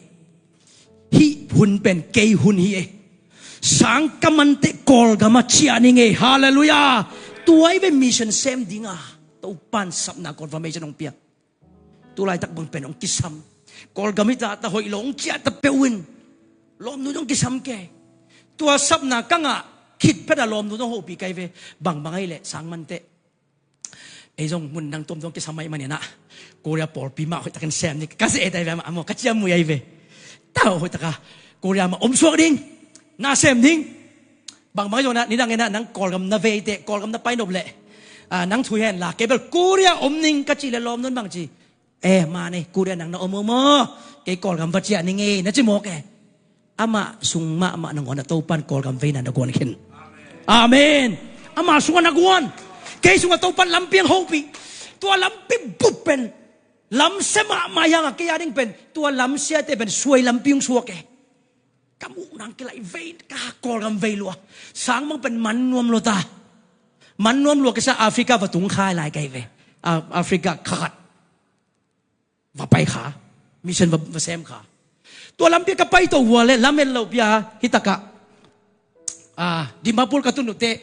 Hih hun pen kei hun hi ei. Sang ka manteh Kawlgama ciah ning ei. Halleluiah. Tuai ve mission sem dinga Topan sapna confirmation hong pia. Tulaitak bang pen hong kisam. Kawlgam hita ta hoih lo hong ciah ta peuh in lawmnu hong kisam kei. Tua sapna ka ngah khit pheta lawmnu hong hopih kai ve. Bangbang ahi leh sang manteh ei zong mun dang tuamtuam kisam ahi maninah Korea pawlpi mah hoihtakin sem ni ka zeh ei tai ve amah maw ka ciam mui ahi ve. Ta hoihtaka Korea mah omsuak ding na sem ding. Bangbang zong na nidang inah nang Kawlgam na veite Kawlgam na painop leh nang thu hen la kei bel Korea om ning ka cih leh lawmnun bang ci. E mane Korea nang na om om aw kei Kawlgam va ciah ning ei na ci mawk e. Amah sung mahmah nangawn a Topan Kawlgam veina na guan khin. Amen. Amah sungah na guan. Kei sungah Topan lampi ang hopih. Tua lampi bup pen lamsia mahmah hianga kei a ding pen tua lamsiate pen suai lampi hong suak e. Ka muh nang kilai vei ka Kawlgam vei lua. Sang mang pen man nuam lua ta. Man nuam lua kisa Africa va tung khai lai kai ve. Africa khakat va pai kha. Mission va, va sem kha. Tua lampi ka pai to hua le lamet lo pia hitakah Dimapur ka tun uh teh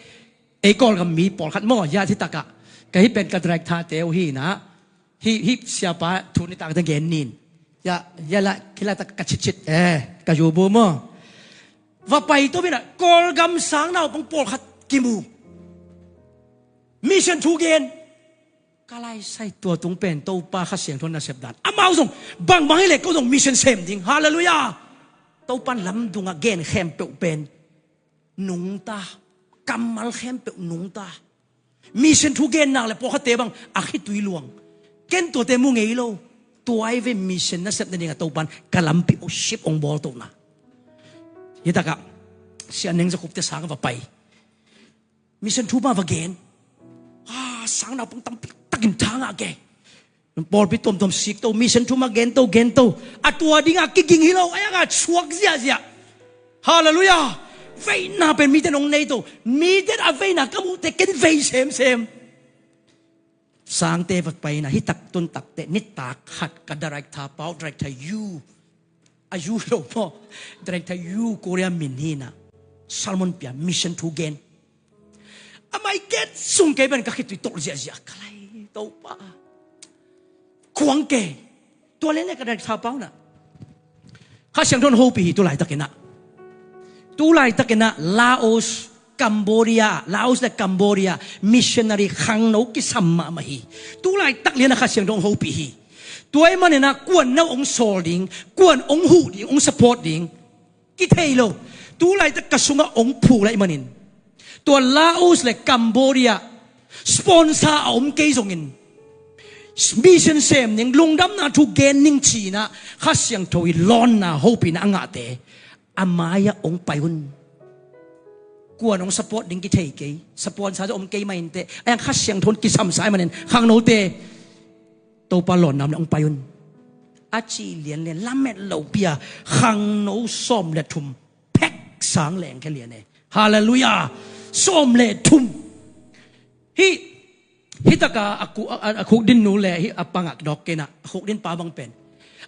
ei Kawlgam mi pawlkhat maw ya hitakah ka hih pen ka director te uh hi na. Hih, hih siapa thu nitak te gen nin. Ya, ya la kila tak ka chitchit eh ka yubu maw. Va pai to mina Kawlgam sang naupang pawlkhat kimu. Mission thu gen. Ka laisai tua tung pen Topa Kha Siangtho nasep dan amau zong bangbang hileh ko zong mission sem ding. Halleluiah. Topan lamdungah gen khempeuh pen nungta. Kammal khempeuh nungta. Mission thu gen nak le pawlkhatte bang a khitui luang. Ken tuate mu ngei lo. Tuai ve mission nasep nadingah Topan ka lampi oh sip ong bawl tohna. Hitakah Sian Neng Za Khup te sang va pai. Mission thu mah va gen. Sang naupang tampi takin thangah ke. Pawlpi tuamtuam sik to mission thu mah gen to gen to. A tua dingah kiging hi lo a yangah suak ziahziah. Halleluiah. Veina pen mite nong nei to mite a veina ka muhte ken vei semsem. Sangte va paina hitak tuntakte nitak khat ka director pau director yu a yu lo maw. Director yu Korea min hina Salmon pia mission thu gen. A mai ket sung kei ben ka khitui tolh ziahziah ka lai Topa. Kuang kei. Tua lele ka director pau na Kha Siangtho in hopih hi tulaitakinah. Tulaitakinah Laos, Cambodia, Laos le Cambodia missionary khangno kisam mahmah hi. Tulaitak lianah Kha Siangtho hong hopih hi. Tua ih maninah kuan no hong sawl ding, kuan hong huh ding, hong support ding kithei lo. Tulaitak ka sungah hong phulaih manin tua Laos le Cambodia sponsor a om kei zongin mission sem ning lungdamna thu gen ning cinah Kha Siangtho ih lawnna hopihna a ngahte a mai-ah hong pai un. Kuan hong support ding kithei kei, sponsor zong om kei mah inteh a yang Kha Siangtho in kisamsa ih manin khangnote Topa lawnna om le hong pai un. A ci lianlian lamet lo pia khangno sawm le thum phek sang leng khe lian e. Halleluiah. Sawm le thum. Hih, hih taka a khuk dinnu le hih a pangak dawk kena a khuk din pa bang pen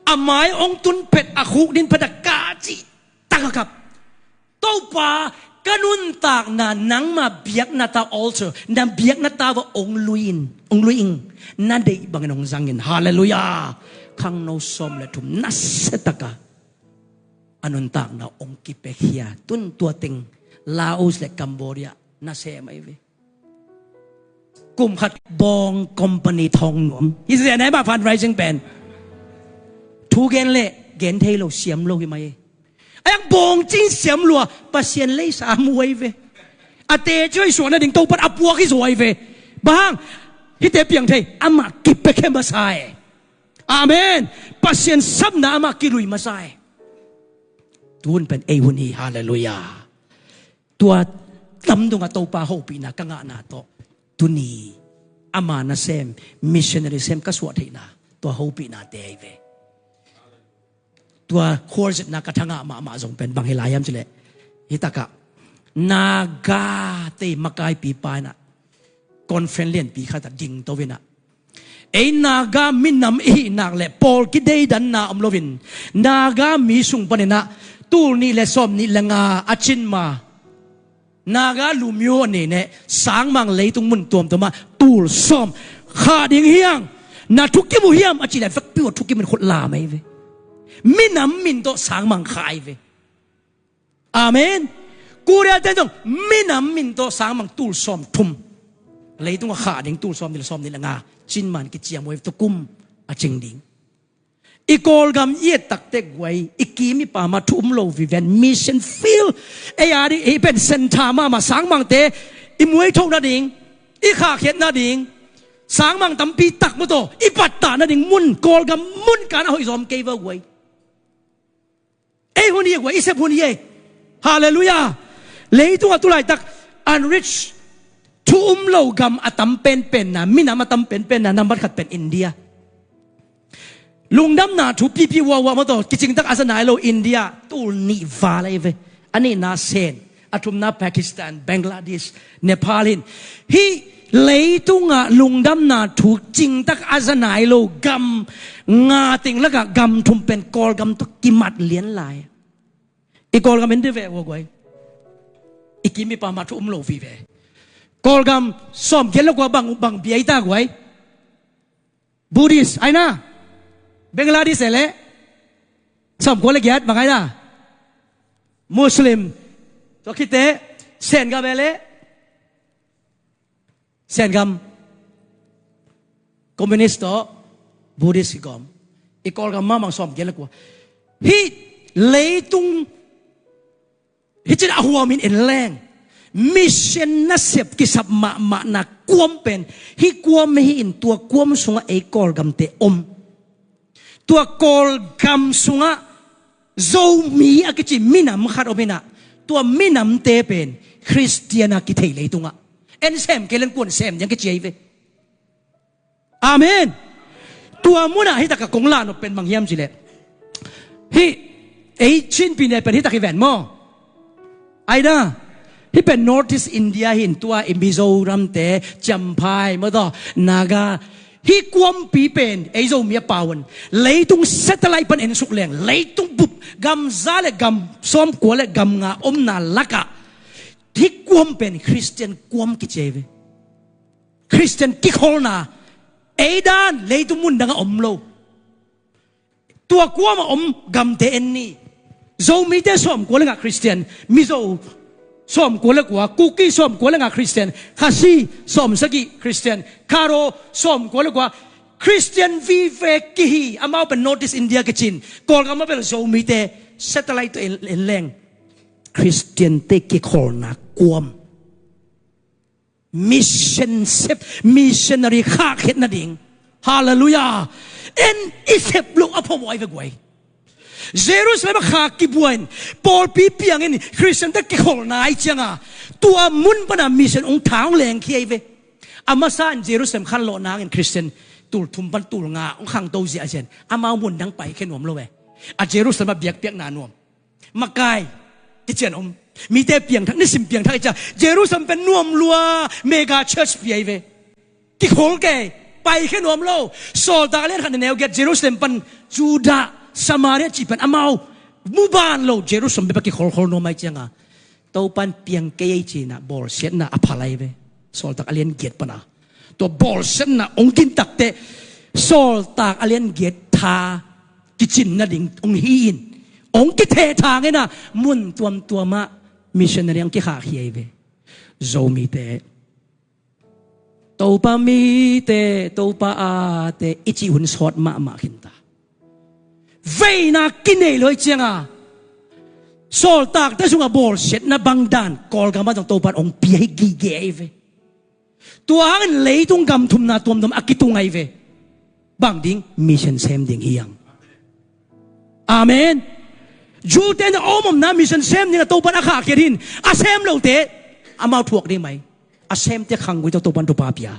a mai hong tun phet a khuk din phet a kah cih taka kap. Topa ka nuntakna nangma biakna ta altar na biakna ta va hong lui in hong lui ing na deih bangin hong zangin. Halleluiah. Khangno sawm le thum nasia taka a nuntakna hong kipia khia tun tua teng Laos le Cambodia nasem ahi ve. Kum khat bawng company thong nuam hi zen ai mah fundraising pen. Thu gen le gen thei lo siam lo hi mai. Ai ang bawng cing siam lua Pasian leisa mu ahi ve. A te coi suah nading Topan a puak hi zaw ahi ve. Bang hang hite piang thei amah kipekhe masa e. Amen. Pasian sapna amah kilui masa e. Tun pen ei hun hi, halleluiah. Tua tamdungah Topa hopihna ka ngahna tawh tuni ama nasem missionary sem ka suah theihna tua hopihnate ahi ve. Tua khualzinna ka thangah mahmah zong pen bang hi lai hiam cileh, hitakah Naga tei makaipi pa inah conference lianpi khatah dingto inah ei Naga minam ihihnak le pawl kideidanna om loin Naga mi sung paninah tul nih le sawm nih le nga a cin ma Naga lumyo a nei neh sangmang leitung mun tuamtuamah tul sawm khah ding hiang. Na thukim uh hiam a cih le vekpi uh a thukim in khut lam ahi ve. Minam min tawh sangmang khah ahi ve. Amen. Korea te zong minam min tawh sangmang tul sawm thum. Leitung a khah ding tul sawm nih le sawm nih le nga cin man kiciam uh ahi ve, tukum a cing ding. I Kawlgam i et takte guai i kim i pam ah thu um lo viven mission field. Ei a ding ei pen center mahmah sangmangte i muaitho nading i khahkhiat nading sangmang tampi tak mawtaw i pattah nading mun Kawlgam mun kan a hoih zawm kei va guai. Ei hun hi a guai i sep hun hi ei. Halleluiah. Leitungah tulaitak unreached thu um lo gam a tam penpenna minam a tam penpenna nambat khat pen India. Lungdamna thu pipi uauau mawtaw kicingtak a za nai lo India tul nih val ahi ve. A nihna Sen, a thumna Pakistan, Bangladesh, Nepal hin hih leitungah lungdamna thu cingtak a za nai lo gam nga teng lakah gam thum pen Kawlgam tawh kimat lian lai. I Kawlgam en dih ve ua guai. I kim i pam ah thu um lo vive. Kawlgam sawm giat le kua bang bang bia i ta guai. Buddhist aina. Bangladesh e le sawm kua le giat bang aina. Muslim tua khite Sen gam e le Sen gam. Communist tawh Buddhist kigawm. I Kawlgam mahmah sawm giat le kua. Hih leitung hih cin a huamin en leng mission nasep kisap mahmahna kuam pen hih kuam hi in tua kuam sungah ei Kawlgamte om. Tua Kawlgam sungah Zomi a kici minam khat om inah tua minamte pen Khristian a kithei leitungah en sem kei leng kuan sem diang kici ahi ve. Amen. Tua munah hitakah kong lanop pen bang hiam cileh hih ei Chin pine pen hitak hi ven maw? Aida hih pen North East India hin tua i Mizoramte, Champhai mawtaw Naga hih kuampi pen ei Zomi a pau un leitung satellite pan ensuk leng leitung bup gam za le gam sawm kua le gam nga omna lakah hih kuam pen Khristian kuam kici ahi ve. Khristian kikholna ei dan leitung mun dangah om lo. Tua kuamah om gamte en ni. Zomite sawm kua le ngah Khristian, Mizo sawm kua le kua, Kuki sawm kua le ngah Khristian, Khasi sawm sagih Khristian, Kharo sawm kua le kua. Khristian vive kihi amau pen North East India kicin Kawlgam a bel Zomite satellite tawh en leng Khristiante kikholna kuam. Mission sep, missionary khahkhiat nading. Halleluiah. En i sep loh a phamawh ahi ve guai. Jerusalem a kha kibuain pawlpi piangin Khristiante kikholna ahi cianga tua mun pana mission hong tha hong lengkhia ahi ve. A masa in Jerusalem khanlawhna hangin Khristian tul thum pan tul nga hong khangto ziahziah in amau mun dang paikhia nuam lo e. A Jerusalem a biakpiakna nuam. Makai kician om. Mite piangthak, nisim piangthak i cia Jerusalem pen nuam lua mega church pia i ve. Kikhol kei, paikhia nuam lo. Sawltak a lian khat na neu giat Jerusalem pan Judah, Samaria cih pan amau muban lo Jerusalem bia kikholkhol nuam ai cianga Topan piang kei ei cina bawlsiatna a pha lai ve. Sawltak a lian giat pana tua bawlsiatna ong kintakte Sawltak a lian giat tha kicin nading ong hi in ong kitheh thangena mun tuamtuamah Missionary ang kikhahkhia hi ve. Zomite, Topa mite, Topa ate i cih hun sawt mahmah khinta. Veina kinei lo hi cianga sawltakte sungah bawlsiatna bangdan Kawlgam ah zong Topa in hong pia hi gige hi ve. Tua hangin leitung gam thumna tuamtuam a kitung ahi ve. Bang ding? Mission sem ding hi hang. Amen. Jute na om omna mission sem ding a Topa in a khahkhiat hi in, a sem lote amau thuak ding mai. A semte khanggui tawh Topa in thupha pia.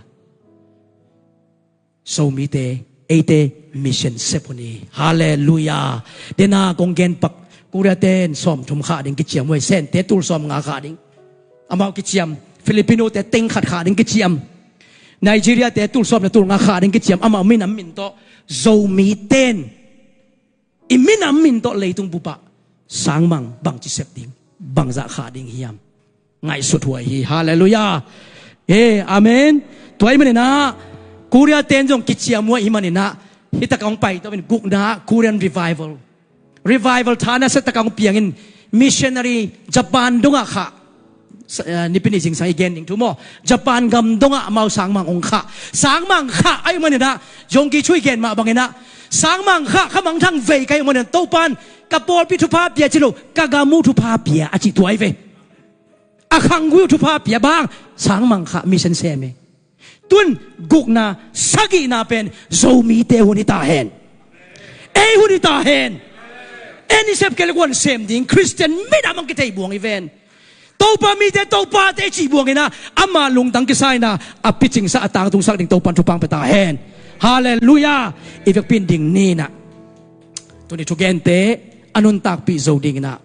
Zomite, eite mission sep hun hi. Halleluiah. Dena kong gen pak, Korea ten sawmthum khah ding kiciam uh hi. Sente tul sawmnga khah ding amau kiciam. Filipino te teng khat khah ding kiciam. Nigeria te tul sawm le tul nga khah ding kiciam. Amau minam min tawh Zomi ten i minam min tawh leitung bup ah sangmang bangci sep ding, bangzah khah ding hiam? Ngaihsut huai hi. Halleluiah. He, amen. Tua ahih manin ah Korea ten zong kiciam uh ahih manin ah hih tak ah hong pai tawh in gukna Korean revival, revival tha nasia tak ah hong piangin missionary Japan dongah khah. Sa-, eh, nipi ni zingsang i gen ding thu maw, Japan gam dongah amau sangmang hong khah. Sangmang khah ahih manin ah Yonggi Cho i gen mah bangin ah sangmang khah, kha mangthang vei ka hih manin ah Topa in ka pawlpi thupha pia ci lo, ka gam uh thupha pia a cih tua hi ve. A khanggui uh thupha pia bang, sangmang khah, mission sem hi. Tun gukna, sagihna pen Zomite hun hi ta hen. Ei hun hi ta hen. En i sep kei le kuan sem ding, Khristian minam ang kithei buang hi ven. Topa mite, Topa te i cih buangin ah ama lungtang kisa in ah a picingsak, a tangtungsak ding Topa in thupha hong pia ta hen. Halleluiah. I vekpi in ding ni in ah tuni thugente a nuntakpih zo dingin ah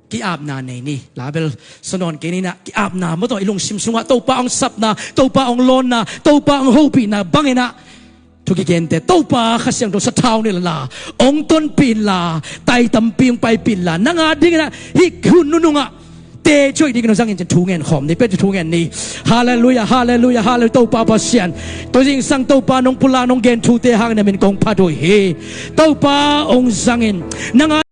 ki-apna nei ni. Label sa nawn kei ni in ah, ki-apna maw tawh i lungsim sungah Topa hong sapna, Topa hong lawnna, Topa hong hopihna bangin ah thu kigente Topa Kha Siangtho sathau ni la, hong tonpih in la, tai tampi hong paipih in la, nang a dingin ah hih hun nunung ah teci hoih dingin hong zangin cin thu ngen khawm ni. Pia ci thu ngen ni. Halleluiah, halleluiah, halleluiah. Topa Pasian, tu zingsang Topa nong pulak, nong gen thute hangin na min kong phat uh hi. Topa hong zangin, nang a